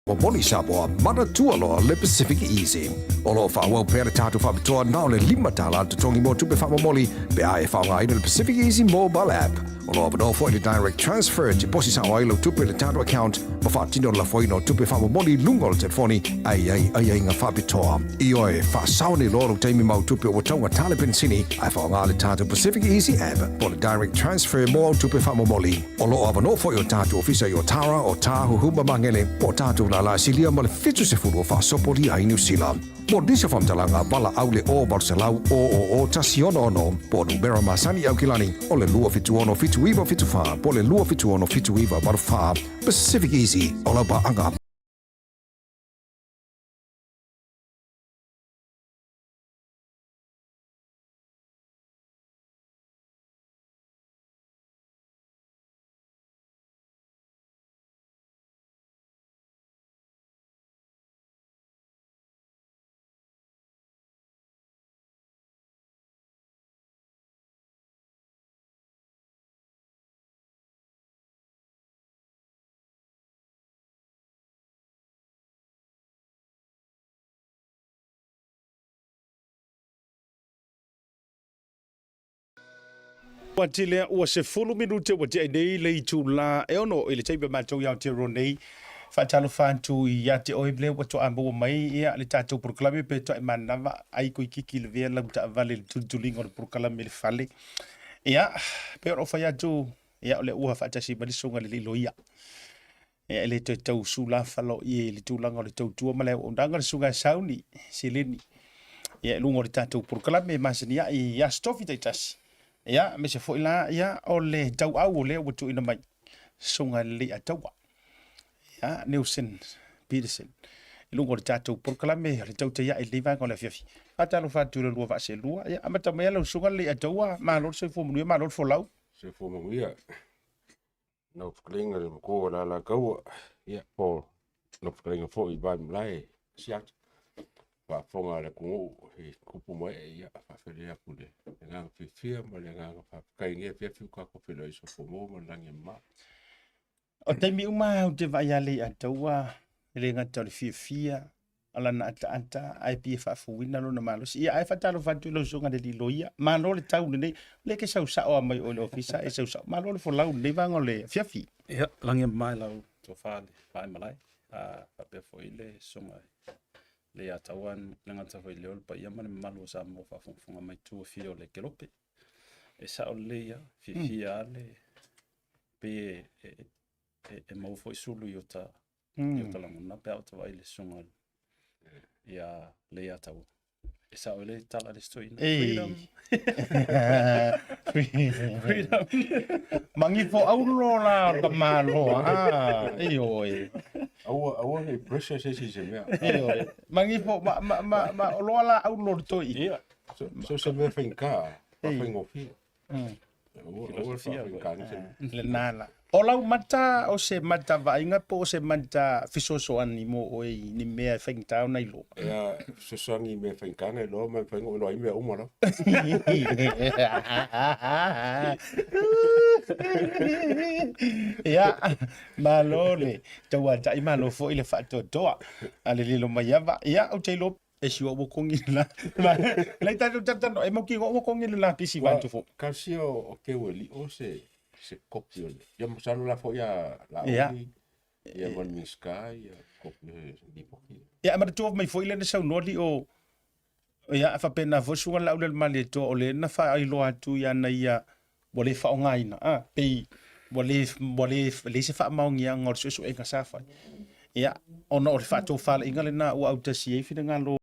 Momoli Samoa, manatua loa le Pacific Easy. O lo o faaauau pea le tatou faapitoa na o le $5 le totogi mo tupe faamomoli pe a e faaaogaina le Pacific Easy Mobile App. O lo o avanoa foi le Direct Transfer e tiposi sao ai lau tupe i le tatou account ma faatino le lafoina o tupe faamomoli i luga o le telefoni a i ai aiaiga faapitoa. Ioe, faasao nei loa lou taimi ma au tupe ua taugata le penisini ae faaaoga le tatou Pacific Easy App po o le Direct Transfer mo au tupe faamomoli. O lo o avanoa foi o tatou ofisa i Otara, Otāhuhu ma Magele, po o tatou lala e silia ma le 70 o faasopolia ai Niu Sila. Mo nisi o faamatalaga, valaau le 0 800 000 166 po o numera masani i Aukilani o le 276 7974 po o le 276 7984. Pacific Easy, o lau paaga. Ua tele ua 10 minute ua tea nei le itula e 6 i le taimi a matou i Aotearoa nei. Faatalofa atu ia te oe lea ua toa maua mai ia le tatou polokalame pe toa e manava ai koikiki le vea lau taavale i le tulituliga o le polokalame i le fale. Ia, pe o loo fai atu ia o lea ua faatasi mai le susuga i le alii loia. Ia e le toe tau sula faloia i le tulaga o le tautua ma le auaunaga le susuga ia Sauni Seleni. Ia i luga o le tatou polokalame e masani ai i Aso Tofi taitasi. Ia, aemaise foi la, ia, o le tauau o lea ua tuuina mai, susuga i le Leiataua. Ia, Nelson Peterson. I luga o le tatou polokalame o le tautai ai i lenei vaega o le afiafi. Faatalofa atu i le lua vaaselua. Ia, amata mai lau susuga le Leiataua, malo le soifua manuia, malo le folau. Soifua manuia. Lau fetalaiga le matua o Alataua, ia po o lau fetalaiga foi i Vaimalae Siata, faafofoga a le atunuu i tupu ma ee, ia faafeiloai atu i le agaga fiafia ma le agaga faafetai i lenei afiafi ua tatou feiloai i soifua maua ma le lagi e mama. O taimi uma ou te vaai lava Leiataua, e le gata o le fiafia, o lana ataata ae pei e faafouina lona malosi. Ia, ae faatalofa atu i lau susuga i le alii loia. Malo le tau lenei. O lea e te sau sao lava mai oe i le ofisa e sau sao. Malo le folau i lenei vaega o le afiafi. Ia, lagi e mama i lau tofa le Vaimalae, a faapea foi le susuga i Leiataua, le gata foi i leo le paia ma le mamalu o Samoa o faafogafoga mai i tua fia o le kelope. E sao lelei lava, fiafia lava le pei e maua foi sulu i ota i ota lagona pe a ota vaai i le susuga ia Leiataua. E sao i le tala a le isi toeaina. Ei. Freedom. Freedom. Magifo aulo la o ka malo a. Ioe. Aua, aua nei pressure se isi i se mea. Ioe. Magifo ma ma ma ma oloa la aulo le toi. Ia. So se mea faigata, faafaigofie. Lena la. O lau mata o se mata vaaiga po o se mata fesoasoani mo oe i ni mea e faigata ona iloa? Ia, fesoasoani i mea e faigata ona iloa ma e mafai ona ou iloa ai mea uma lava. Ia, malo le tauatai, malo foi le faatoatoa a le lilo mai ava. Ia, ou te iloa E si ua kongi la. Lei tatou tatano e moki ua kongi la pisi va tu fo. Kasi o ke ua li o se se kopi o le. Ia masalo la fo ia la uli. Ia ma Minista ia kopi o lipoti. Ia ma tu mai foi le na saunoa li o ia faapena foi susuga le Laulele Malietoa o le na faailoa atu ia na ia ua le faaaogaina a pei ua le ua le leai se faamaoniaga o le suesuega sa fai. Ia, ona o le faatofalaiga lena ua autasi ai finagalo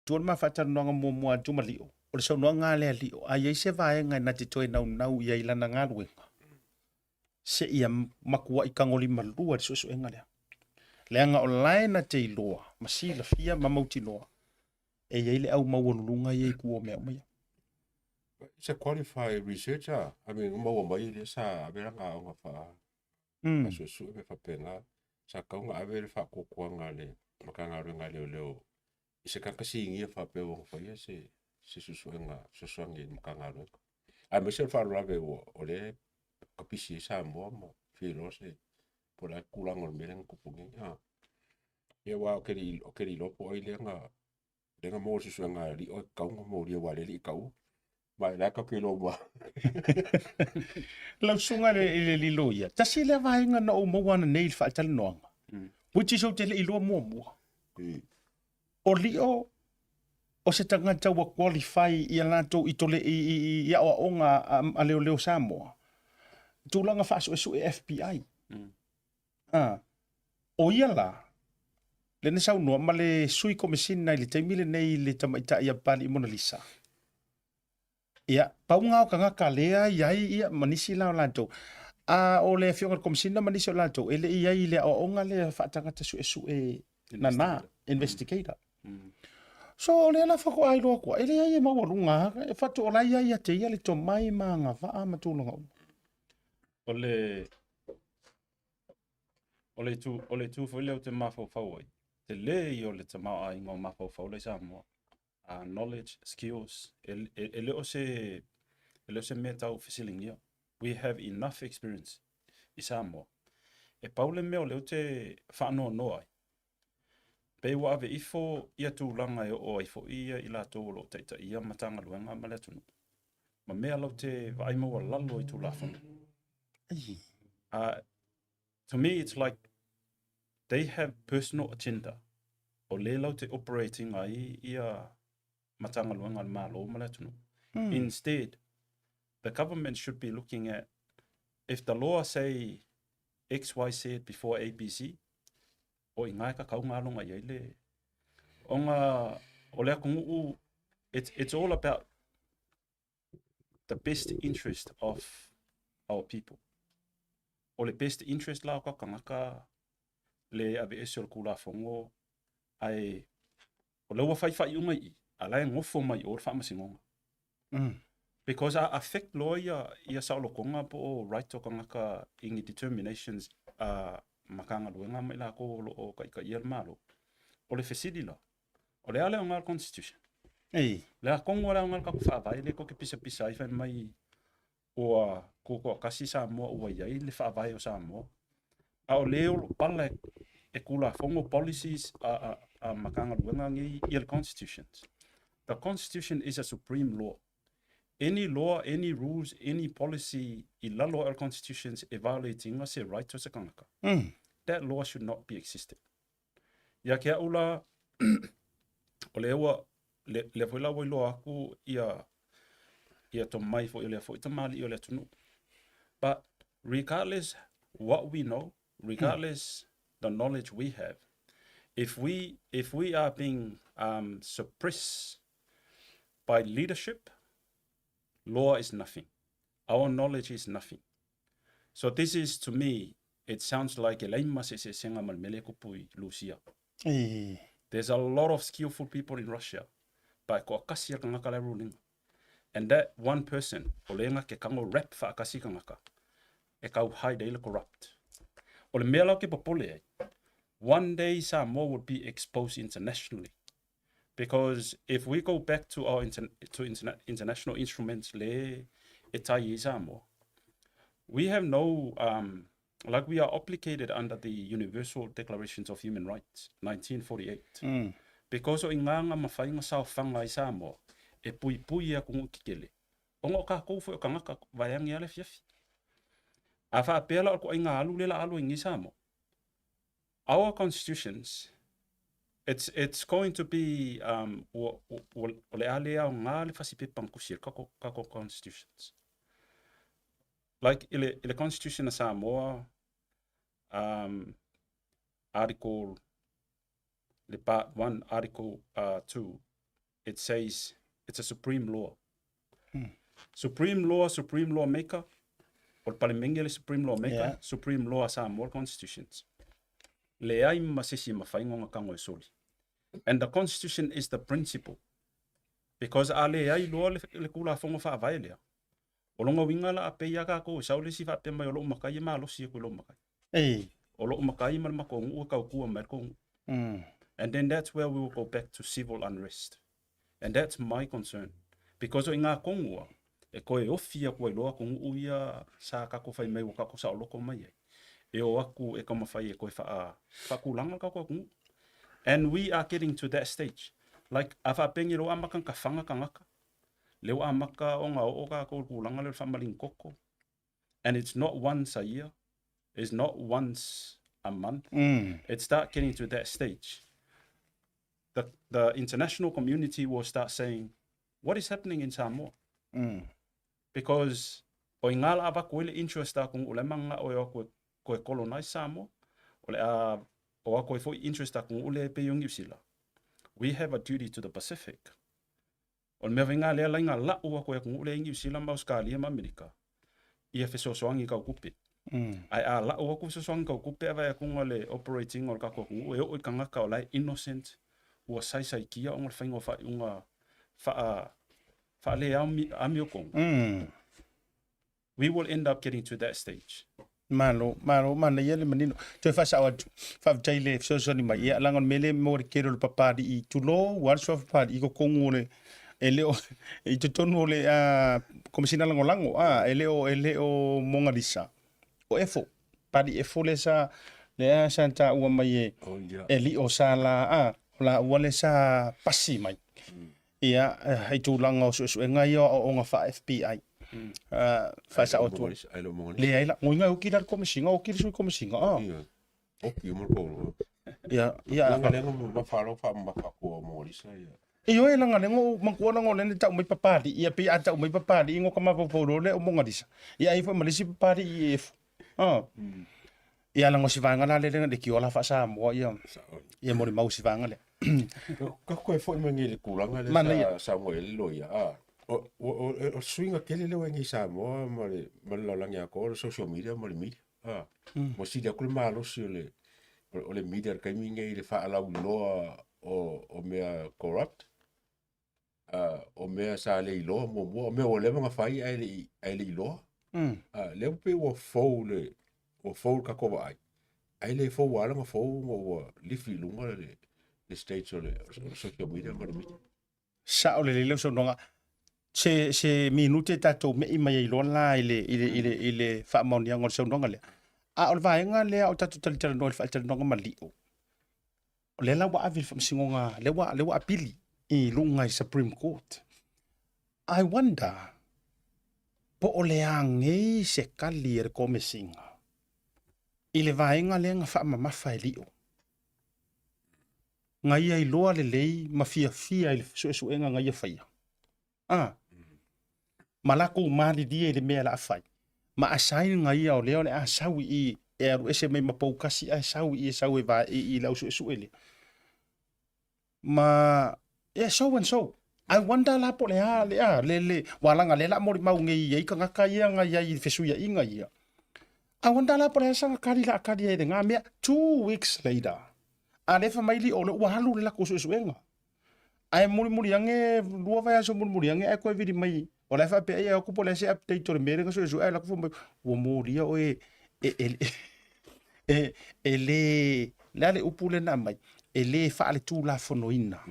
Tua le ma faatalanoaga muamua atu ma Lio, o le O le saunoaga a le alii, a i ai se vaega e na te toe naunau i ai i lana galuega, seia makuai tagolimalua i le suesuega lea. Leaga o la e na te iloa ma silafia ma mautinoa e i ai le au maualuluga ia i tua o mea uma ia. It's a qualified researcher. I mean, maua mai lea sa ave lana aoga faa faasuesue mea faapena. Sa tatau ona ave le faatuatuaga a le Matagaluega a Leoleo i se tagata sinia faapea ua faia se se suesuega fesoasoani i le Matagaluega. Aemaise o le faalavelave ua o lea e kapisi ai Samoa ma fia iloa se po o le a le tulaga o le mea lea na tupu nei. Ia aua ou te le i ou te le iloa po o ai lea na lea na maua i le suesuega a Lio e tatau ona molia aua o lea e le i taua. Ma o la e tatou te iloa uma. Lau susuga i le alii loia, tasi lea vaega na ou maua ananei i le faatalanoaga, which is ou te le i iloa muamua. O Lio, o se tagata ua qualify ia latou i tole i, i, i aoaoga a, a leoleo Samoa, tulaga faasuesue FBI. Ah, o ia la, lea na saunoa ma le sui komesina i le taimi lenei i le tamaitai a Papalii Monalisa. Ia, pau lena o tagata lea i ai ia ma nisi la o latou. A o le afioga i le komesina ma nisi o latou, e le i ai i le aoaoga lea faatagata suesue nana, investigator. So o lea la faatoa iloa atu ai, e leai e maualuga lava, e faatoa la ia ia te ia le tomai ma agavaa ma tulaga uma. O le O le itu, o le itu foi lea ou te mafaufau ai, tele ia o le tamaoaiga o mafaufau la i Samoa. Knowledge, skills, e, e, e le o se, e le o se mea tau fesiligia. We have enough experience i Samoa. E pau le mea o lea ou te faanoanoa ai, pei ua ave ifo ia tulaga e oo ai foi ia i latou o lo o taitaia Matagaluega ma le atunuu, ma mea lau te vaai maualalo i Tulafono. To me it's like they have personal agenda o lea lau te operating ai ia Matagaluega a le Malo ma le atunuu. Instead, the government should be looking at if the law say XYZ before ABC, o i ina e kakau ngā aloga i ai le... Ona o le atunuu, it's all about the best interest of our people. O le best interest la o ka tagata le aveese o le Tulafono, ae o lea ua fai faaiuga i i, a la e nofo mai o le Faamasinoga. Because a affect loa ia, ia saolotoga po o right o tagata i ni determinations a Matagaluega ma i latou o lo o taitaia le Malo. O le fesili la, O le a le aoga o le Constitution? Ei. Le a tonu a le aoga o le tatou Faavae lea tou te pisapisa ai fai mai ua tutoatasi Samoa ua i ai le Faavae o Samoa, a o lea o lo o pala e Tulafono policies a Matagaluega nei ia le Constitutions. The Constitution is a supreme law. Any law, any rules, any policy i lalo ae o le Constitutions e violate ina se right o se tagata, that law should not be existed. Ia ke au la, o lea ua, le, lea foi la ua iloa atu ia, ia tomai foi o lea foi tamalii o le atunuu. But regardless what we know, regardless the knowledge we have, if we, if we are being suppressed by leadership, law is nothing. Our knowledge is nothing. So this is to me, it sounds like e leai ma se eseesega ma le mea lea e tupu i Lusia. There's a lot of skillful people in Russia, but e toatasi a le tagata la e ruling. And that one person, o lea na ke kago rap faatasi tagata, e tau hide ai le corrupt. O le mea la ou te popole ai, one day Samoa will be exposed internationally. Because if we go back to our inter to interna international instruments le e tai i Samoa, we have no, like we are obligated under the Universal Declarations of Human Rights, 1948. Because o i ngā ngā mawhai ngā saofanga i Samoa, e pui pui e aku ngu kikele. Ona o kākou foi o kangaka vaeangi ale fiafi. A whaapea la o ko ai ngā alu le la alu i ngi Samoa. Our constitutions, it's, it's going to be, ua, ua, o le a le aoga le fasipepa na tusi ai le kako, kako constitutions. Like i le, i le constitution a Samoa, article, le part 1, article 2, it says It's a supreme law. Supreme law, supreme law maker, o le Palemenge le supreme law maker, yeah. supreme law a Samoa constitutions. Leai ma sisi ma whaingonga kango e soli. And the constitution is the principle. Because a leai loa le, le kula fongo whaavae lea. O longa winga la a pei a kākou e sau le isi faapea mai o lou makai e malosi aku i lou makai. Ei. O lou makai ma le makou nuu e kaukua mai le kou nuu. And then that's where we will go back to civil unrest. And that's my concern. Because o i ngā kongua, e koe ofi aku ai loa ko nuu ia sa kako whai mai ua kako saoloko mai ai. E o aku e taumafai e koe wha, whakulanga le kako aku nuu. And we are getting to that stage. Like, a whaapengi loa amaka ka whanga kangaka, Lea ua amata ona oo kākou i le tulaga lea o le faamaligi koko. And it's not once a year, it's not once a month. It start getting to that stage. The, the international community will start saying, what is happening in Samoa? Because o i ngā la avaku ai le interest a kongu o le manga o e o koe, koe colonize Samoa, o le a o a koe foi interest a kongu le pe i o Niu Sila. We have a duty to the Pacific. O le mea whainga lea lainga la'u a koe atunuu lea i Niu Sila ma Ausetalia ma Amerika ia fesoasoani kau kupe. Ae a la'u aku fesoasoani kau kupe a vae atuga le operating o le tatou atunuu e oo i tagata o la e innocent ua saisaitia ona o le faiga o faaiuga faa faale amiotonu. We will end up getting to that stage. Malo, malo, manaia le manino. Toe faasao atu, faafetai i le fesoasoani mai. Ia, leaga o le mea lea e maua i le tele o le Papalii, tulou, ua alu suafa Papalii i totonu o le, e le o, i totonu o le Komesina Lagolago, a, e le o, e le o Mogalisa, o Efo, Papalii Efo lea sa, lea sa taua mai e, e Lio sa la, a, o laua lea sa pasi mai. Ia, i tulaga o suesuega ia o aoaoga faa-FBI. Faasao atu ai. Leai la, ngoiga e oki la le komesina, oki le sui komesina. Ah. Oki uma le kolo. Ia, ia. Langa lengo ma whalo wha ma whakua mo Lisa ia. Ioe langa lengo mankua langa o lene tau mai papali ia pe a tau mai papali ingo ka mafaufau loa lea o Mogalisa. Ia ai foi ma le isi papali i e. Ah. Ia langa o si vaega la le le kiola la faa-Samoa ia. Ia molimau si vaega lea. Ka koe foi mai nei le tulaga lea sa saunoa i ai le loia, a, o, o, o, o suiga tele lea ua i nei i Samoa ma le, ma le lalolagi atoa, o le social media ma le media, a. Ua sili atu le malosi o le, o le media i le taimi lenei i le faalauiloa o, o mea corrupt, a, o mea sa le iloa muamua, o mea ua leva ona fai ae le i, ae le i iloa. A, lea ua pei ua fou le, ua fou le tatou vaai, ae le fou lava lana fou ona ua lifi i luga le, le stage o le, o le social media ma le media. Sao lelei lau saunoaga. Se, se minute tatou me'i mai ai loa la i le, i le, i le, i le faamaoniaga o le saunoaga lea. A o le vaega lea o tatou talatalanoa i le faatalanoaga ma Lio, O lea la ua ave i le faamasinoga, lea ua, lea ua apili i luga i Supreme Court. I wonder, po o le a nei se kali a le Komesina i le vaega lea na faamamafa e Lio. Na ia iloa lelei ma fiafia i le suesuega na ia faia. A. Ma lakou malilie i le mea o le a fai, ma assign ga ia o lea o le a sau i i e alu ese mai ma Poukasi ae sau i i e sau e vae i i le au suesue lea. Ma, yeah, so and so. I wonder la po o le a le a le le ua laga lea la a molimau nei i ai tagata ia na i ai i le fesuiaiga ia. I wonder la po o le a saga kali la a kali ai i lena mea. 2 weeks later, a lea fai mai Lio o lea ua alu le latou suesuega. Ae mulimuli ane, lua vaiaso mulimuli ane ae toe vili mai, o la e faapea ai e o atu po o le a se update o le mea lea na suesue ae alu atu fai mai, ua molia oe e, e, e, e le, le a le upu lea na aumai, e le faaletulafonoina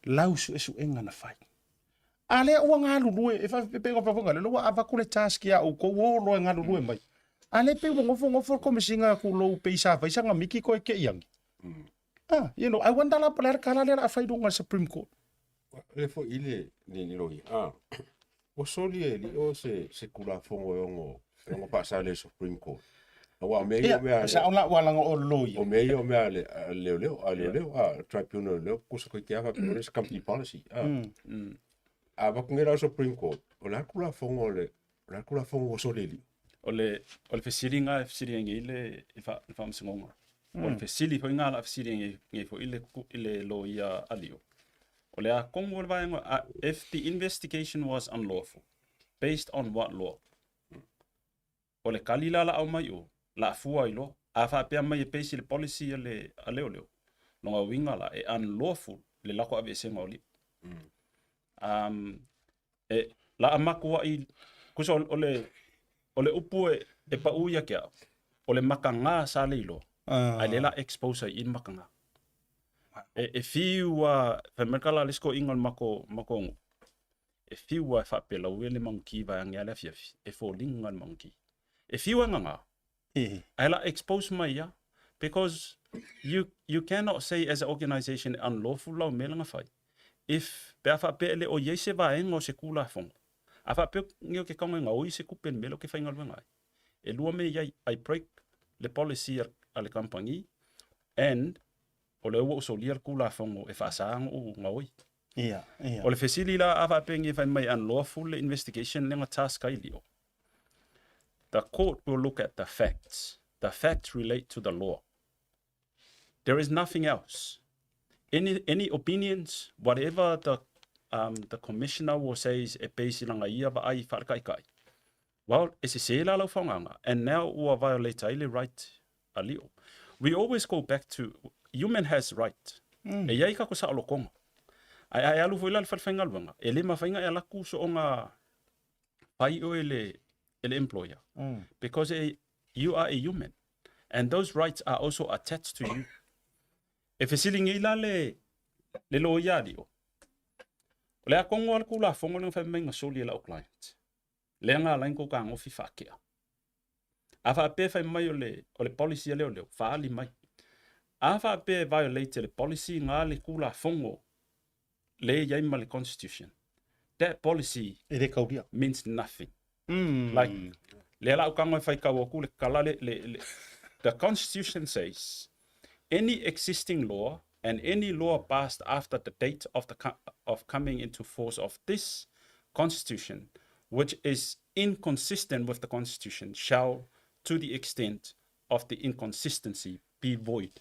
lau suesuega na fai. A lea ua galulue, e faapea foi lea ua avatu le task ia outou, o loa e galulue mai. A lea pei ua nofonofo le komesina tulou pei sa fai sana miki toe te i ane. Ah, you know, I wonder la po le a le tala lea o le a fai i luga o le Supreme Court. Le foi i le le le loia. Ah. Ua soli e Lio se se Tulafono e ono e ono faasale i le Supreme Court. Aua o mea ia o mea a le Sao la ua laga o le loia. O mea ia o mea a le a le leoleo, a leoleo, a tribunal a leoleo, kusa koe te ava pe o se company policy. A. A avatu nei la i le Supreme Court, o le a le Tulafono o le o le a le Tulafono ua soli e Lio? O le o le fesiliga e fesili ai le i le faamasinoga. O le fesili foi lena o le a fesili ai nei foi i le loia a Lio. O le a kongu o le vaega, if the investigation was unlawful, based on what law? O le kali la la aumai o, la fua i loa. A faapea mai e base i le policy a le a leoleo, lona uiga la e unlawful le lako aveesega o lio. Um, e, la a makuaʻi, kusa o, o le, o le upu e, e paʻu ia ke au, o le makagā sa le iloa, uh. ae le la expose ai i le makagā. E, e fiu a, fai mai ka la le sikoiga o le mako, mako nuu, e fiu a e faapelau e le maguki vaeane a le afiafi, e foliga le maguki. E fiu e gagā, ae la expose mai ia, because you, you cannot say as an organisation unlawful lau mea la na fai, if pe a faapea e le o i ai se vaega o se Tulafono, a faapea nei o ke kaoga e gaoi se tupe i le mea lea ou te faigaluega ai. E lua mea i ai, I break le policy a le kamupani and o lea ua ou solia le Tulafono e faasa ona ou gaoi. Ia, ia. O le fesili la a faapea nei fai mai unlawful le investigation lea na task ai Lio. The court will look at the facts. The facts relate to the law. There is nothing else. Any, any opinions, whatever the, um, the commissioner will say e base i langa ia vaai whaalekaikai. Well, e sese la lau faogaga, and now ua violate ai le right a Lio. We always go back to, human has right. Mm. E iai kako saolokonga. Ae a e alu foi la le fale faigaluega, e le mafai ona e alu atu soonga fai oe le, e le employer. Mm. Because e, you are a human. And those rights are also attached to you. E fesili nei la le, le loia a Lio. O le a kongo a le Tulafono lea na fai mai na soli e lau client. Lea na ala ai na tou fetagofi faakea. A faapea e fai mai o le, o le policy a leoleo, faaali mai. A faapea e violate le policy na le Tulafono le i ai ma le Constitution, that policy E le kaulia. means nothing. Mm. Like, lea la au kago e faitau atu le kala le, le, le, the Constitution says, any existing law and any law passed after the date of the of coming into force of this Constitution, which is inconsistent with the Constitution, shall, to the extent of the inconsistency, be void.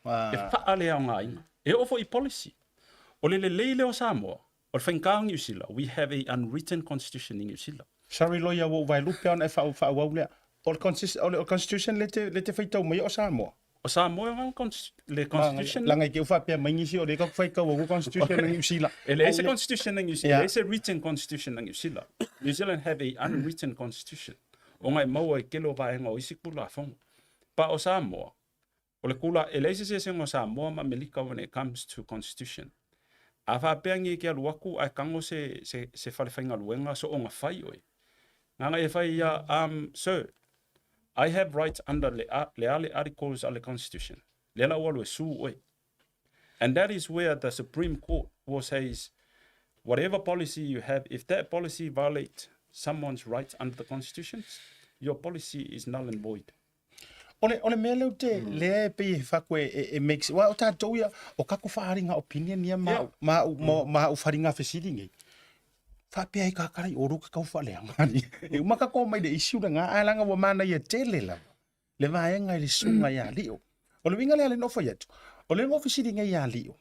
E faaleaogaina. E oo foi i policy. O le lelei lea o Samoa, o le faigata o Niu Sila, we have a unwritten constitution i Niu Sila. Sorry lawyer ua ou vaelupe ona e faaauau lea. O le o le constitution lea e te faitau maia o Samoa? O Samoa e le constitution. Leaga i te i ua faapea mai nisi o lea tatou te faitau atu constitution a Niu Sila. E leai se constitution a Niu Sila, e leai se written constitution a Niu Sila. New Zealand have a unwritten constitution. Ona e maua i tele o vaega o isi Tulafono. But o Samoa, O le kula, e leai se eseesega o Samoa ma Amerika when it comes to constitution. A faapea nge ke alu aku ae kago se, se, se fale faigaluega soonga fai oe. Nganga e fai ia, um, sir, I have rights under le, a, le a le articles a le constitution. Lea la ua alu e sue oe. And that is where the Supreme Court will says, whatever policy you have, if that policy violates someone's rights under the constitution, your policy is null and void. O le, o le mea lea ou te, lea e pei e whaku e, e, e makes, wa, o tātou ia, o kako whaaringa opinion ia ma, yeah. ma, ma, ma au wharinga fesili nei. Whaapea i kakara i oro ke kau whaleanga ni. E uma kako mai le issue la ngā, ai langa wa mana ia tele lava. Le vaenga i le sunga ia lio. O le winga lea le nofo atu. O le ngo fesili nei ia lio.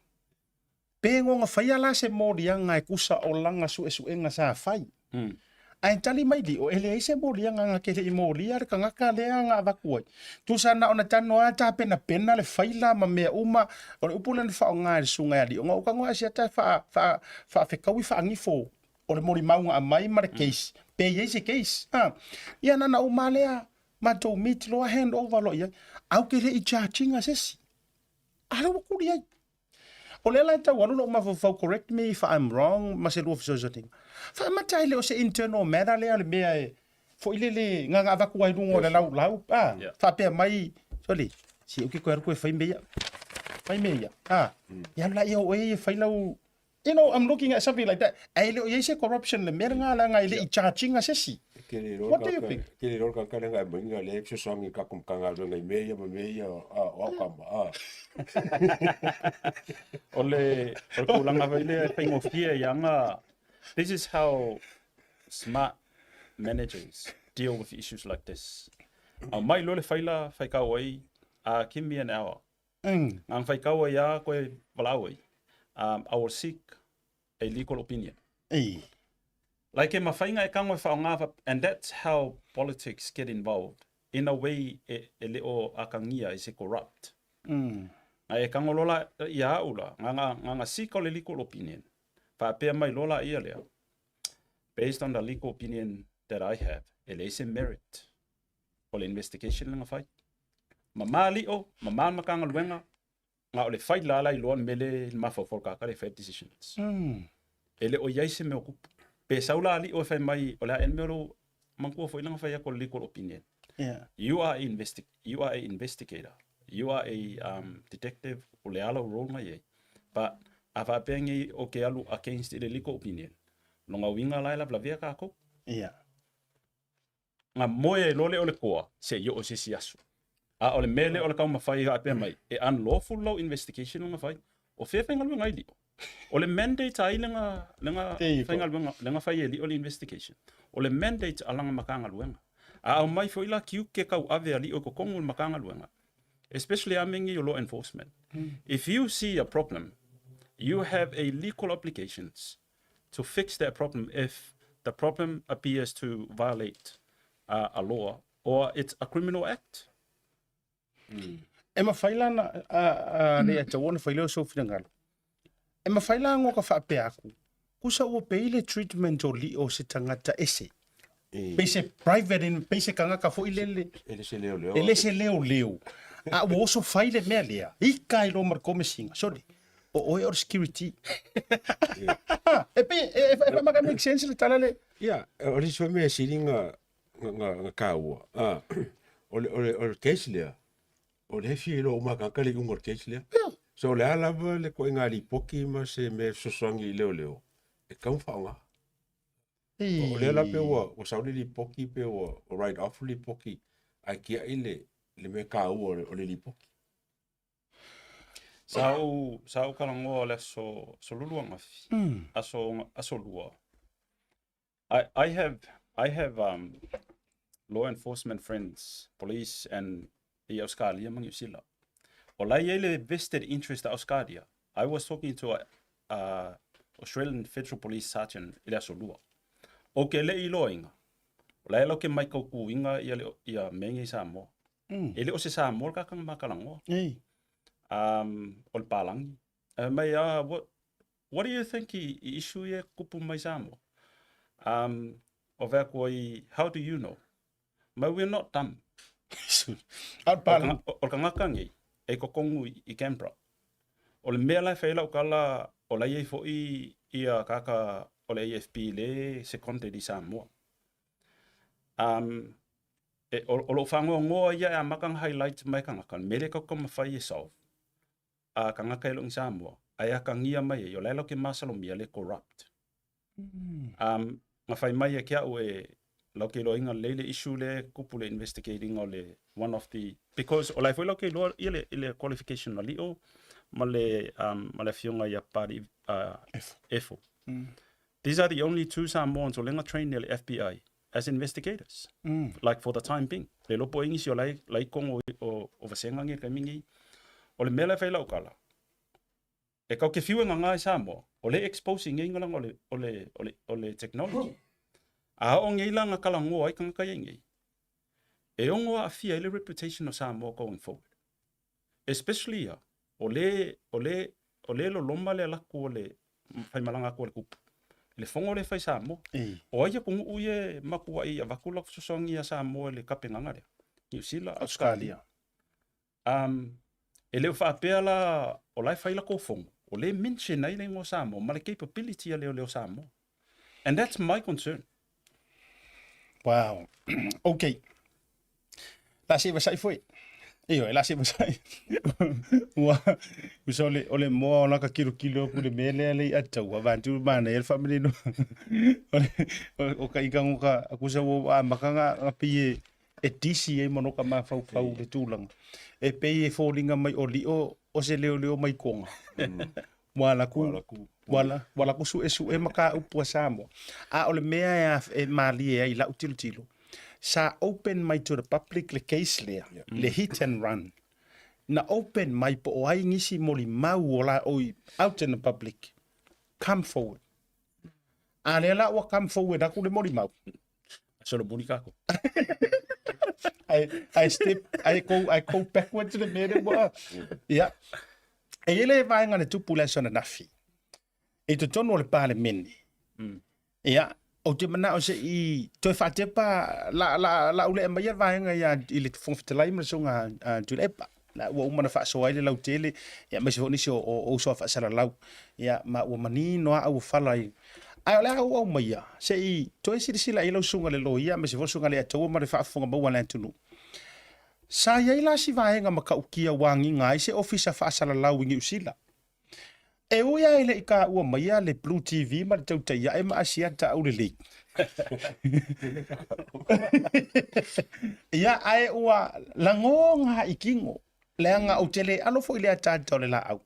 Pe ngonga faia la se moliaga e kusa o langa suesuega sa fai. Ae tali mai lio, e leai se moliaga nga ke le'i molia le kangaka lea nga avaku ai. Tusa na ona tanoa a tapenapena le faila ma mea uma, o le upu lea na faaaoga e le susuga ia Lio, nga uka ngoa asiata e faa, faa, faafekaui faagifo o le molimau nga aumai ma le case, pe i ai se case. Ha. Ia na na uma lea, matou meet loa hand over loa i ai. Au ke le'i charge ina se isi. A lea ua kuli ai. O lea la e tau alu lou mafaufau, correct me if I'm wrong, ma se lua fesoasoaniga. Faamata ai le o se internal matter lea o le mea e foi lele nganga avatu ai luga o le laulau, a, faapea mai, sole, si ou ke koe alu koe fai mea ia. Fai mea ia, a, ia alu laia o oe e fai lau, you know, I'm looking at something like that. Ae le o i ai se corruption le mea lena leaga e le i charge ina se isi. What do you think? Ke le iloa le tagata lea na aumai na lea e fesoasoani i le tatou Matagaluega i mea ia ma mea ia, a, o au kama, a. O le, o le tulaga foi lea e faigofie ia aga, this is how smart managers deal with issues like this. Aumai loa le faila faikau ai, give me an hour. Ngang faikau ai a koe valaau ai. um, I will seek a legal opinion. Ei. Like e mawhainga e kango e whaonga, and that's how politics get involved. In a way, e, e leo akangia, e se corrupt. Nga e kango lola ia au la, nga, nga, nga, nga seek o le legal opinion. Whaapea mai lola ia lea. Based on the legal opinion that I have, e le se merit o le investigation le nga whai. Mama lio, mama makanga luenga, nga o le fai la la i loa le mele le mafaufau ka ka le fai decisions. E le o iai se mea o kupu. Pe sau la ali o e fai mai o le a ene mea o lo mangua foi langa fai ako legal opinion. Yeah. You are a investi you are a investigator. You are a um, detective o le ala o role mai ai. But a whaapea ngei o ke alu against i le legal opinion. Longa uinga la e lavelavea kākou. Yeah. Nga moe e lole o le koa, se i oo se isi aso. A o le mea lea o le taumafai e faapea mai, e unlawful lau investigation lea na fai, o fea faigaluega ai lio? O le mandate a ai le ga, le ga faigaluega, le ga fai e lio le investigation? O le mandate a lana Matagaluega. A aumai foi la tiute tauave a lio i totonu o le Matagaluega, especially a mea nei o law enforcement. If you see a problem, you have a legal obligations to fix that problem if the problem appears to violate uh, a law or it's a criminal act. E mawhai la na, a, a, le a tau ona whai leo so finangalo. E mawhai la ngoka whaapea aku. Kusa ua pei le treatment o li o se tangata ese. Pei se private in, pei se kangaka foi lele. E le se leo leo. E le se leo leo. A ua oso fai le mea lea. Ika i lo mar komesinga. Sorry. O oe o le security. E pei, e, e, e, e, make sense le tala le. Ia, o le isi mea e sili nga, nga, nga kāua. Ah, o le, o le, o le case lea, o le fia iloa uma tagata le iuga o le case lea. So o le a lava le koʻiga lipoti ma se mea e fesoasoani i leoleo, e tatau ona faaaoga. O lea la pe ua, ua sau le lipoti pe ua write off le lipoti, ae tiai le, le mea taua o le, o le lipoti. Sa ou, sa ou talanoa o le aso, aso lulu angafi, aso, aso lua. I, I have, I have um, law enforcement friends, police and i Australia ma Niu Sila. O la i ai le vested interest a Australia. I was talking to a, a Australian Federal Police Sergeant i le aso lua. O ke le iloaina, o la e lau ke mai kaukuinga ia, le, ia mea i Samoa. E le o se Samoa le kakanga makalagoa. Ei. Um, o le palangi. Uh, mai, uh, what, what do you think i, i issue ia kupu mai Samoa? Um, o vea koa i, how do you know? Mai we're not dumb. Ao le palangi. O, o le kangaka nei, e kokongu i, i Canberra. O le mea la e whai lau kala, o la iai foi ia kaka o le AFP le seconded i Samoa. Um, E, o, o lou whangoangoa ia e amaka nga highlight mai kangaka, mele kau ka mawhai e solve. A kangaka e lo Samoa, ai a kangia mai e, o laila ke masalomia le corrupt. Um, nga whai mai e kia au e lau ke loa inga leile issue le kupu le investigating o le one of the because o lai foi lau ke loa ia le, le qualification na lio ma le um, ma le afioga ia Pari uh, Efo. These are the only two Samoans o lenga train le FBI as investigators, like for the time being. Le lopo ingisi o lai, lai kongo o, o vasenga nge kaimi ngi. O le mea la whai lau kala. E kau ke fiu e ngā i Samoa, o le exposing nge ingalang o le, o le, o le, o le technology. A o ngei la ngā kala ngoa i kanga kai ngei. E ongo a fia i le reputation of Samoa going forward. Especially ia, o le, o le, o le loloma le alaku o le whaimalanga aku o le kupu. Le fongo le whai Samoa. O ai ko nguu ie makua i avaku la fesoasoani ia Samoa i le kapenganga lea. Niu Sila, Australia. Um, e le o faapea la o la e whai la ko fongo. O le mention ai le ingoa Samoa ma le capability a leo leo Samoa. And that's my concern. Wow. Okay. La se vasai foi. Ioe, la se vasai. Ua, usa o le, o le moa o laka kilo kilo ku le mea lea le i ataua, vantu mana e le whamanino. O le, o ka ika ngoka, akusa ua a makanga nga pi e, e disi e manoka mafaufau le tulaga. E pei e fōlinga mai o lio o se leo leo mai konga. Wala ku, wala, wala ku su e su e maka upu a Samoa. A o le mea e, a, e malie ai lau tilotilo, sa open mai to the public le case lea, le hit and run. Na open mai po o ai nisi molimau o la oi out in the public. Come forward. A lea la ua come forward aku le molimau. Solomoni kako. I step, I go backwards to the mea lea ua, ia. E i ai le vaega na tupu i le aso ananafi, i totonu o le Palemene, ia, ou te manao se i toe faatepa la, la, la ulea mai le vaega ia i le Fofoga Fetalai ma le Susuga a Tuilaepa. La ua uma ona faasoa ai le lautele, ia aemaise foi nisi o, o, o uso a faasalalau, ia, ma ua manino lava auofala i Ae o le a ou aumaia, se i toe silasila i ai lau susuga i le loia aemaise foi le susuga i le Ataua ma le faafofoga maua a le atunuu. Sa i ai la si vaega matautia ua agiga ai se ofisa faasalalau i Niu Sila. E ui lava e le i taua maia le Blue TV ma le tautai ae ma Asiata aulelei. Ia, ae ua lagoga i tino, leaga ou te le alo foi i le ataata o le laau.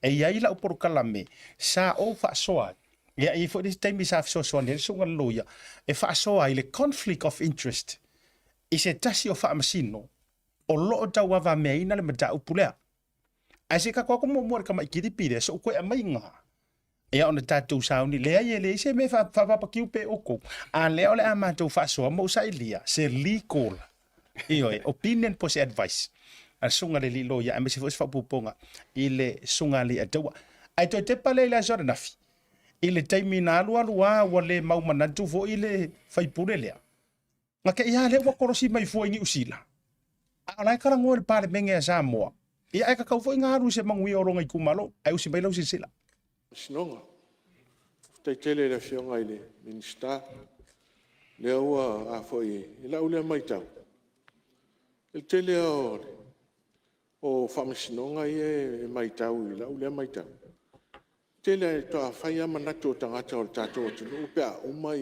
E i ai lau polokalame sa ou faasoa ai. Ia, e i ai foi le isi taimi sa fesoasoani ai le susuga i le loia e faasoa ai le conflict of interest i se tasi o faamasino o lo o tauavameaina le mataupu lea. Ae se i tatou atu muamua i le tamai kilipi lea, se i ou toe aumaiga ia ona tatou sauni, leai e leai se mea e faapapatiu pe outou, a lea o le a matou faasoa ma ou sailia se legal, ioe, opinion po o se advice a le susuga i le alii loia aemaise foi se faaopoopoga i le susuga alii Ataua. Ae toe tepa lea i le aso ananafi, i le taimi na alualu lava ua le mau manatu foi le faipule lea, Na te i lava lea ua kolosi mai fua i Niu Sila, a o la e talanoa i le Palemene a Samoa, ia ae tatau foi ona alu i se manuia o lona itumalo, ae usi mai lau silasila. Faamasinoga. Faafetai tele i le Afioga i le Minisita, lea ua a foi… I lau lea matau, o le tele lava o Faamasinoga ia e matau i lau lea matau, e tele lava faatoa fai lava manatu o tagata o le tatou atunuu pe a uma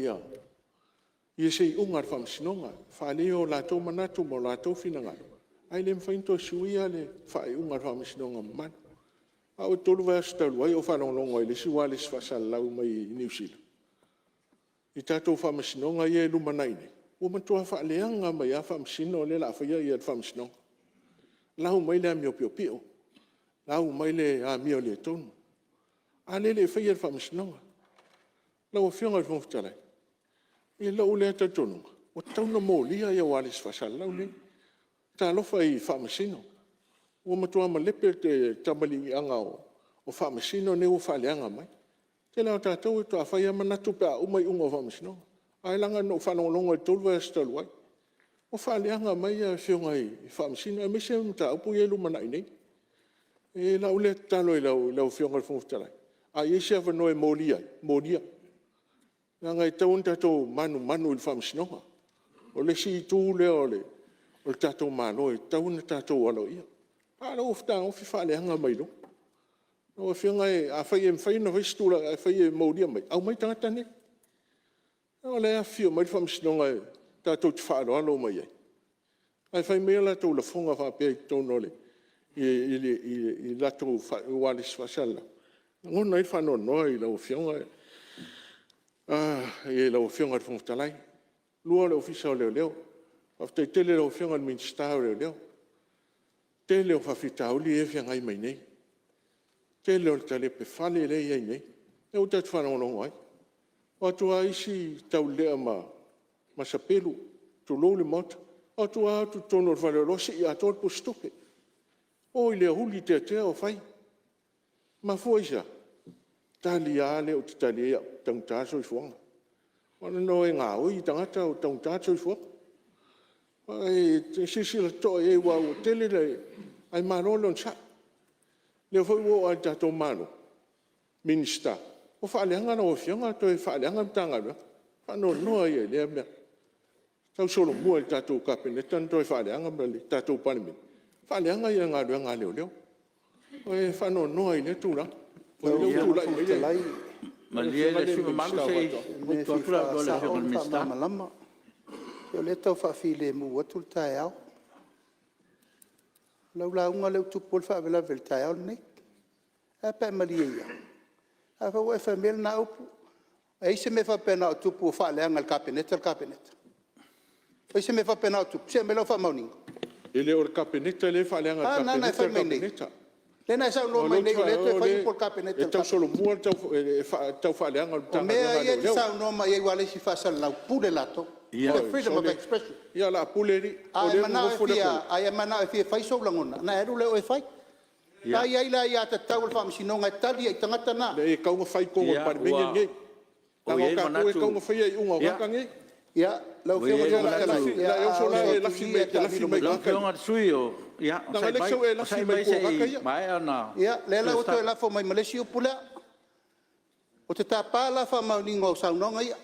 se iuga a le Faamasinoga, faaali ai o latou manatu ma o latou finagalo, ae le mafai ona toe suia le faaiuga a le Faamasinoga mamalu. O au e 3 vaiaso talu ai o ou faalogologo i le isi ualesi faasalalau mai Niu Sila i tatou Faamasinoga ia e lumanai nei, ua matua faaleaga mai lava Faamasino lea o le a faia le Faamasinoga, lau mai le amio piopio, lau mai le amio le tonu, a lea e le i faia e le Faamasinoga. Lau Afioga i le Fofoga Fetalai, i lou lea talitonuga, ua tatau ona molia ualesi faasalalau nei. Talofa i Faamasino, ua matua malepe le tamalii o Faamasino nei ua faaleaga mai. O le tele lava o tatou faatoa fai lava manatu pe a uma iuga o Faamasinoga. Ae leaga na ou faalogologo i le 3 vaiaso talu ai, ua faaleaga mai afioga i Faamasino aemaise mataupu ia e lumanai nei. E i ai lau lea tatalo i lau Afioga i le Fofoga Fetalai, a i ai se avanoa e molia ai, molia. Leaga e tatau ona tatou manumanu i le Faamasinoga. O le isi itu lea o le tatou Malo e tatau ona tatou aloaia. A lea ua fetagofi faaleaga mai loa. Lau Afioga afai e mafai ona fai se tulaga e fai e molia mai, aumai tagata nei. O la e afifio mai le Faamasinoga tatou te faaaloalo uma i ai, ae fai mai a latou lafoga faapea i totonu o latou ualesi faasalalau, e lagona ai le faanoanoa i lau Afioga i le Fofoga Fetalai. Lua o le Ofisa o Leoleo. Faafetai tele i lau Afioga i le Minisita o Leoleo. Tele o faafitauli lea e feagai mai nei, tele o le talepe fale lea e i ai nei, lea ua tatou faalogologo ai. O atu lava isi taulelea ma sapelu, tulou le Maota, o atu lava o atu i totonu o le faleoloa sii atoa le pusitupe, o i le aoauli tea tea o fai. E mafua i se a? Tali lava lea ou te tali ai au, ua taugata le soifuaga. Na ona o e gaoi tagata ua taugata le soifuaga. Se i silasila totoa i ai aua ua tele le… ae malo le onosai. O lea foi ua oo lava i le tatou Malo, Minisita, ua faaleaga lau Afioga toe faaleaga le Matagaluega. O le faanoanoa ia i lea mea. Tausolomua i le tatou Kapeneta ona toe faaleaga ma le tatou Palemene, faaleaga galuega a leoleo. E faanoanoa i lea tulaga, o lea ua tulai mai le Afioga lea le Minisita o Faatoaga. O lea e tau faafilemu atu le taeao. O lau lauga lea ua tupu ai le faalavelave i le taeao lenei. Ae a pe a e malie ia? A foi ua e fai maia lena upu. E i ai se mea faapena o tupu ua faaleaga e le Kapeneta le Kapeneta? O i ai se mea faapena o tupu? Se i aumai lau faamaoniga. E le o le Kapeneta lea e faaleaga e le A lena na e Kapeneta fai le mai nei? Kapeneta. Lea na e saunoa mai nei o lea e toe fai upu a le Kapeneta i E le Kapeneta. tausolomua le taufaaleaga o le O Matagaluega mea a ia e te Leoleo. saunoa mai ai aua o le isi faasalalau, pule latou. The freedom of expression. Ia o le a pule alii, o A e lea e nonofo le atunuu. A e manao e fia fai sou lagona, ona e alu lea o oe e fai. O la e i ai le aiatatau a le Faamasinoga e tali ai i tagata na. Leai e tatau ona fai i totonu o le Palemene lenei. Ua Leaga i ai o tatou le e tatau manatu ona faia iuga o tagata nei. Ia, lau Ua i Afioga ai le i le manatu Fofoga O le a e Fetalai, oso a la oso e atu lafi i i mai e e te lafi taamilo mai mai i i Lau o. tagata ia. Afioga i le sui usufono, ia Leaga o lea e onosai te sau e lafi mai mai se tua o tagata i ia. maea ona Ia, lea la toe ua toe start. lafo mai ma le isi upu lea. Ou te tapa la faamaoniga o saunoaga ia.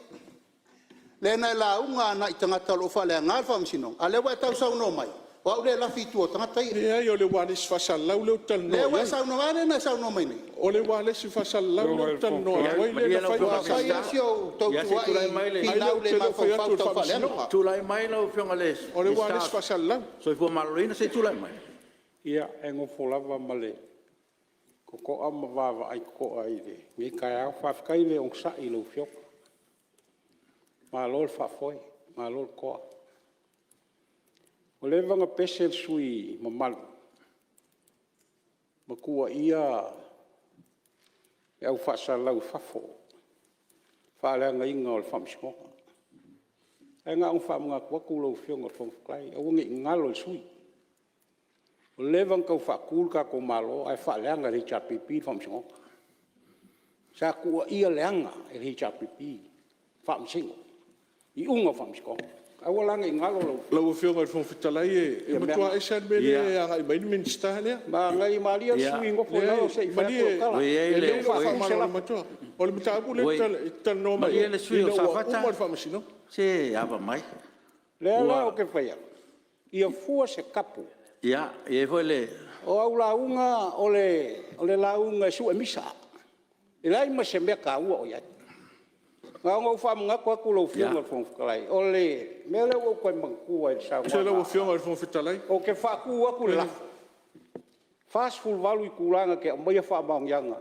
Lea na e lauga agai i tagata o lo o faaleagaina le Faamasinoga, a o lea ua e tau saunoa mai, o au lea e lafi i tua o tagata ia. Leai o le ualesi faasalalau lea ou te talanoa Lea i ua e ai. saunoa, a lea na e saunoa mai nei? O le ualesi faasalalau lea ou te talanoa atu ai lea Malie na lau fai Afioga Ua i le fai masina. lava Minisita, si o tou ia se i tulai mai tuuai le Ai lea finau ou le te le o fai atu mafaufau o le tau faaleaga. Faamasinoga. Tulai mai lau Afioga i le O le Minisita ualesi o le faasalalau. Soifua Maloloina, se i tulai mai. Ia, e nofo lava ma le totoa ma vaavaai totoa i lenei taeao. Faafetai le onosai i lau Afioga, malo le faafoe, malo le toa. Ua leva ona pese le sui usufono mamalu ma tuuaia le au faasalalau i fafo i le faaleagaina o le Faamasinoga. Ae na ona faamanatu atu lau Afioga i le Fofoga Fetalai, aua ne i galo i le sui usufono, ua leva ona tau faatu le tatou Malo ae faaleaga e le HRPP le Faamasinoga. Sa tuuaia leaga e le HRPP Faamasino, iuga o Faamasinoga. Aua la ne i galo lau Afioga Lau Afioga i le Fofoga Fetalai e ia mea matua na. ese lava le mea lea e agai mai ai le Minisita lea. Malie le sui usufono nofo i lalo se i Leai, fai atu malie, lau tala. Ua i ai e O le lea lelei ua lou faatu se faamalamalama lafo. atu. O le mataupu lea Ua e te talanoa mai Malie ai le sui ina usufono o ua Safata, uma le Faamasinoga. se ava mai. O lea la Ua ou te fai atu, ia fua se tapu. Ia, e i ai foi le… O au lauga o le lauga e suemisa, e leai ma se mea taua o i ai. Na ona ou faamanatu atu lau Afioga i le Fofoga Fetalai, o le mea lea ua ou toe manatua i le Se lau saunoaga Afioga i le Fofoga Fetalai, a… Ou te faatu atu le lafo, E 48 itula na te aumaia faamaoniaga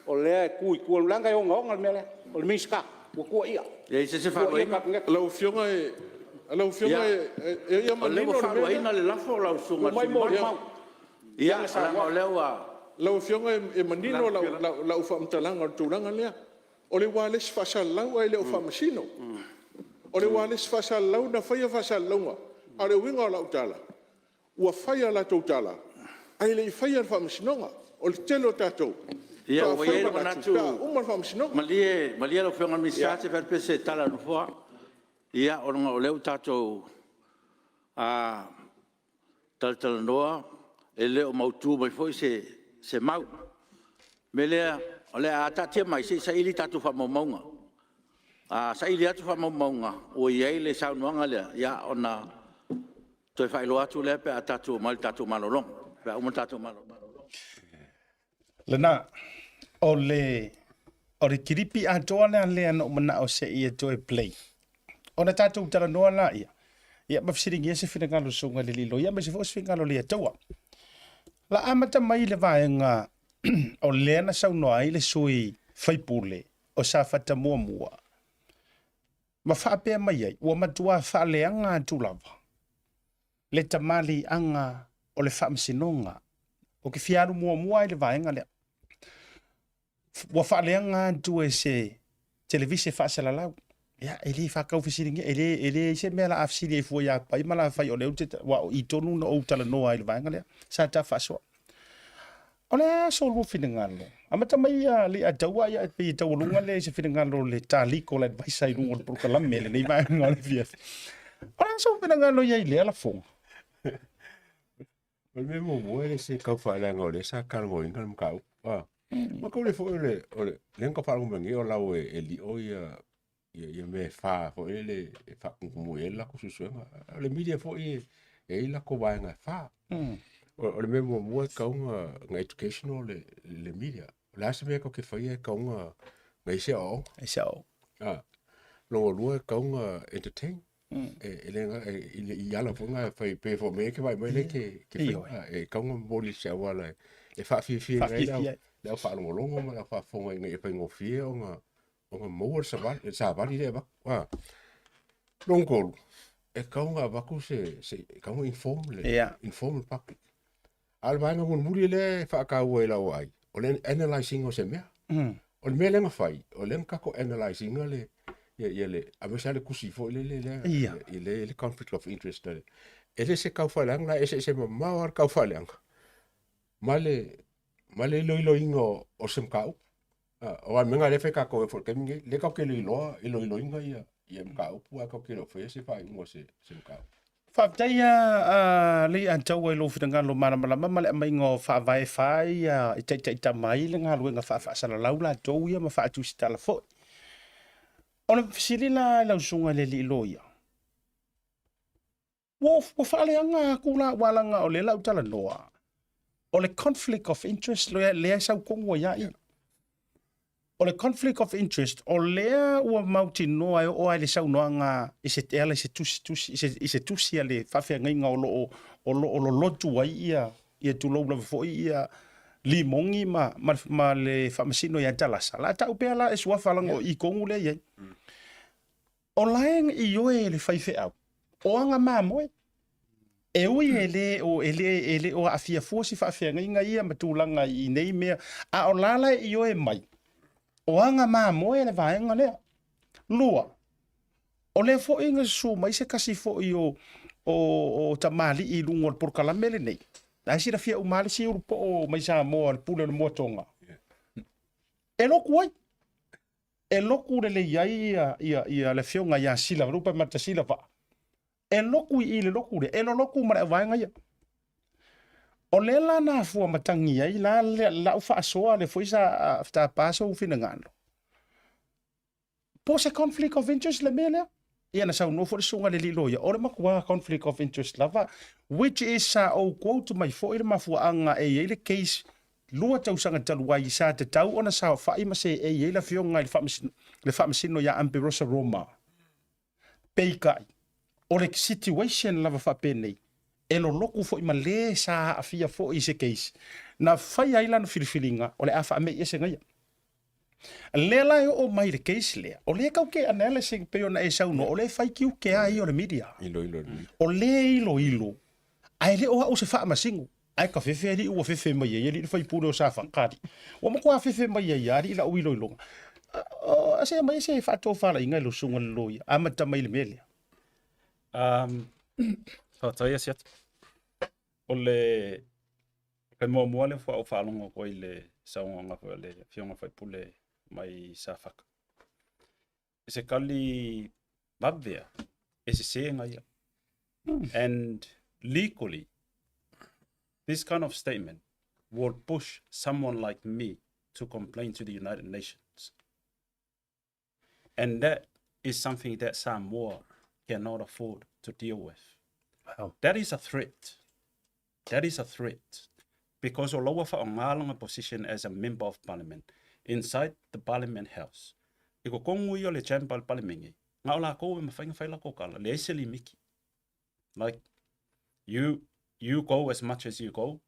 o lea e tu i tua, leaga e ogaoga le mea lea, o le Minisita ua tuuaia, E leai se isi e tuuaia le faaluaina. Kapeneta. lau Afioga, Ia, ia o lea manino ua le mea lea. faaluaina le lafo lau Susuga i le Ua sui aumai usufono mamalu. molimau i Ia, ana leaga o saunoaga. lea ua… Lau Afioga e manino lau faamatalaga o le tulaga lea. O le ualesi faasalalau ae le o Faamasino. O le ualesi faasalalau na faia faasalalauga, a o le uiga o lau tala, ua fai a latou tala ae le i faia le Faamasinoga. O le tele o tatou Ia, faatoa ua i fai ai le manatu manatu, pe a uma le Faamasinoga. malie lau Afioga i le Minisita se i fai atu pea se tala a le Nofoa. Ia, ona o lea ua tatou talatalanoa, e le o mautu mai foi se mau. O le mea lea, o le a taatia mai se i saili a tatou faamaumauga. A saili atu faamaumauga ua i ai le saunoaga lea, ona toe faailoa atu lea pe a tatou omai i le tatou malologa, pe a uma le tatou malologa. Lena. O le kilipi atoa lea lea na ou manao se i e toe play. Ona tatou talanoa laia, ia ma fesiligia se finagalo o le Susuga i le Alii Loia aemaise foi o se finagalo o le Alii Ataua. O le a amata mai i le vaega o lea na saunoa ai le sui usufono o Safata 1 ma faapea mai ai, ua matua faaleaga atu lava le tamaliiaga o le Faamasinoga. Ou te fia alu muamua i le vaega lea. Ua faaleaga atu e se televise faasalalau. Ia, e le faataufesiligia, e leai se mea o le a fesili ai fua ia Pai ma Lafai o lea ou te, aua o i tonu na ou talanoa ai i le vaega lea. Sa ta faasoa. O le a so lua finagalo? Amata mai ia Leiataua, ia e pei e taualuga lea i se finagalo o le ta legal advisor i luga o le polokalame i lenei vaega o le afiafi. O le a sou finagalo i ai i lea lafoga? O le mea muamua e le se tau faaleaga o lea sa talanoaina le mataupu. Ah. Ma kaule foi o le o le lea na tau faalogo mai nei o lau e, e lio ia ia, ia mea e fa foi le e faatumutumu i ai le latou suesuega. O le media foi e, e i ai latou vaega e fa. O le mea muamua e tatau ona educational le, le media. O le a se mea tatou te faia e tatau ona i ai se aoaoga. I se aoaoga. Ah. Lona lua e tatau ona entertain. E le i ala foi na e fai pe fo me ke vai mai le ke ke fai. E tatau ona momoli i se auala e faafiafia ai le au faalogologo ma le au faafofoga ina ia faigofie ona ona maua le savali, le savali lea e avatu. Ah. Lona tolu, E tatau ona avatu se, se, e tatau ona inform le, inform le public. A o le vaega mulimuli lea e faataua i lau vaai, o le analyse ina o se mea. O le mea lea na fai, o lea na tatou analyse ina le, ia, ia le, aemaise lava le tusi foi lele lea, i le, le conflict of interest. E le se tau faaleaga la, e eseese mamao lava le tau faaleaga ma le, ma le iloiloina o se mataupu. Aua o le mea lena o lea e fai e tatou foi i le taimi lenei, lea tatou te iloiloa, iloiloina ia, ia mataupu ae tatou te le o faia se faaiuga o se, se mataupu. Faafetai a Leiataua i lou finagalo malamalama ma le aumaiga o faavae fa ia e taitaitama ai le galuega faafaasalalau latou ia ma faatusitala foi. O le fesili la i lau susuga i le alii loia, Ua ua faaleaga atu la aua leaga o lea la ou talanoa, o le conflict of interest lea lea e sau tonu ai lava i i. O le conflict of interest, o lea ua mautinoa e oo lava i le saunoaga i se e ala i se tusi tusi i se i se tusi a le faafeagaiga o lo o o lo o lolotu ai ia ia tulou lava foi ia Limogi ma ma ma le Faamasino ia Talasa. O le a tau pea la e suafa leaga o i tonu lea e i ai. O la e ioe e le faifeau, o aga mamoe. E ui e le o, e le, e le o aafia fua si faafeagaiga ia ma tulaga i nei mea, a o la la e ioe mai, o aga mamoe le vaega lea. Lua, o lea foi na susu mai se tasi foi o, o, o tamalii i luga o le polokalame lenei, la e silafia uma lava le isi ulupoo mai Samoa, le pule o le Moa Tonga, e lotu ai. E loku lelei ai ia, ia, ia le afioga ia Sila, Lupe Matasila Vaa. E loku i i le loku lea, e loloku ma le auvaega ia. O lea la na afua matagi ai la lau faasoa lea foi sa tapa sou finagalo. Po o se conflict of interest le mea lea? Ia na saunoa foi le susuga i le alii loia, o le matua conflict of interest lava, which is sa ou quote mai foi le mafuaaga e i ai le case 2 tausaga talu ai sa tatau ona saofai ma seei ai le afioga i le faamasino, le faamasino ia Amberosa Roma. Peitai, o le situation lava faapenei, e lolotu foi ma le sa aafia foi i se case, na faia ai lana filifiliga o le a faame'i ese gaia. Lea la e oo mai i le case lea, o lea e tau te analyse pei ona e saunoa, o lea e fai tiute lava ia o le media. Iloilo e le media. O lea e iloilo, ae le o au se faamasino. Ae ka fefe alii ua fefe mai ai alii le faipule o Safata alii. Ua matua fefe mai ai lava alii lau iloiloga. Se aumai se faatofalaiga i lou susuga i le loia, amata mai i le mea lea. Um, faafetai Asiata. O le taimi muamua lea faatoa ou faalogo atu ai i le saunoaga foi a le Afioga i le Faipule mai Safata. I se tali vave lava, e sese ga ia. And legally, this kind of statement will push someone like me to complain to the United Nations. And that is something that Samoa cannot afford to deal with. Wow. That is a threat. That is a threat. Because o laua whaonga langa position as a member of parliament inside the parliament house. I ko kongu ia o le chamber o le palemenge, nga o lakou e mawhai nga whai lako kala, leai se limiki. Like, you, you go as much as you go,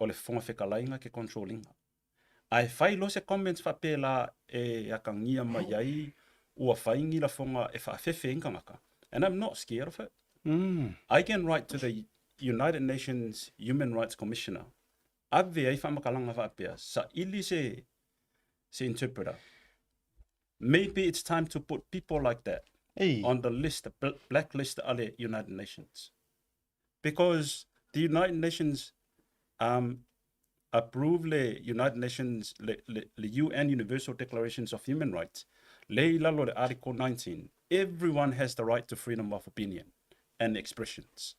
o le Fofoga Fetalaiga ke control ina. Ae fai loa se comments faapela e akagia mai ai ua fai ni lafoga e faafefe ai ni tagata, and I'm not scared of it. I can write to the United Nations Human Rights Commissioner, ave ai faamatalaga faapea, saili se se interpreter. Maybe it's time to put people like that Ei. on the list, the blacklist a le United Nations. Because the United Nations um, approve le United Nations, le, le, le UN Universal Declarations of Human Rights, le i lalo le Article 19, everyone has the right to freedom of opinion and expressions.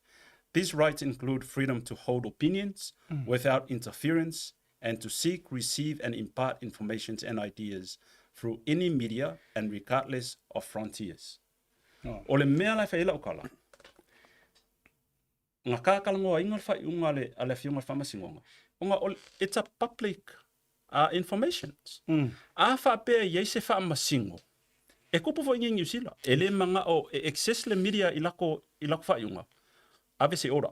These rights include freedom to hold opinions without interference and to seek, receive and impart information and ideas through any media and regardless of frontiers. O le mea la e fai ai lau tala, na kakalanoaina le faaiuga a le, a le Afioga i le Faamasinoga, ona o le, it's a public information. A faapea e i ai se faamasino, e tupu foi i inei i Niu Sila, e le manao e access le media i lako, i lako faaiuga, ave se order.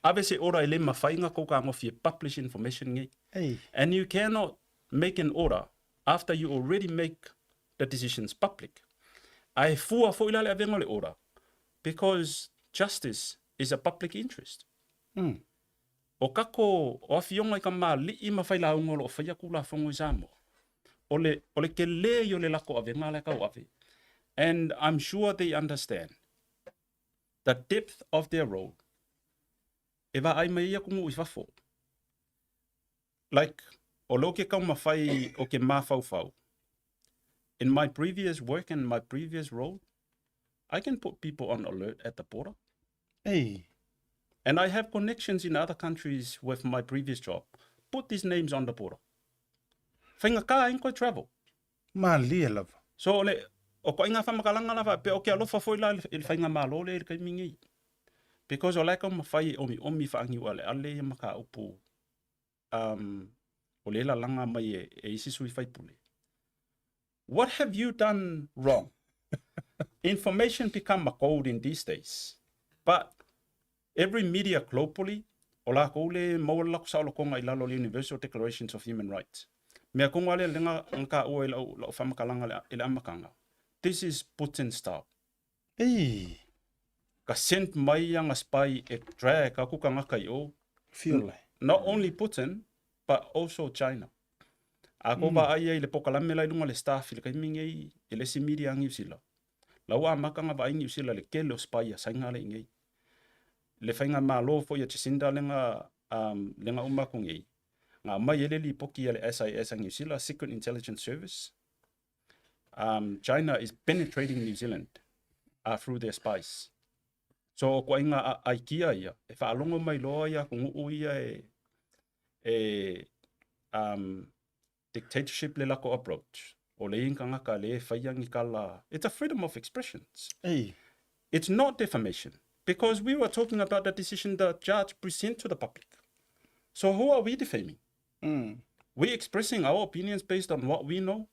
Ave se order e le mafai ona tou fetagofi e publish information nei. And you cannot make an order after you already make the decisions public. Ae fua foi la le avega o le order, Because justice is a public interest. O kako o afioga i kamali'i ma failauga o lo o faia Tulafono i Samoa, o le, o le telē ia o le latou avega la e tauave. And I'm sure they understand the depth of their role. E vaai mai ai atunuu i fafo. Like, o lea ou te taumafai ou te mafaufau, in my previous work and my previous role, I can put people on alert at the border. Ei. And I have connections in other countries with my previous job. Put these names on the border. Faigata ai ona toe travel. Malie lava. So o le, o ituaiga faamatalaga la faapea, ou te alofa foi la i le faigamalo lea i le taimi nei. Because o la e taumafai e omiomi faaniualeale ia mataupu um, o lea e lalaga mai e, e isi sui faipule. What have you done wrong? Information become a gold in these days. But every media globally, o lakou le maua le lakou saolotoga i lalo o le Universal Declarations of Human Rights. Mea tonu lava lea na taua i lau, lau faamatalaga i le amataga. This is Putin style. Ei. Ka send mai ana spy e drag aku tagata i o. Feel like. Not only Putin, but also China. A kou vaai ai i le pokalame la i luga o le staff i le taimi nei i le isi media a Niu Sila, la ua amata ona vaai Niu Sila i le tele o spy a Saina lea i inei. Le faigamalo foi a Jacinda lea na lea na uma atu nei, na aumai ai le lipoti a le SIS a Niu Sila, Secret Intelligence Service, China is penetrating New Zealand through their spies. So o ituaiga aikia ia, e faalogo mai loa ia atunuu ia e, e um, dictatorship le lakou approach. O le i tagata lea e faia ni tala. It's a freedom of expressions. Ei. It's not defamation because we were talking about the decision the judge present to the public. So who are we defaming? We expressing our opinions based on what we know,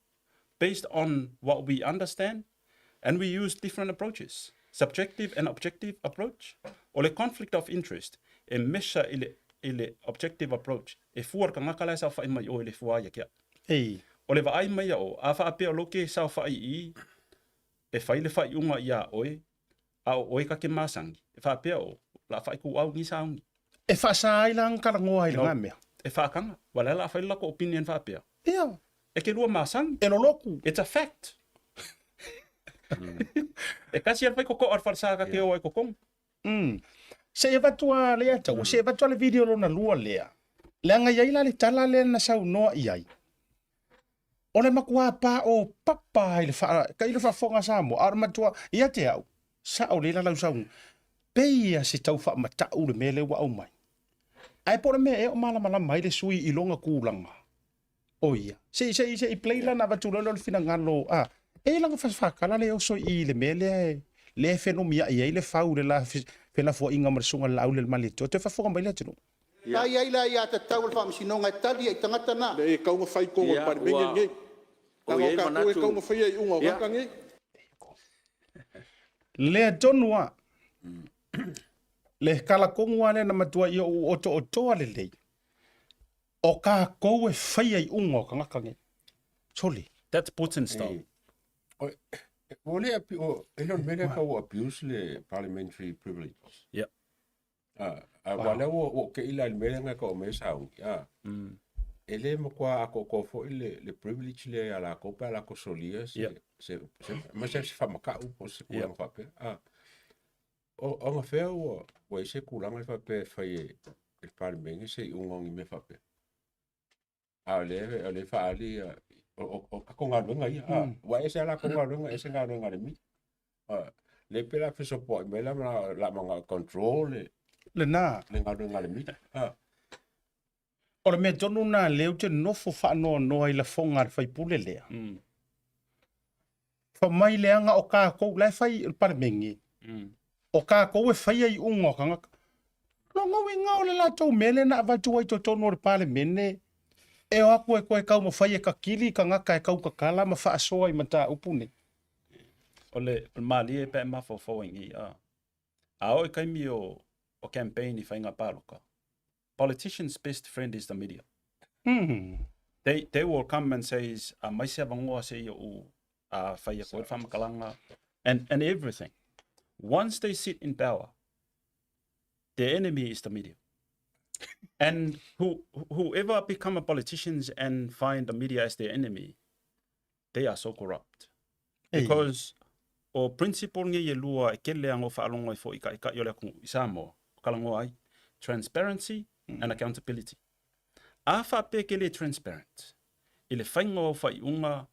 based on what we understand, and we use different approaches, subjective and objective approach. O le conflict of interest e measure i le, i le objective approach, e fua le tagata la e saofai mai i o i le fua ia ke au. Ei. O le vaai mai ia o, a faapea o lou ke saofai i i, e fai le faaiuga iā oe, a o oe ka ke masani, e faapea o, o le a faaituau ni sauni. E faasa ai la ona talanoa i lena mea. E faakaga. Ua lea la a fai le latou opinion faapea. Ia. E ke lua masani. E loloku. It's a fact. E kasi a le faikokoʻa o le falesa ka ke o ai totonu. Se i avatu a Leiataua, se i avatu a le video lona lua lea. Leaga i ai la le tala lea na saunoa i ai. O le matua paʻo papa i le faa, ka i le faafofoga a Samoa, a o le matua, ia te au, sao lelei la lau saunoaga, pei a se tau faamatau le mea lea ua aumai. Ae po o le mea ea o malamalama ai le sui i lona tulaga o ia. Se i, se i, se i play la na avatu loa lea o le finagalo, a, e i ai lana fakalafakala lea e oso i i le mea lea e, lea e fenomiai ai le fau i le la felafoaiga ma le susuga i le Laauli o le Malietoa. Toe faafofoga mai le atunuu. Sa i ai le aiatatau a le Faamasinoga e tali ai i tagata na. Leai, e tatau ona fai i totonu o le Palemene lenei. Leaga o tatou e tatau ona faia iuga o tagata nei. Lea tonu a. Le kalatonu a lea na matuai ou otootoa lelei. O kakou e faia iuga o tagata nei. Sole. That's Putin style. Ua le e le o le mea lea tau abuse le parliamentary privilege. Yep. Aua o lea ua ou te'i la i le mea lea na tau aumai e sauni, e le matua atoatoa foi le privilege lea ia latou pe a latou solia se, aemaise se faamata'u po o se tulaga faapea. O anafea ua i ai se tulaga lea faapea e fai e le Palemene se iuga o ni mea faapea? A o lea, o lea e faaali o tatou galuega ia, ua ese lava latou galuega, ese galuega a le media. Lea pei o le a fesopoai mai la ma o le a manao e control le Lena. le galuega a le media. O le mea tonu lena lea ou te nofo faanoanoa i lafoga a le sui usufono lea. Fai mai leaga o tatou la e fai i le Palemene, o tatou e faia iuga o tagata. Lona uiga o le latou mea lea na avatu ai i totonu o le Palemene, e o atu e toe taumafai e kakili tagata e tautatala ma faasoa i mataupu nei. O le malie pe a e mafaufau ai nei, a oo i taimi o campaign i faiga palota, politicians best friend is the media. They will come and says, aumai se avanoa se i ou fai atu ai le faamatalaga and everything. Once they sit in power, their enemy is the media. And who, whoever become a politicians and find the media as their enemy, they are so corrupt. Because o principle ngei e lua e kele anga o faalogo ai foi i taitai o le atunuu i Samoa, o kalagoa ai, transparency and accountability. A faapea ke le transparent i le faiga o au faaiuga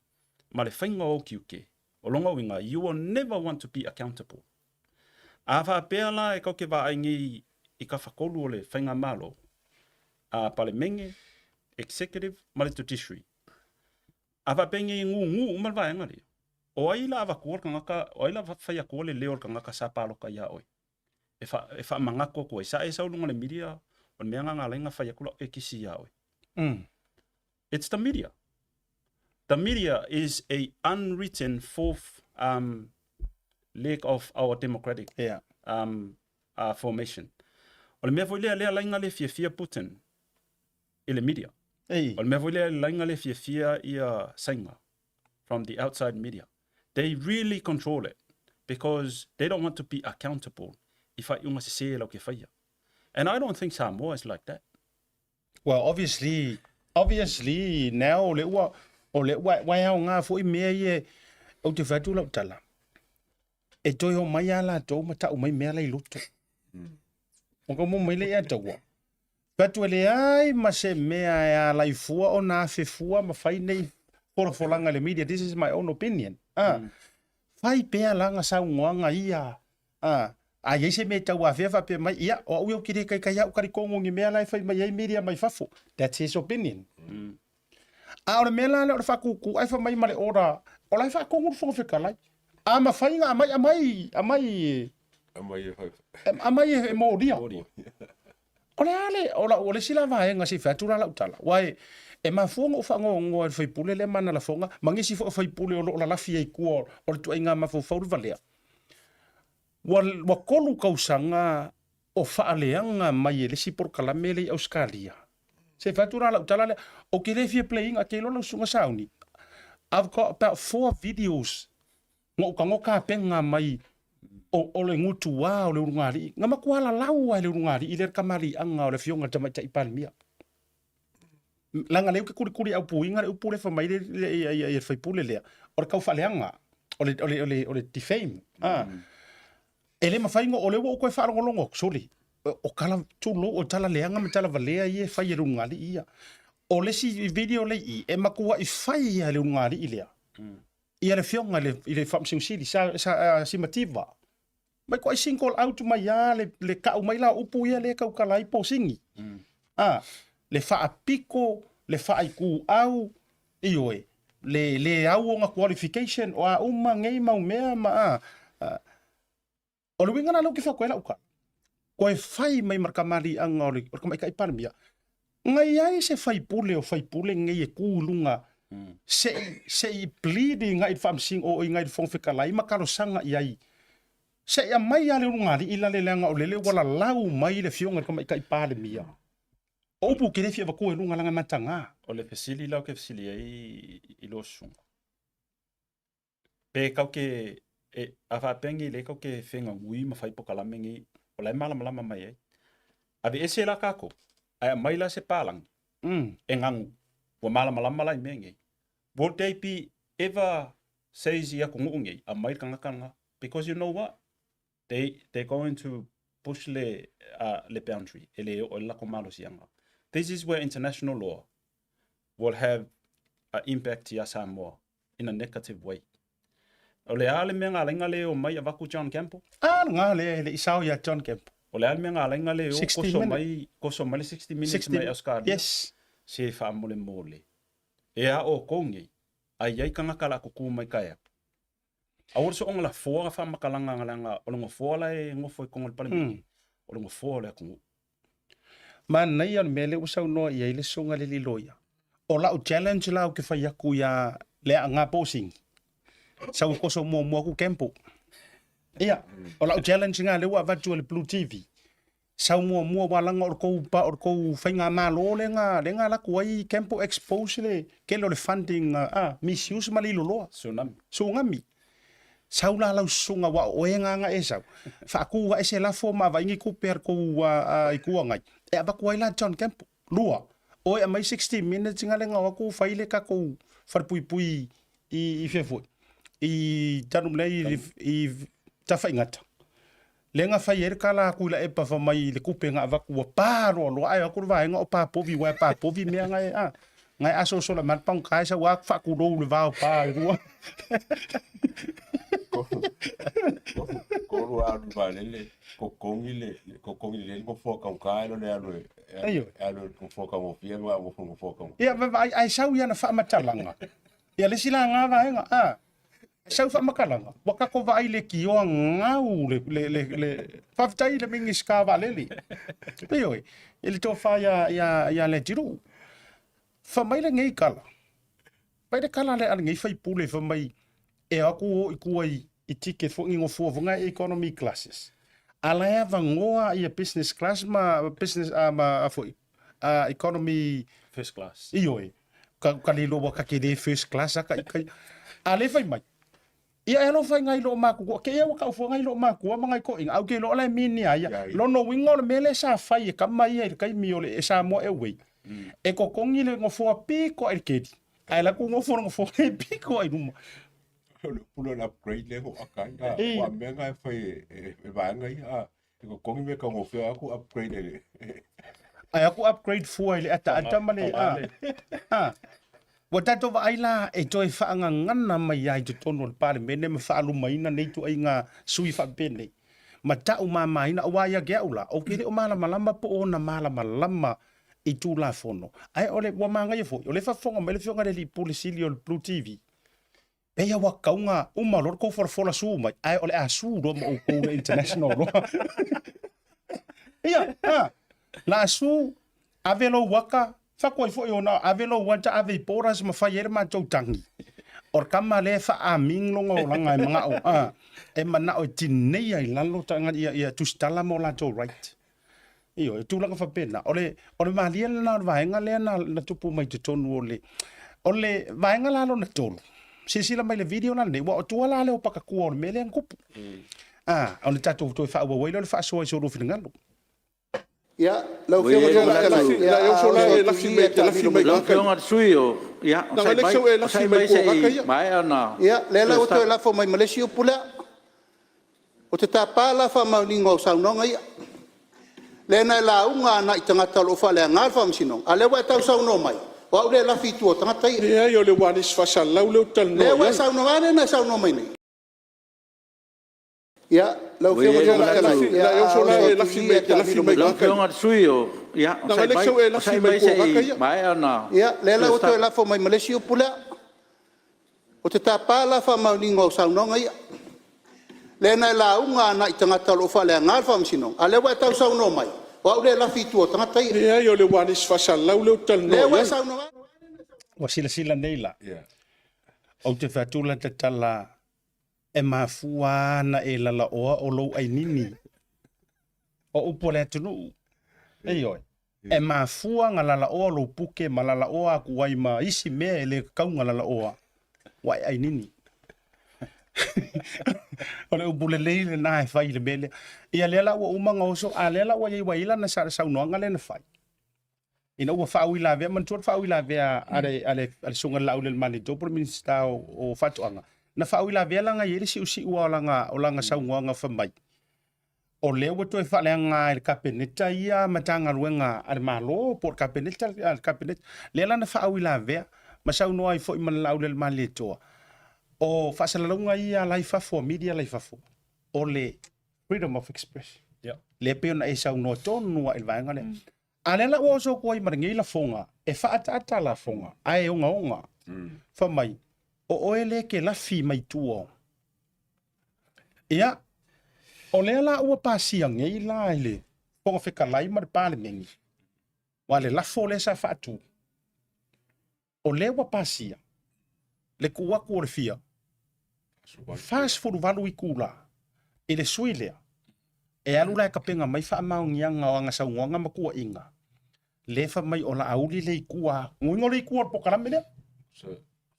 ma le faiga o au tiute, o lona uiga, you will never want to be accountable. A faapea la e kau ke vaai nei i tafatolu o le faigamalo, a Palemene, Executive ma le Judiciary, a faapea nei e gūgū uma le vaega lea, o ai la avatua le tagata, o ai la fai atua le leo o le tagata sa paloka iā oe? E, fa, e faamanatu atu ai, sa e sau i luga o le media, o le mea lena na ala ai ona fai atu lau ekisi iā oe. It's the media. The media is a unwritten fourth um, leg of our democratic yeah. um, uh, formation. O le mea foi lea, lea laina le fiafia Putin i le media. Ei. O le mea foi lea laina le fiafia ia Saina from the outside media. They really control it because they don't want to be accountable i whaiunga se se lau ke whaia. And I don't think Samoa is like that. Well, obviously, obviously now o le ua, o le ua, ua e aoga foi mea ia ou te fai atu lau tala. E toe o mai a latou ma tau mai mea la i loto. O ka mo mai le ia taua. Fai atu e leai ma se mea e alai fua ona afe fua ma fai nei folafolaga i le media. This is my own opinion. Ah. Fai pea la nga saunoaga ia A, a i ai se mea e tauafea faapea mai, ia, o au ia ou te le kaikai au karikongo ni mea la e fai mai ai media mai fafo. That's his opinion. A o le mea la lea o le faakūkū ai fai mai ma le order, o la e faatonu le Fofoga Fetalai. A mafai ona aumai, aumai, aumai e, Aumai e fai. aumai e molia. O le a le, o lau, o le isi la vaega se i fai atu la lau tala, aua e, e mafua ona ou faanoanoa i le faipule lea ma ana lafoga, ma nisi foi o faipule o lo o lalafi ai i tua o le ituaiga mafaufau le valea. Ua, ua kolu kausaga o faaleaga mai e le isi polokalame lea i Ausetalia. Se i fai atu la lau tala lea, ou te le fia play ina, te iloa lau susuga sauni, I've got about four videos na ou tago tapena mai o, o le gutuā o le ulugalii, na matua lalau lava e le ulugalii lea le kamaliiaga o le afioga i le Tamaitai Palemia. Leaga lea ou te kulikuli aupuina le upu lea fai mai le, le, ia, ia, ia le faipule lea, o le tau faaleaga, o le, o le, o le, o le defame. Ah. E le mafai ona, o lea ua ou toe faalogologo atu, sole, o tala tulou, o tala leaga ma tala valea ia e fai e le ulugalii ia. O le isi video lea i i, e matuai fai lava e le ulugalii lea. Ia le afioga i le, i le Faamasino Sili, sa, sa, uh, Simativa. Mai koai single out mai a le, le kau mai la upu ia le tautala ai posini. Ah, le faapiko, le faaituau, ioe, le, le au ona qualification, o a uma nei mau mea ma, ah, ah, O le uiga la lea ou te fai atu ai lau tala, toe fai mai ma le kamaliiaga o le Tamaitai Palemia, na i ai se faipule o faipule nei e tu i luga se i, se i plead i le Faamasino, o i le Fofoga Fetalai ma talosaga i ai, se i aumai lava le ulugalii la le leaga o lele ua lalau mai le Afioga i le Tamaitai Palemia. O upu ou te le fia avatua i luga leaga e mataga. O le fesili la ou te fesili ai i lou susuga, Pe kau ke, e, a faapea nei le kau ke fegagui ma fai pokalame nei, o la e malamalama mai ai. Aveese la kākou, ae aumai la se palagi, e gagu, ua malamalama la i mea nei. Will they be ever says i atunuu nei, aumai le tagata lena? Because you know what? They, they're going to push le, uh, le boundary, e le oo i le latou malosiaga. This is where international law will have a impact iā Samoa in a negative way. O le a le mea na ala ai na le omai avatu John Campbell? A lena lea e le i sao iā John Campbell. O le a le mea na ala ai na le o 60 koso minutes. mai, koso mai le 60 minutes 60 mai Australia? Yes. Se faamolemole. E a outou nei, a i ai tagata la kuku mai kaea. Aua le soonga lafoa ka faamatalaga leaga o le nofoa la e nofo i totonu o le Palemene, o le nofoa o le atunuu. Manaia o le mea lea ua saunoa i ai le susuga i le alii loia. O lau challenge la ou te fai atu ia Leaga Posing, sau e koso muamua atu Campbell. Ia, o lau challenge lena lea ua avatu e le Blue TV. Sau muamua aua leaga o le tou o le tou faigamalo lea na lea na alu atu ai Campbell expose le tele o le funding a misuse ma le iloloa. Tsunami. Tsunami. Sau la lau susuga aua o oe nga nga e sau. Faaku ae se lafo ma vaai ni tupe a le tou Itu Agai e avatu ai la John Campbell. Lua, oe aumai 60 minutes nga le na o atu fai le tatou falepuipui i fea foi, i Tanumalea i Tafaigata. Lea na fai ai le tala a Tuilaepa fai mai i le tupe na avatu ua pa loaloa ae o atu le vaega o pa povi aua e pa povi mea na e a na e asoaso mai le pagota e sau a faatulou le va o pa e lua. Kolu alu i vaalele totogi le totogi le nofoa taugata ae le alu e alu i nofoa taugofie ma nofoa taugata. Ia vaai ae sau i ana faamatalaga. Ia le isi la na vaega a Sau faamatalaga, ua tatou vaai i leitioa gau le, le, le, le faafetai i le Minisita Vaalele. Ioe, i le tofa ia, ia, ia Leatinuu. Fai mai lenei tala, fai le tala lea a lenei faipule fai mai e o atu o i tua i, i ticket foi ni nofoa foi na economy classes. A la e avanoa ia business class ma business uh, ma a foi uh, economy first class. Ioe. Ka, ka le iloa ua ka tele first class a ka i kai. A le fai mai. Ia e alofa i ngai loo makua. Ke ia ua kau fua ngai loo makua ma ngai koʻiga. Au ke iloa la e mini a ia. Lono uiga o le mea lea sa fai e kama ia i le taimi o le Samoa Airway. E totogi le nofoa piko ai le keli. Ae la ku nofo le nofoa le piko ai luma. O le upu lea o le upgrade lea e hoʻāka ai. Ua mea na e fai e vaega ia. E totogi mea taugofie o aku upgrade e le. Ae aku upgrade fua i le ataata ma le a. A. Ua tatou vaai la e toe faagagana mai ai i totonu o le Palemene ma faalumaina nei ituaiga sui faapenei. Ma tau mamaina, aua ia te au la, ou te le o malamalama po o ona malamalama i Tulafono. Ae o le, ua manaia foi, o lea e faafofoga mai le Afioga i le Alii Pule Sili o le Blue TV. Pei ua tatau ona uma loa le tou folafola su mai, ae o le a su loa ma outou le international loa. Ia, a, la a su, ave lou aka, fatu ai foi ona ave lou ata ave i borders ma fai ai le matou tagi. O le tama lea e faa-aming lona olaga e manao, a, e manao e tineia i lalo taga ia, ia tusitala ma o latou right. Ioe, o tulaga faapena. O le, o le malie lena o le vaega lea na, na tupu mai totonu o le, o le vaega la lona tolu. Silasila mai le video la lenei, ua o tua la lea o pakatua o le mea lea na tupu. Ah, o le tatou toe faaauau ai lea o le faasoa i so lua finagalo. Ia, lau Afioga i le Fofoga Fetalai, ia, a oso atu i i e taamilo mai Lau Afioga i le sui usufono, ia, onosai mai se i maea ona... Ia, lea la ua toe lafo mai ma le isi upu lea. Ou te tapa la faamaoniga o saunoaga ia. Lea na e lauga agai i tagata o lo o faaleaga le Faamasinoga, a o lea ua e tau saunoa mai, o au lea e lafi i tua o tagata ia. Leai, o le ualesi faasalalau lea ou te talanoa i ai. Lea ua e saunoa, a lea na e saunoa mai nei? Ia, lau Afioga i le Fofoga Fetalai, ia, a oso atu i i e taamilo mai Lau Afioga i le sui usufono, ia, onosai mai se i maea ona... Ia, lea la ua toe lafo mai ma le isi upu lea. Ou te tapa la faamaoniga o saunoaga ia. Lea na e lauga agai i tagata o lo o faaleaga le Faamasinoga, a o lea ua e tau saunoa mai, o au lea e lafi i tua o tagata ia. Leai, o le ualesi faasalalau lea ou te talanoa i ai. Lea ua e saunoa. Ua silasila nei la. Ou te fai atu la tatala e mafua ana e lalaoa o lou ainini. O upu a le atunuu. Ioe. E mafua na lalaoa lou puke ma lalaoa atu ai ma isi mea e le tatau na lalaoa, ua e ainini. o le upu lelei lena e fai i le mea lea. Ia lea la ua uma na oso, a lea la ua i ai ua i ai lana saunoaga lea na fai. Ina ua faauilavea, manatua le faauilavea a le, a le, a le Susuga i le Laaulialemalietoa po o le Minisita o, o Faatoaga, na faauilavea la na i ai le siusiu o lana, o lana saunoaga fai mai, o lea ua toe faaleaga e le Kapeneta ia Matagaluega a le Malo po o le Kapeneta, a le Kapeneta, lea la na faauilavea ma saunoa ai foi ma le Laaulialemalietoa, o faasalalauga ia la i fafo a media la i fafo, o le freedom of expression. Yeah. Lea pei ona e saunoa tonu lava i le vaega lea. A lea la ua oso atu ai ma lenei lafoga, e faaataata lafoga, ae ogaoga. Fai mai, o oe lea e te lafi mai tua. Ia, o lea la ua pasia nei la i le Fofoga Fetalai ma le Palemene, aua le lafo lea sa faatu, o lea ua pasia le tuu atu o le fia 48 itula i le sui lea e alu la e tapena mai faamaoniaga o ana saunoaga ma tuuaiga, lea fai mai o Laauli le itu a, uiga o le itu o le polokalame lea.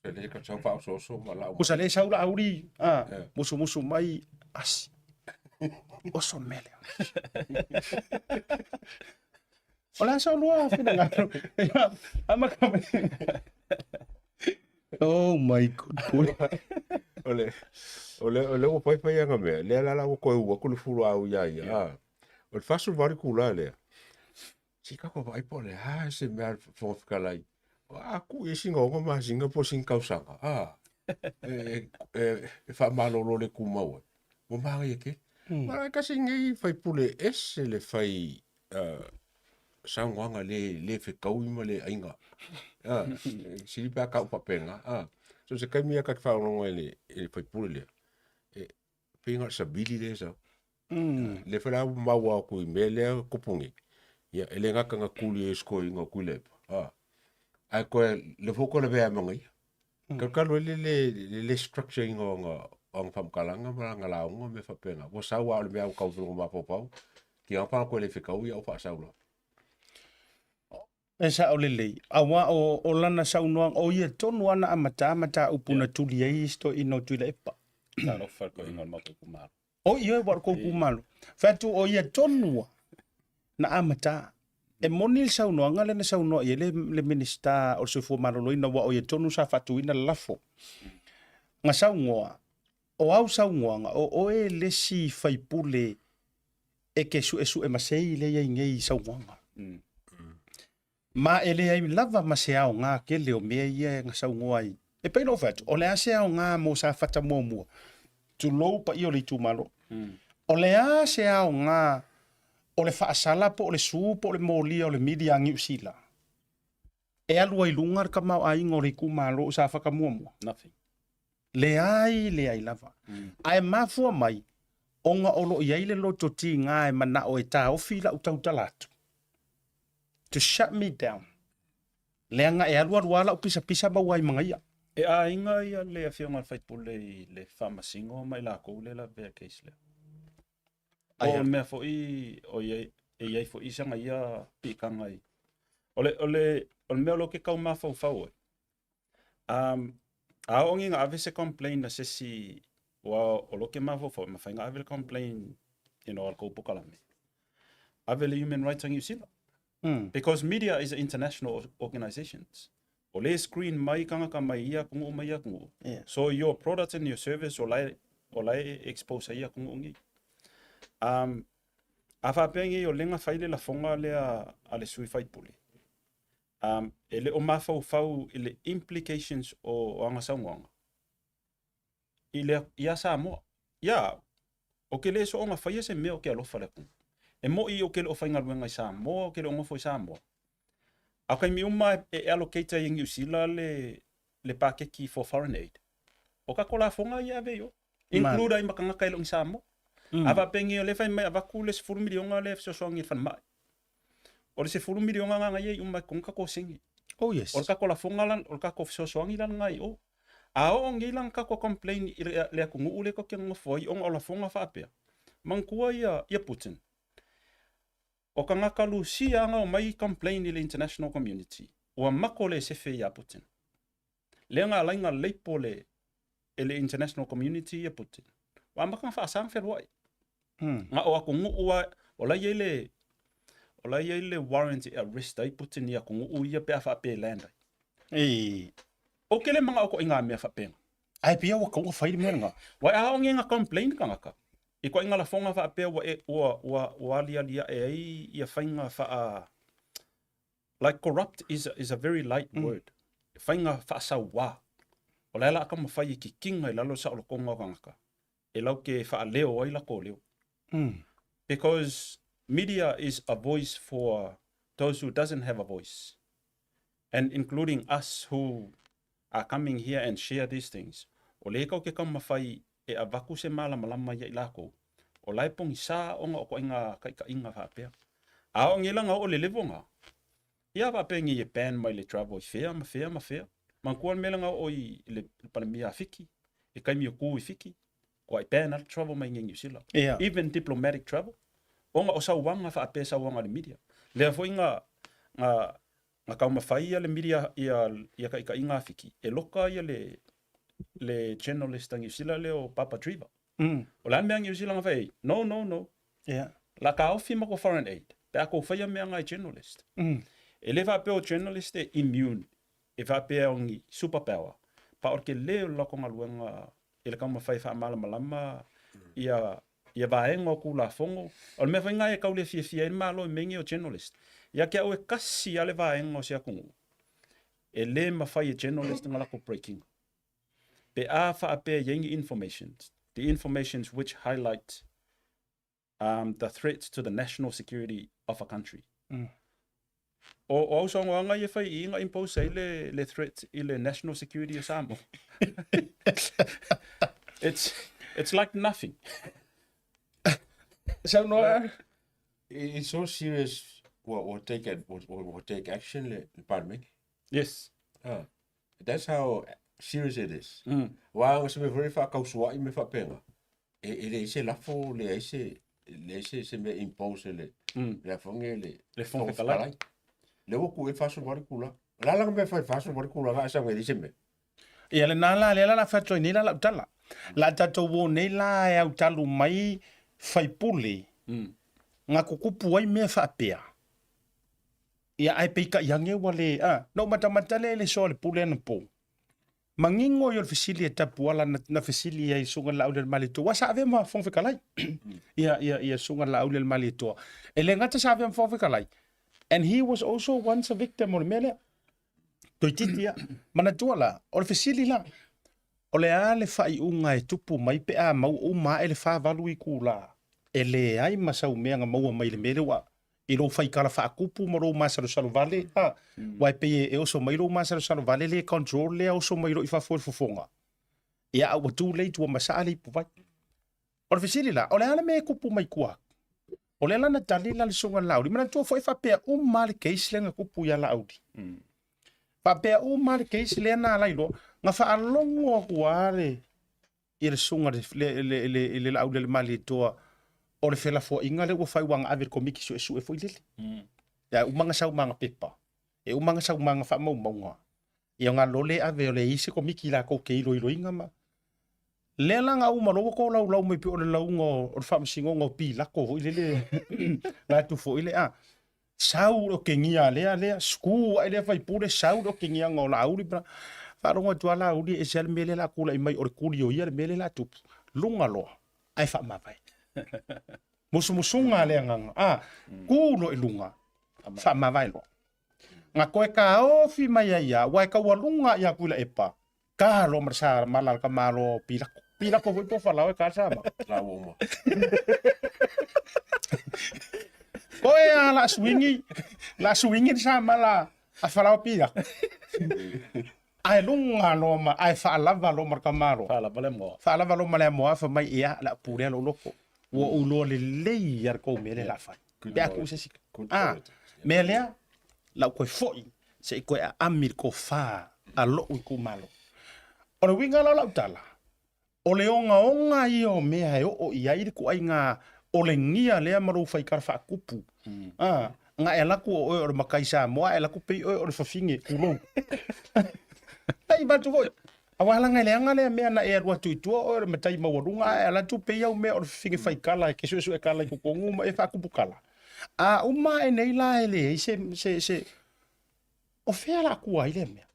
Le ka sau faaosooso ma lau. Kusa le sau la auli, a, musumusu mai, asi. Oso le mea lea. O le a sa olua finagalo? Ia, amata mai. Oh my god. O le, o le, o le ua faifai aga mea, lea la la ua toe uu atu le fuloau ia ia. A, o le 48 itula lea, se i tatou vaai po o le a se mea a le Fofoga Fetalai. A tuu i ai sina 6 masina po o sina tausaga, a, e, e, e faamalolo le tumau ai, ua manaia tele. Ma e tasi lenei faipule ese le fai uh, saunoaga le, le fetaui ma le aiga. Ah, sili pe a tau faapena. Ah, so se taimi ia ta te faalogologo ai i le, i le faipule lea, e, pei na o le savili lea e sau. Lea foi la ua maua atu i mea lea e tupu nei, ia e le gata na tuli ai e si toeaina o Tuilaepa, a, ae toe, lea foi ua toe lavea ai ma ia. Talutalu ai le le, le le structure ina o ana, o ana faamatalaga ma lana lauga ma mea faapena. Ua sau lava o le mea ua tau i lona mafaufau, tiga pa toe le fetaui a ua faasau loa. E sao lelei, aua o, o lana saunoaga, o ia tonu ana amata mataupu na tuli ai isi toeaina o Tuilaepa. Talofa le toeaina o le matou itumalo. O ioe ua o le kou itumalo. Fai atu o ia tonu lava na amata. E moni le saunoaga lea na saunoa i ai le, le Minisita o le Soifua Maloloina aua o ia tonu sa faatuina le lafo. Na saunoa, o au saunoaga, o oe le isi faipule e ke suesue masei lea i ai nei i saunoaga. Ma e leai lava ma se aoga tele o mea ia na saunoa ai. E pei ona ou fai atu, o le a se aoga mo Safata muamua, tulou paia o le itumalo. O le a se aoga o le faasala po o le su po o le molia o le mili a Niu Sila e alu ai i luga le tamaoaiga o le itumalo o Safata muamua? Nothing. Leai, leai lava. Ae mafua mai ona o lo o i ai le loto tiga e manao e taofi lau tautala atu. To shut me down. Leaga e alualu lava lau pisapisa maua ai ma ia. E aiga ia le afioga i le faipule i le faamasino ma i lakou lea e lavea case lea. Po o le mea foi o i ai, e i ai foi sana ia piitaga i... O le, o le, o le mea o lea ou te tau mafaufau ai, Um, a oo ina ave se complain a se isi, ua o lea ou te mafaufau, e mafai ona ave le complain, you know, a le tou polokalame. Ave le Human Rights a Niu Sila. Because media is a international organizations. O lea e screen mai tagata mai ia atunuu ma ia atunuu. Yeah. So your product and your service o la e, o la e expose ai ia atunuu nei. Um, a faapea nei o lea na fai le lafoga lea a le sui faipule, Um, e le o mafaufau i le implications o ana saunoaga i le, iā Samoa. Iā au, ou te le soona faia se mea ou te alofa le atunuu. E moʻi ou te le o faigaluega i Samoa, ou te le o nofo i Samoa. A o taimi uma e allocate ai e Niu Sila le, le paketi for foreign aid, o tatou lafoga ia e ave i o. Include ai ma tagata e le o ni Samoa. A faapea nei o lea e fai mai avatu le 10 miliona lea e fesoasoani i le falemai. O le 10 miliona lena ia i uma i totonu tatou sene. Oh yes. O le tatou lafoga la, o le tatou fesoasoani la lena i o. A oo nei la na tatou complain i le, le atunuu lea tatou te nonofo ai ona o lafoga faapea. Manatua ia, ia Putin. O tagata Lusia na omai complain i le international community, ua mako le sefe ia Putin. Lea na alai na label e, e le international community ia Putin. Ua amata na faasa na feluai. Na o atunuu a, o la i ai le, o la i ai le warrant e arrest ai Putin i atunuu ia pe a faapea e land ai. E. Ou te le manao koʻi mea faapena. Ae pei ua tau fai le mea lena. Ua a o na complain tagata. I koʻi lafoga faapea ua e, ua, ua, ua aliali aʻe ai ia faiga faa, like corrupt is a, is a very light word. Faiga faasauā. O le a la taumafai e kikiga i lalo o le saolotoga o tagata e lau ke faaleo ai latou leo. Because media is a voice for those who doesn't have a voice. And including us who are coming here and share these things. O lea tatou te taumafai e avatu se malamalama ia i lakou. O la e pogisa ona o koʻiga taitaiga faapea. A oo nei la na oo le level na, ia faapea nei e ban mai le travel i fea ma fea ma fea. Manatua le mea lea na oo i le Palemia a Fiti, i taimi o ku i Fiti, ua i ban lava le travel mai i Niu Sila. Yeah. Even diplomatic travel, ona o sauaga faapea sauaga a le media. Lea foi na, na, Na taumafai ia le media ia ia taitaiga a Fiti e loka ia le le journalist a Niu Sila lea o Papa Trevor. O le a le mea a Niu Sila na fai ai? No, no, no. Yeah. La taofi ma kou foreign aid pe a kou faia mea nga e journalist. E le faapea o journalist e immune e faapea o ni super power, pa o le tele o le latou galuega i le taumafai e faamalamalama ia ia vaega o Tulafono. O le mea foi lena e tau le fiafia ai le Malo i mea nei o journalist. Ia te au e tasi lava le vaega o se atunuu e le mafai e journalist ona latou break ina. Pe a faapea e i ai ni informations, the informations which highlight um, the threat to the national security of a country. O, o au saunoaga ia e fai i i na impose ai le, le threat i le national security o Samoa. it's, it's like nothing. Saunoa. It's so serious ua, ua take, ua, ua take action le, le Parliament. Yes. Ah, that's how serious it is. Aua o se mea foi lea e faatausuai ma faapena, e, e leai se lafo, leai se, leai se, se mea impose e le, le a foi nei le, Le Fofoga Fetalai. Lea ua tuu i ai le 48 itula. O le a la ka mea e fai i le 48 itula ae sau nei leai se mea? Ia lena la, lea la o le a fai atu ai nei la lau tala. La tatou o nei la e autalu mai faipule nga kukupu ai mea faapea. Ia ae peitai ane ua le, a, na ou matamata lea i le soa o le pule anapo. Manino ia o le fesili a Tapuala na, na fesili ai i Susuga Laaulialemalietoa, aua sa avea ma Fofoga Fetalai. Ia, ia, ia Susuga Laaulialemalietoa. E le gata sa avea ma Fofoga Fetalai, and he was also once a victim o le mea lea. Toeitiiti ia. Manatua la, o le fesili la, o le a le faaiuga e tupu mai pe a maua uma ae le 48 itula e leai ma sau mea na maua mai i le mea lea ua i lou faikala faakupu ma lou masalosalo vale, a, aua e pei e oso mai lou masalosalo vale le control lea oso mai loa i fafo i le fofoga. Ia, a ua too late ua masaa le ipuvai. O le fesili la, o le a le mea e kupu mai tua atu? O lea la na tali la le Susuga Laauli, manatua foi faapea uma lava le case lea na kupu ia Laauli. Faapea uma lava le case lea na ala ai loa, na faalogo atu lava le ia le susuga le, le, le, le Laaulialemalietoa o le felafoaiga lea ua fai ua ave i le Komiti Suesue foi lele. Ia, e uma ona sau ma ana pepa, e uma ona sau ma ana faamaumauga. Ia ona loa lea ave o le i se Komiti latou te iloiloina ma lea la na uma loa ua tolaulau mai pei o le lauga o le Faamasinoga o Pilako foi lele la atu foi le a Sau le okegia lea lea, sku ae lea faipule, sau le okegiaga o Laauli. Faalogo atu lava Laauli e ese lava le mea lea o le a tulai mai, o le kuli o ia le mea lea o le a tupu. Luga loa, ae faamavae. Musumusuga a le agaga, a, tu loa i luga, faamavae loa. Na toe taofi mai ai lava, aua e taualuga ia Tuilaepa, Ta loa ma le sa mala a le tamaloa o Pilako. Pilako foi po o Falao e ta le sa mala. La ua uma. Koe a la suingi, la suingi le sa mala a Falao Pilako. Ae luga loa ma, ae faalava loa ma le tamaloa. Faalava le amoa. Faalava loa ma le amoa fai mai, ia, o le a pulea lou loto. Ua ou iloa lelei lava le tou mea lea o le a fai. Pe a tuu se isi. A, mea lea, lau toe foi se i toe aami le tofa a lou itumalo. O le uiga la o lau tala, o le ogaoga ia o mea e oo i ai le ituaiga olegia lea ma lou faitala faatupu. A, na e alu atu o oe o le matai Samoa ae alu atu pei oe o le fafine, tulou. Ai avatu foi. Aua leaga e leaga lea mea na e alu atu i tua oe o le matai maualuga ae alu atu pei au mea o le fafine faikala e te suesue kala i totonu ma e faatupu kala. A uma ae nei la e leai se, se, se, o fea la tua ai lea mea?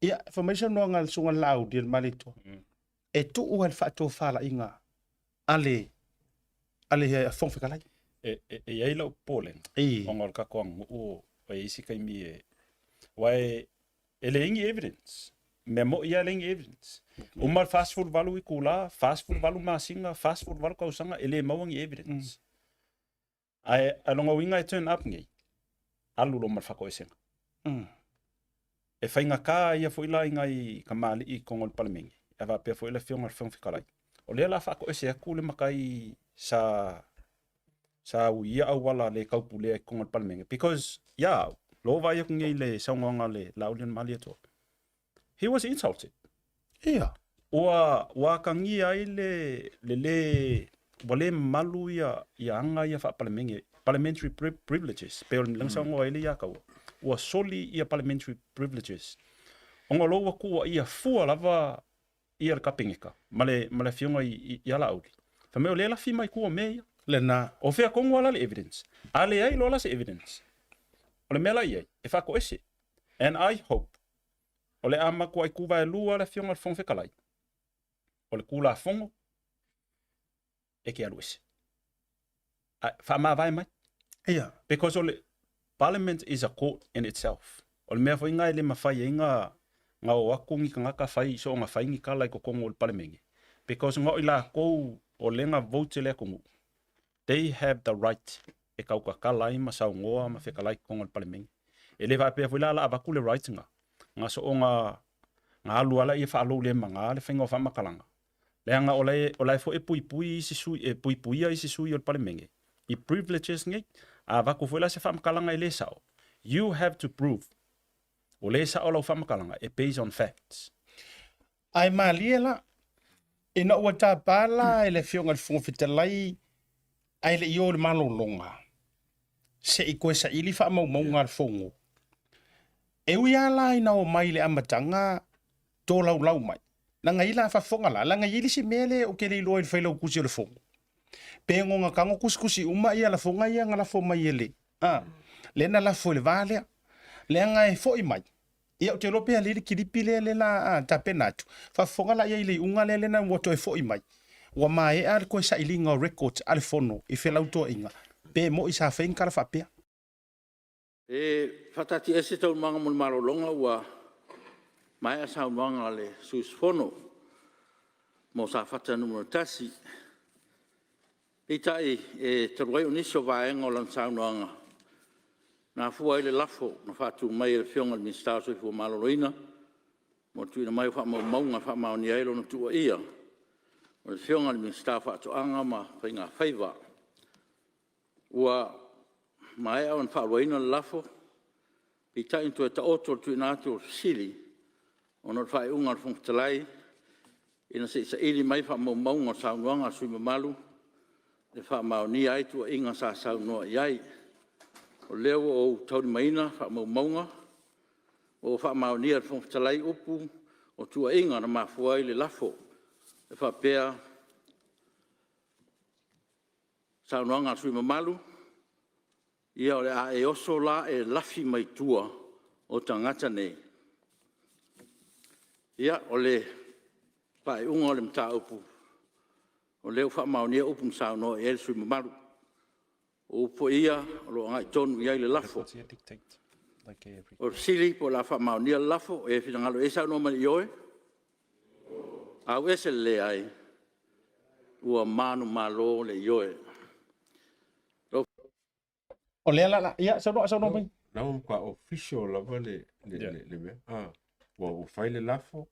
Ia, fai mai saunoaga a le Susuga i le Laauli o le Malietoa, e tuu ai le faatofalaiga a le, a le Fofoga Fetalai. E, e, e i ai lau popolega, ona o le tatou aganuu o i ai isi taimi e, aua e, e leai ni evidence. Mea moni lava e leai ni evidence. Uma le 48 itula, 48 masina, 48 tausaga, e le maua ni evidence. Ae o lona uiga e turn up nei, alu loa ma le faatoesega. E faigata ia foi la i nai kamali'i i totonu o le Palemene, ae faapea foi le Afioga i le Fofoga Fetalai, o lea o le a faatoese atu le matai sa sa uia auala le taupulea i totonu o le Palemene because ia au, lou vaai atu nei i le saunoaga a le Laaulialemalietoa, He was insulted. Ia. Ua, ua atagia ai le, le lē, ua le mamalu ia, ia aga ia faa-Palemene, Parliamentary Privileges, pei o le mea na saunoa ai le Iataua. ua soli ia parliamentary privileges ona o lo ua tuuaia fua lava ia le Kapeneta ma le ma le afioga i i a Laauli. Fai mai o lea e lafi mai tua o mea ia. Lena. O fea tonu lava la le evidence? A leai loa la se evidence, o le mea la i ai, e faatoese. And I hope o le a matuai tuvaelua le afioga i le Fofoga Fetalai, o le Tulafono e te alu ese. A, faamavae mai. Ia. Because o le Parliament is a court in itself. O le mea foi lena e le mafai ai na na o atu ni tagata fai soona fai ni tala i totonu o le Palemene because na o i latou o lea na vote le atunuu, they have the right e tautatala ai ma saunoa ma fetalai i totonu o le Palemene. E le faapea foi la o le a avatu le right lena, na soona na alu lava lea faaloulemaga le faiga o faamatalaga Leaga o la e, o la e foi e puipui isi sui, e puipuia isi sui o le Palemene i privileges nei. A avatu foi la se faamatalaga e le sao, you have to prove ua le sao lau faamatalaga e based on facts. Ae malie la, ina ua tapa la e le Afioga i le Fofoga Fetalai ae le i o i le malologa, se i toe saili faamaumauga a le Fono. E ui lava la ina omai i le amataga tolaulau mai, Leaga i la faafofoga la, leaga e i ai le isi mea lea ou te le iloa i le Failautusi o le Fono, pe goga tago tusitusi uma ia lafoga ia na lafo mai e le, a, lea na lafo i le va lea. Leaga e foi mai, ia ou te iloa pe alii le kilipi lea lea la a tapena atu, faafofoga la i ai i le iuga lea lea na ua toe foi mai, ua maea le toe sailiga o records a le Fono i felautoaiga, pe moi sa fai ni tala faapea. E faataatiaese Taualumaga mo le malologa ua maea saunoaga a le sui usufono mo Safata 1. Peitai, e talu ai o nisi o vaega o lana saunoaga na afua ai le lafo na faatu mai e le Afioga i le Minisita o le Soifua Maloloina mo le tuuina mai o faamaumauga e faamaonia ai lona tuuaia o le Afioga i le Minisita o Faatoaga ma Faiga Faiva. Ua maea ona faaluaina le lafo, peitai na toe taoto le tuuina atu o le fesili ona o le faaiuga a le Fofoga Fetalai ina se i saili mai faamaumauga o le saunoaga a le sui usufono mamalu e faamaonia ai tuuaiga sa saunoa i ai. O lea ua ou taulimaina faamaumauga ua faamaonia e le Fofoga Fetalai upu o tuuaiga na mafua ai le lafo e faapea; Saunoaga a le sui usufono mamalu, “Ia o le a e oso la e lafi mai tua o tagata nei.” Ia, o le faaiuga o le mataupu, o lea ua faamaonia upu na saunoa i ai le sui usufono mamalu. O upu foi ia o lo o agai tonu i ai le lafo. O le fesili po o le a faamaonia le lafo. O e e finagalo i ai saunoa mai i le ioe, auese le leai. Ua manumalo le ioe. O lea la, ia, saunoa, saunoa mai. Na ua matua official lava le, le, yeah. le, le mea. Ah, ua, ua fai le lafo,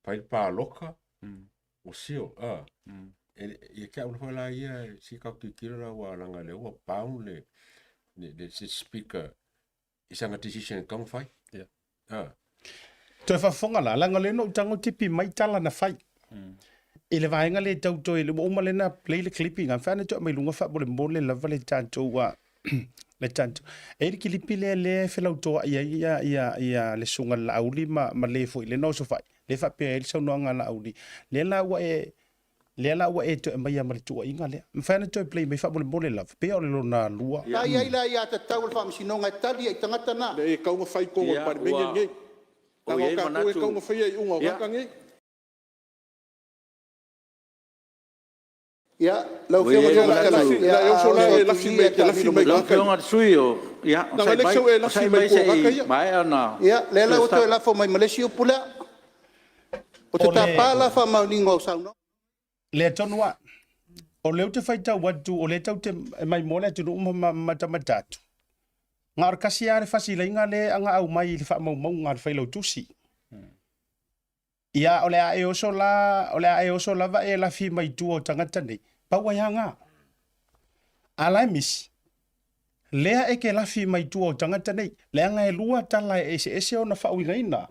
fai le paloka, ua seal. Ah. E, ia te au lava la ia, si kau tilotilo la ua leaga lea ua bound le, le, le, le speaker i sana decision e tatau ona fai. Yeah. Ah. Toe faafofoga la, leaga o lea na ou tago tipi mai tala na fai. I le vaega lea e tau toe, ua uma lea na play le clip ina, mafai ona toe aumai luga faamolemole lava le tatou, a, le tatou. E i ai le kilipi lea lea e felautoai ai ia, ia, ia le Susuga i le Laauli ma, ma le foi lea na osofai, lea e faapea ai le saunoaga a Laauli, lea la ua e, Lea la ua e toe aumaia ma le tuuaiga lea. Mafai ona toe play mai faamolemole lava, pei o le lona lua. La e i ai le aiatatau a le Faamasinoga e tali ai i tagata na. Leai, e tatau ona fai i totonu o le Ia, Palemene ua lenei. ou Leaga i o ai le tatou e manatu, tatau ona faia iuga o ia, tagata nei. Ia, lau ua i Afioga ai i le le Fofoga E manatu, Fetalai, lafi, o le la e a oso oso la e atu lafi i i mai, ae e te lafi taamilo mai mai. lau tagata ia. Afioga i le sui usufono o, ia, Leaga e onosai le mai, sau e lafi onosai mai mai tua se o tagata i ia. maea ona Ia, lea la ua toe Peseta. lafo mai ma le isi upu lea. Ou te O le tapa la faamaoniga o au saunoaga. Lea tonu lava. O lea ou te faitau atu, o lea tatou te maimoa le atunuu ma matamata atu, na o le tasi lava le fasileiga lea na aumai i le faamaumauga a le Failautusi. Ia, o le a e oso la, o le a e oso lava e lafi mai tua o tagata nei, pau ai lava na. A la e misi, lea e ke lafi mai tua o tagata nei, leaga e lua tala e eseese ona faauigaina.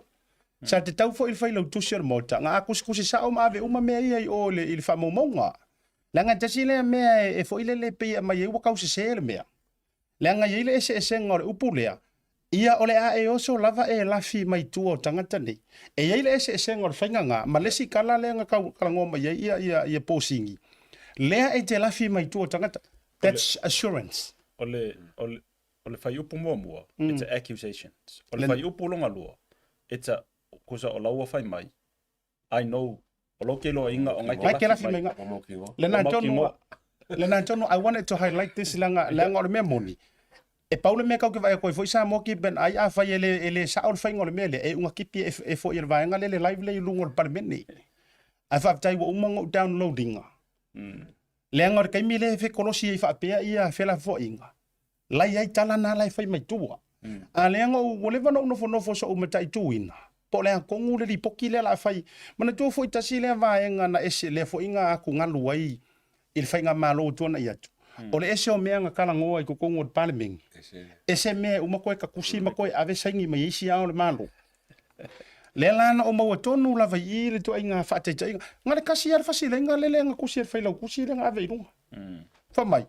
Sa tatau foi i le Failautusi o le Maota na tusitusi sao ma ave uma mea ia i o i le, i le faamaumauga. Leaga e tasi lea mea e, e foi lele e pei e aumai ai ua tau sese le mea. Leaga e i ai le eseesega o le upu lea. Ia, o le a e oso lava e lafi mai tua o tagata nei. E i ai le eseesega o le faiga ma le isi kala lea na kalagoa mai ai ia, ia, ia posini. Lea e te lafi mai tua o tagata. That's assurance. O le, o le, o le fuaiupu muamua, it's a accusations. O le fuaiupu longa lua, it's a, kusa o laua fai mai, I know, o lou keiloaiga o ngai ke lafi mai. Lena tonu, lena tonu, I wanted to highlight this leaga, leaga o le mea moni. E pau le mea kau ke vaai atu ai foi Samoa ki ben ai afai e le e le sao le faiga o le mea lea, e iuga kipi e, e foi e le vaega lea le live lea i luga o le Palemene. Ae faafetai ua uma ona ou download ina. Leaga o le taimi lea e fekolosi ai faapea ia felafoaiga, la i ai tala na la e fai mai tua. A leaga ua leva ona ou nofonofo so'u mataituina, po o le a tonu le lipoti lea o le a fai. Manatua foi tasi lea vaega na ese lea foi na atugalu ai i le faigamalo ua tuanai atu. O le ese o mea na talanoa i totonu o le Palemene, ese mea e uma toe tatusi ma toe ave saini mai ai isi ao o le Malo. Lea la na ou maua tonu lava i i le ituaiga faataitaiga. Na o le tasi lava le fasileiga lele na tusi e le Failautusi lea na ave i luga. Fai mai,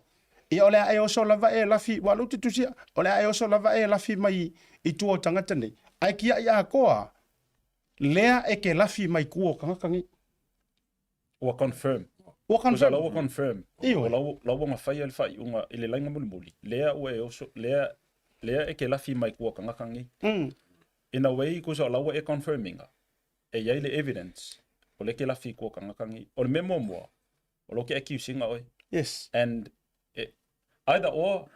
ia o le a e oso lava e lafi, aua o lea ou te tusia, o le a e oso lava e lafi mai i tua o tagata nei, ae tiai atoa lea e te lafi mai tua o tagata nei. Ua confirm. Ua confirm. La ua confirm. Ioe. O la ua gafaia le faaiuga i le laina mulimuli, lea ua e oso, lea, lea e ke lafi mai kua kangaka nei. In a way, kusa o la ua e confirm inga, e iai le evidence, o le ke lafi kua kangaka nei. O le mea muamua, o lo ke accuse inga oe. Yes. And e, either or,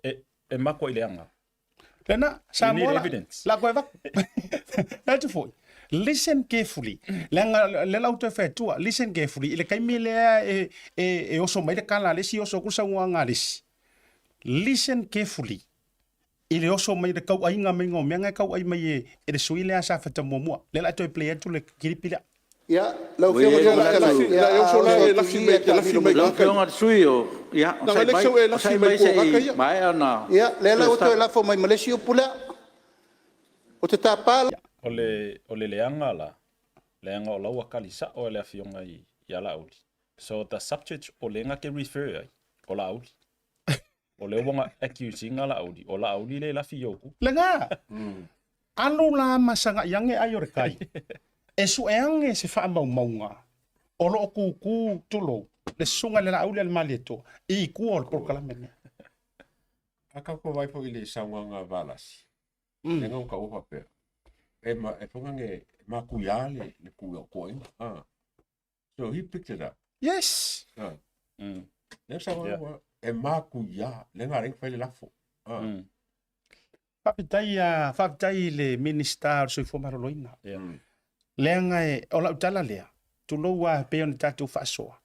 e, e makua i leaga. Lena, Samoa need la, evidence. la koe vaku. Atu foi. Listen carefully. Leaga le lau toe fai atua, listen carefully. I le taimi lea e, e, e oso mai le kala a le isi, oso atu le saunoaga a le isi. Listen carefully. I le oso mai le kauaiga maiga o mea na e kauai mai e, e le sui lea sa fata muamua. Lea la toe play atu le kilipi lea. Ia, lau Afioga i le Fofoga Fetalai, Lau Afioga i le sui usufono, ia, onosai mai se i maea ona... Ia, lea la ua toe lafo mai ma le isi upu lea. Ou te tapa O le leaga la, leaga o la ua kali sa'o e le Afioga ia Laauli. So the subject o lea ke refer ai, o Laauli. O lea ua accuse ina Laauli, o Laauli le lafi i ou ku. Lena, alu la ma sagai ane ai o le kai, e sue ane se faamaumauga o lo o kūkū tulou le susuga i le Laauli a le Malietoa i tua o le polokalame lenei. A kau ko vai foi i le saunoaga a Valasi, lea na ou taua faapea, e ma, e foga nge makuia le le kuaina. Ah. So he picked it up. Yes. Ah. Lea saunoaga ua, e makuia, lea na ala ai ona fai le lafo. Ah. Faafetai a, faafetai i le Minisita o le Soifua Maloloina. Leaga e, o lau tala lea, tulou lava e pei ona tatou faasoa,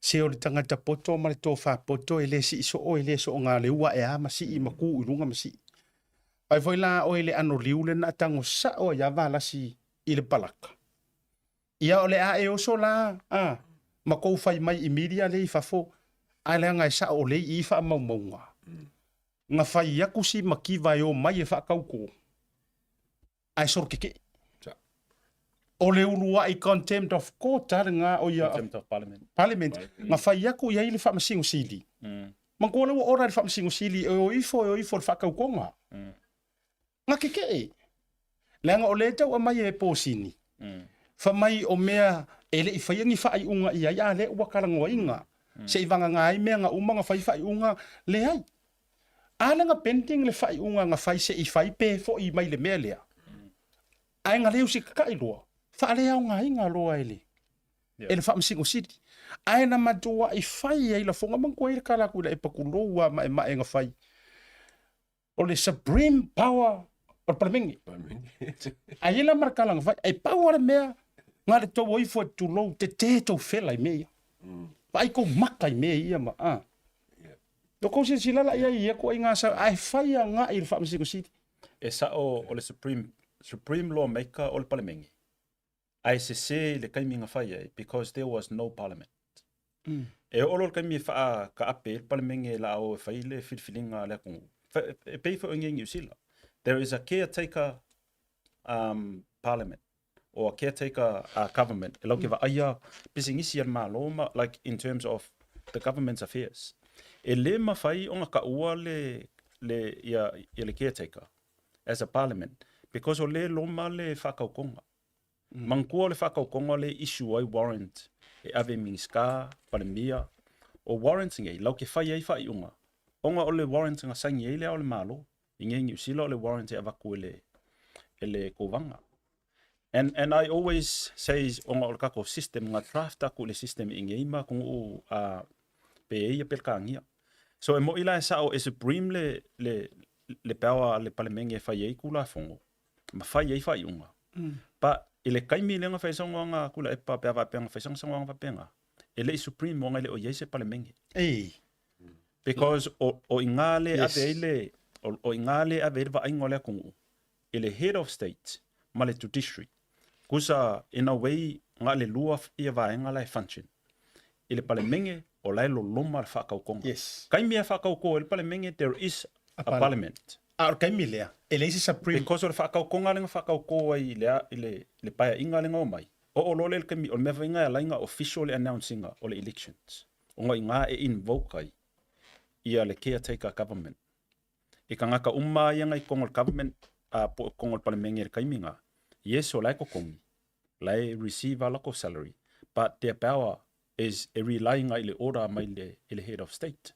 se o le tagata poto ma le tofa poto e le sii soo, e le soona leua ea ma sii ma ku i luga ma sii. Vaai foi la oe i le ano liu lena a tago sao ai lava Valasi i le palaka. Ia o le a e oso la a ma kou fai mai i media lea i fafo, ae leaga e sao lei i faamaumauga. Na fai aku si makiva e omai e faatauto, ae solo kekeʻi. O le uluai contempt of court a lena o ia Contempt of parliament. Parliament na fai aku i ai le Faamasino Sili. Manatua lea ua ora i le Faamasino Sili e o ifo e o ifo i le faatautoga. Na kekeʻi. Leaga o lea e tau aumai e posini, fai mai o mea e le i faia ni faaiuga i ai, a lea ua talanoaina, se i vagana ai mea na uma na fai faaiuga, leai. A lea na pending le faaiuga na fai se i fai pe foi mai le mea lea, ae na le usitatai loa, faaleaogaina loa e le e le Faamasino Sili. Ae na matuai fai ai lafoga, manatua ai le tala atu i le epa tulou a maemae na fai. O le supreme power o le Palemene. Ae i ai la ma le tala na fai, e pau lava le mea, na o le tou o ifo e tulou, tetē tou fela i mea ia. Vaai tou maka i mea ia ma, a. O tou silasila la i ai i ia ituaiga sa, ae fai agai i le Faamasino Sili. E sao o le supreme, supreme law maker o le Palemene. Ae sese i le taimi na fai ai because there was no parliament. E oo loa le taimi e faataape ai le Palemene la a o e fai le filifiliga a le atunuu, e pei foi o i inei i Niu Sila, there is a caretaker um, parliament or a caretaker government e lau ke vaaia pisinisi a le Malo ma like in terms of the government's affairs. E le mafai ona taua le, le, ia, ia le caretaker. as a parliament because o lea e loma le faakaukoga. Manatua o le faakaukoga lea e issue ai warrant e ave i Minisita, Palemia. O warrants nei, latou te fai ai faaiuga ona o le warrant na saini ai Le Ao o le Malo. I inei i Niu Sila o le warrant e avatu e le, e le Kovana. And, and I always says ona o le tatou system, na draft atu i le system i inei ma atunuu a Peia Pelekānia. So e mo'i la e sa'o e supreme le, le, le power a le Palemene e fai ai Tulafono ma fai ai faaiuga. But i le taimi lea na fai ai saunoaga a Tuilaepa pe a faapea na fai sana saunoaga faapena, e le i supreme ona e le o i ai se Palemene. Ei. Because o, o i ina lea e ave ai le, o, o i ina lea e ave ai le vaaiga o le atunuu i le head of state ma le judiciary. Kusa in a way na o le lua ia vaega la e function. I le Palemene o la e loloma le faakaukoga. Yes. Taimi e faakauko ai le Palemene there is a parliament. A o le taimi lea, e leai se supreme. Because o le faakaukoga lea na faakauko ai i le, i le, le paeaiga lea na omai, oo loa lea i le taimi, o le mea foi lena e ala ai ona official le announce ina o le elections, ona o i ina e invoke ai ia le caretaker government. I tagata uma lava ia na i totonu o le government po o totonu o le Palemene i le taimi lena, yes o la e totogi, la e receive a latou salary, but their power is e rely agai i le order mai i le head of state.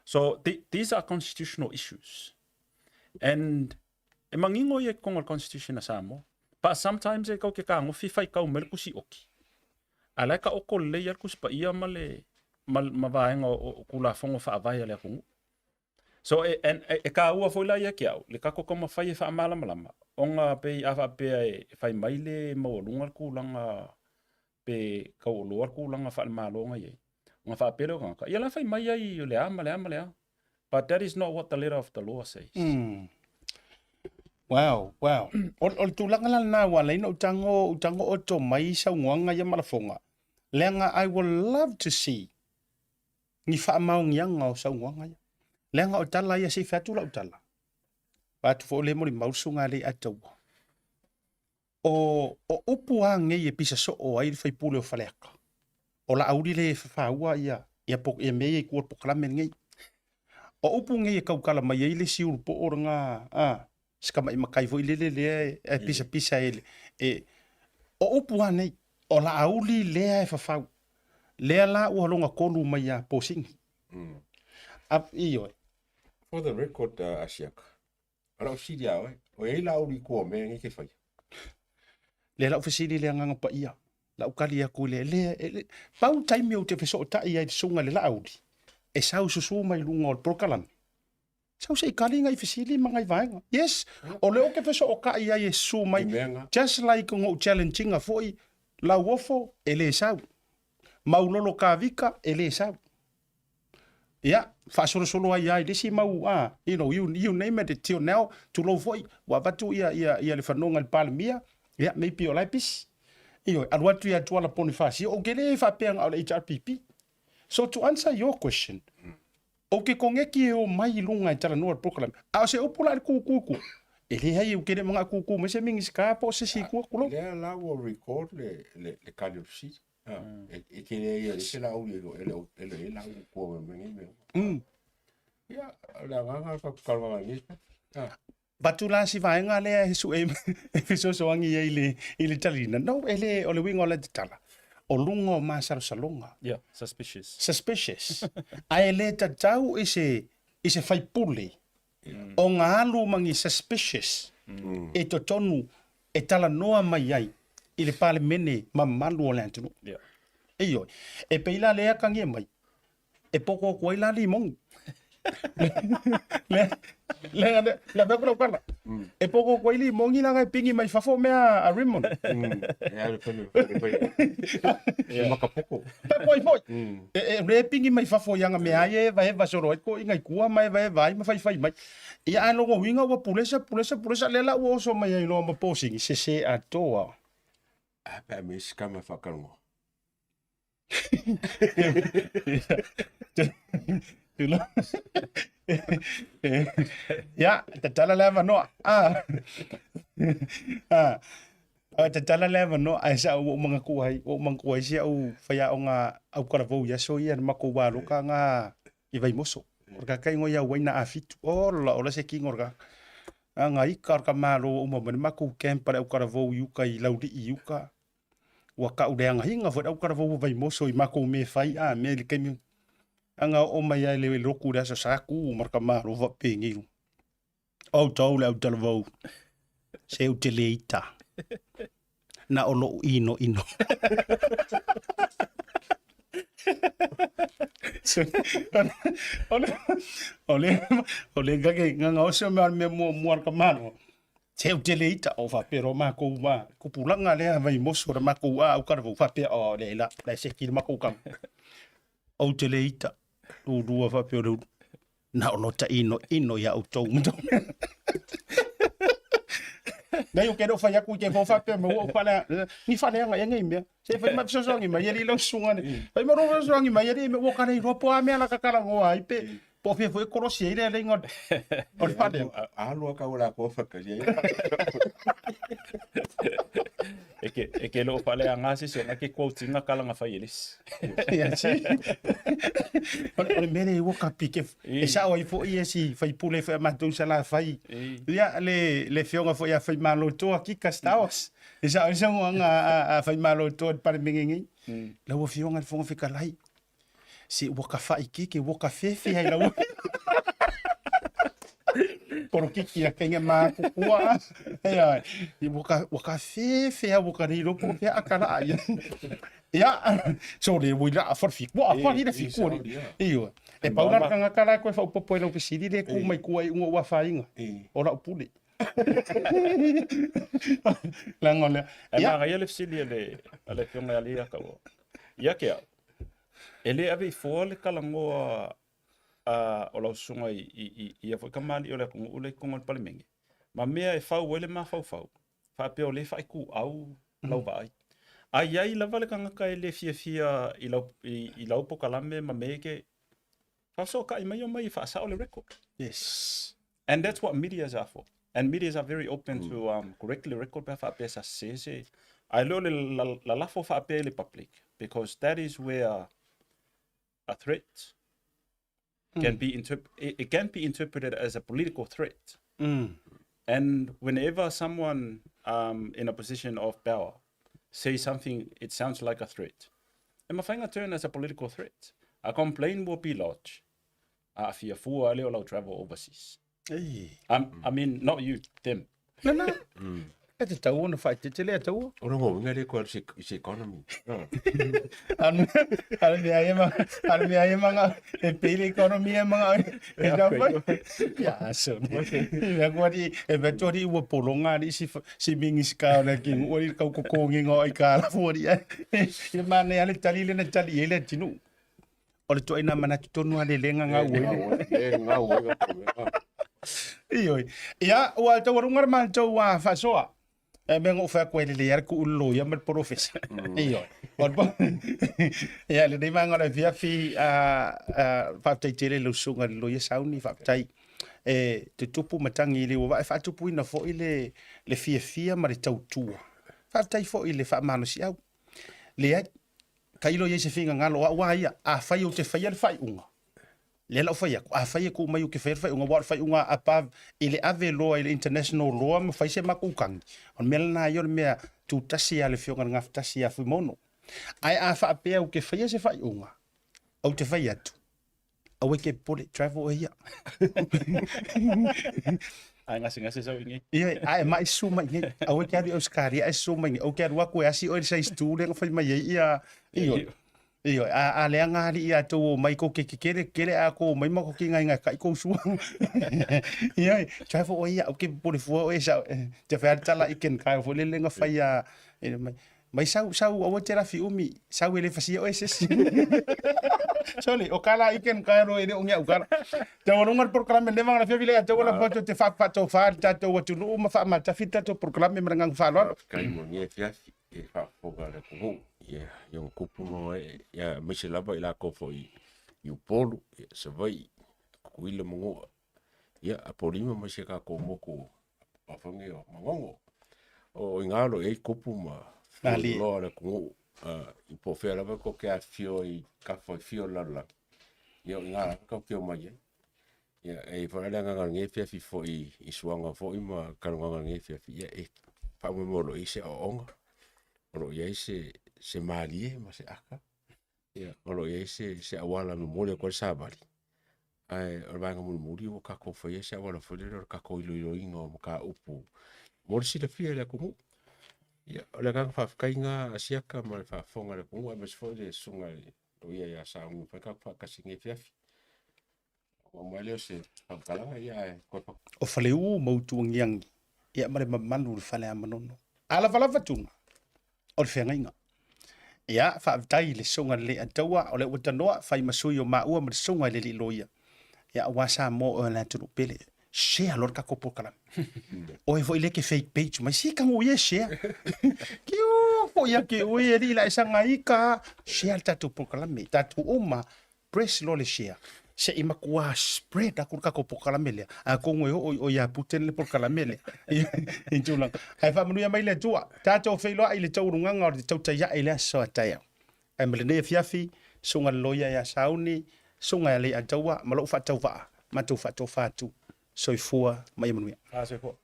So these are constitutional issues and e manino ia i totonu o le constitution a Samoa. But sometimes e kau ke kagofi faitau mai le tusi oki, a o la e taoto lelei lava le Tusi Paia ma le ma vaega o Tulafono Faavae a le atunuu. So e, and, e, e kāua foi la ia ki au, le tatou taumafai e faamalamalama, ona pei a faapea e, e fai mai le maualuga le tulaga pe taualoa le tulaga faale-Malo na i ai, ona faapea lea o tagata, ia la fai mai ai o le a ma le a ma le a. But that is not what the letter of the law says. Wow, wow. O, o le tulaga la lena ua ala ai ona ou tago, ou tago oto mai saunoaga ia ma lafoga, leaga I would love to see ni faamaoniaga o saunoaga ia. Leaga o tala ia se i fai atu lau tala. Vaai atu foi o lea e molimau le susuga a Leiataua. O, o upu a nei e pisa soo ai le faipule o Faleata, o Laauli le e fafaua ia, ia, po, ia mea ia i tua o le polokalame lenei. O upu nei e tautala mai ai le isi ulupoo lena, a, si tamai matai foi lele lea e, e pisapisa e, e, o upu a nei, o Laauli lea e fafau. Lea la ua logatolu mai ia Posini. A, ioe. For the record, Asiaka, o lau fesili ia oe, o i ai Laauli i tua o mea nei e te faia? Lea lau fesili i le Agaga Paia, lau tali atu i le, le, e, le, pau taimi ou te fesootai ai i le susuga i le Laauli, e sau susu mai luga o le polokalame. Sau se i kali ngai fesili ma ngai vaega. Yes, o lea ou te fesootai ai e susu mai, just like na ou challenge ina foi, Lauofo e le sau, Maulolo Kavika e le sau. Ia, faasolosolo ai lava i le isi mau, a, you know, you, you name it, till now, tulou foi, ua avatu ia, ia, ia le fanoga i le Palemia, ia, maybe o la e pisi. Ioe, alu atu ia Tuala Ponifasio, ou te le faapea na o le HRPP. So to answer your question, Ou te koneki e omai i luga e talanoa i le polokalame, a o se upu la i le kūkū i tua, e leai ou te le manao e kūkū mai se Minisita po o se isi i tua, tulou. Lea la ua record le le le kali o le fesili. E e tele ai e ese Laauli e le e le e le i ai Laauli i tua ma nei mea uma. Ia, o le agaga o le tatou talanoaga i lenei aso. Avatu la si vaega lea e sue e fesoasoani ai i le, i le taliina. No, e le, o le uiga o le tatala, o luga o masalosaloga. Yeah, suspicious. Suspicious. Ae le tatau i se, i se faipule o nga alu ma ni suspicious e totonu e talanoa mai ai i le Palemene mamalu o le atunuu. Yeah. Ioe. E pei la lea atagia mai, e poko atu ai la limogi. Le, le, le, le avea ku lau kala. E poko atu ai limogi leaga e pingi mai fafo mea a Rimmon. E alu fai fai fai. E makapoko. Peko ai foi. E, e le pingi mai fafo i anga mea ai e evaeva solo ai ko inga i kua ma evaeva ai ma faifai mai. Ia ae lona uiga ua pulesa, pulesa, pulesa, lea la ua oso mai ai loa ma posini, sese atoa. A pe a me isi kama whakalongo. Ia, tatala le avanoa. Ah. Ah. Ah, tatala le avanoa ae sa ua ou manatua ai, ua ou manatua ai si au faiaoga autalavou i aso ia na matou aloka nga i Vaimoso. O le kaka ingoa ia Uaina Afitu. Ola, ola se kino o le kaka. Aga ika o le tamālo ua uma mai le matou camp a le autalavou i uka i Laulii i uka. Ua tauleagaina foi le autalavou o Vaimoso i matou mea e fai a mea i le taimi. Aga oo mai lava i le lotu i le Aso Sa tu ma le tamālo faapenei. Outou le autalavou, se ou te le ita. Na o lou inoino. O le kake nganga o se mea mea mua mua ka malo. Se ou te le ita o faapea loa makou ma tupulaga lea Vaimoso le makou a au kalavou faapea o le la la se ki le makou kama. Ou te le ita lulua faapea o le ulu. Na o lota ino ino ia outou. Nei o ke no fai aku ke fo faapea ma ua fale ni fale anga e ngai mea. Se fai ma fesoasoani mai ali lau susuga ne. Fai ma ro fesoasoani mai ali me ua kala iloa po a mea la kakala ngoa ai pe po fia foi kolosi ai le aleiga o le fale. Alu a kau la ko whakari ai. E ke, e ke loo fale a ngā sisi o ngā ke quote ngā kalanga fai elis. Ia si. O le mea lea ua kapi ke e sao ai foi e si faipule foi a matou Salafai. Ia le le afioga foi ia Faimalotoa Kika Stowers. E sao ai saunoaga a Faimalotoa i le Palemene nei. Lau Afioga i le Fofoga Fetalai, se ua ka faikeke, ua ka fefe ai lau polokiki a kenge makukua. Ia, ua ka fefe au ua ka le iloa po o fea a ka laa ia. Ia, so le ua i laa fale fiku, ua fale le fiku ali. Ioe. E pau la le tagata la e koe faaopoopo ai lau fesili lea e ku mai tua i uga ua afaina o lau pule. Leaga o lea. Ae manaia le fesili a le Afioga ia Leiataua. Ia te au, e le ave i fua le talanoa o lau susuga i ia foi kamali'i o le atunuu lea i totonu o le Palemene, ma mea e fau ai le mafaufau, faapea o lea e faaituau lau vaai. A i ai lava le tagata e le fiafia i lau, i lau polokalame ma mea e ke faafesootai mai omai e faasao le record. Yes. And that's what medias are for. And medias are very open to correct le record pe a faapea sa sese se. Ae le o le lalafo faapea i le public because that is where a threat can be interp it can be interpreted as a political threat. And whenever someone in a position of power says something, it sounds like a threat. E mafai ona turn as a political threat. A complaint will be lodged. Aafia fua lea o lau travel overseas. Ei. I mean, not you, them. Na na. E te tau ona whaitete lea taua. O rongo winga le koe se economy. Ara mea e manga, ara mea e manga, e pele economy e manga, e tau whai. Ia, so. Mea kua ri, e mea tua ri ua polonga ari si, si mingi si kao na ki ua ri kau kokongi ngā ai kā la fua ri. Ia mane ale tali le na tali e le tinu. O le toʻaina manatu tonu a le le gagau ai le. Le gagau ai ka mea. Ioe. Ia, ua taualuga le matou faasoa. E mea na ou fai atu ai lelei lava le tuu i le loia ma le polofesa. Ioe. O le Ia, lenei vaega o le afiafi, faafetai tele i lau susuga i le Loia Sauni, faafetai e tutupu matagi i liu o vaa, e faatupuina foi le, le fiafia ma le tautua. Faafetai foi i le faamalosiau. Leai, Tailo i ai se finagalo o au a ia, afai ou te faia le faaiuga, lea la ou fai atu, afai e tuu mai ou te faia le faaiuga, aua o le faaiuga above i le ave loa i le international loa ma fai se matou tagi, o le mea lena ia o le mea tutasi a le Afioga i le Gafatasi ia Fuimaono. Ae a faapea ou te faia se faaiuga, ou te fai atu, Aua e te popole, travel oe ia. Ae gasegase sau i inei. Ia, ae mai susu mai inei. Aua e te alu i Ausetalia ae susu mai inei. Ou te alu atu e asi oe i le size 2 lea na fai mai ai ia, ioe. Ioe, a leaga alii ia tou omai tou te kekele kekele ae a tou omai ma tou tigaina e kai tou sua. Ioe, travel oe ia, aua e te popole fua oe e sao. Te fai lava le tala i Ken Kyle foi lele na fai a, mai, Mai sau, sau, aua te lafi umi, sau e le fasia oe se isi. Sorry, o kala i ken kai ro e le o ngia ukala. Te walunga le polokalame le vanga la fia vile a la foto te fa fa to fa tatou atunuu ma faamatafi tatou polokalame ma le agaga faaaloalo. Faafetai mo lenei afiafi e faafofoga le atunuu ia i ona tupu ma ee ia aemaise lava i latou foi i Upolu, ia Savaii, Tutuila ma Manua, ia Apolima ma si a tatou motu foi nei o Manono. O i ina o lo o i ai tupu ma loa o le atunuu i po o fea lava tou te afifio ai i tafa e fia o le lalolagi, ia o i ina lava tou te omai ai. Ia, e i ai foi la le agaga o lenei afiafi foi i suaga foi ma talanoaga o lenei afiafi, ia e faamoemoe o lo o i ai se aoaoga, o lo o i ai se, se malie ma se aka, ia, o lo o i ai se, se auala e momoli atu ai le savali. Ae o le vaega mulimuli ua tatou faia se auala foi lele o le tatou iloiloina o mataupu mo le silafia e le atunuu. Ia, o le agaga faafetai lena a Siaka ma le faafofoga a le atunuu aemaise foi le susuga i le Loia ia Sauni ua mafai ona tatou faatasi i lenei afiafi. Ona uma ai lea o se faamatalaga, ia ae toe O Faleu ma Utuagiagi, ia ma le mamalu o le fale a Manono. A lavalava tuna, o le feagaiga. Ia, faafetai i le Susuga i le Alii o lea ua tanoa, fai ma sui o maua ma le Susuga i le Alii Loia, ia aua Samoa o le atunuu pele. Share loa le tatou polokalame. Oe foi lea e te fake page mai, se tago ia e share. Kiu foi ia ke oe e alii la e saga ika. Share le tatou polokalame, tatou uma press loa le share se i matua spread atu le tatou polokalame lea atonu e oo i o ia Putin le polokalame lea i tulaga ae faamanuia mai le Atua tatou feiloai i le taualugaga o le tautai ae i le aso a taeao ae ma lenei afiafi susuga i le loia ia Sauni susuga ia Leiataua ma lou faatauvaa matou faatofa atu soifua ma ia manuia. Soifua.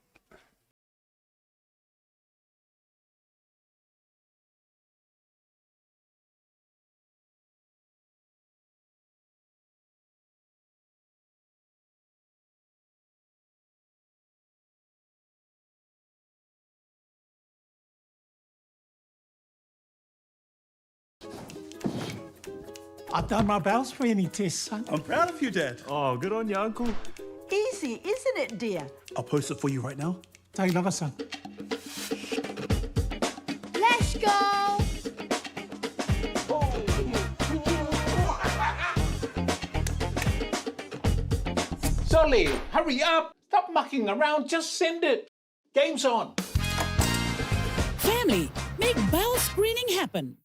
I've done my bowel screening test, son. I'm proud of you, Dad. Oh, good on you, Uncle. Easy, isn't it, dear? I'll post it for you right now. Take lava, son. Let's go! Solly, hurry up! Stop mucking around, just send it! Game's on! Family, make bowel screening happen.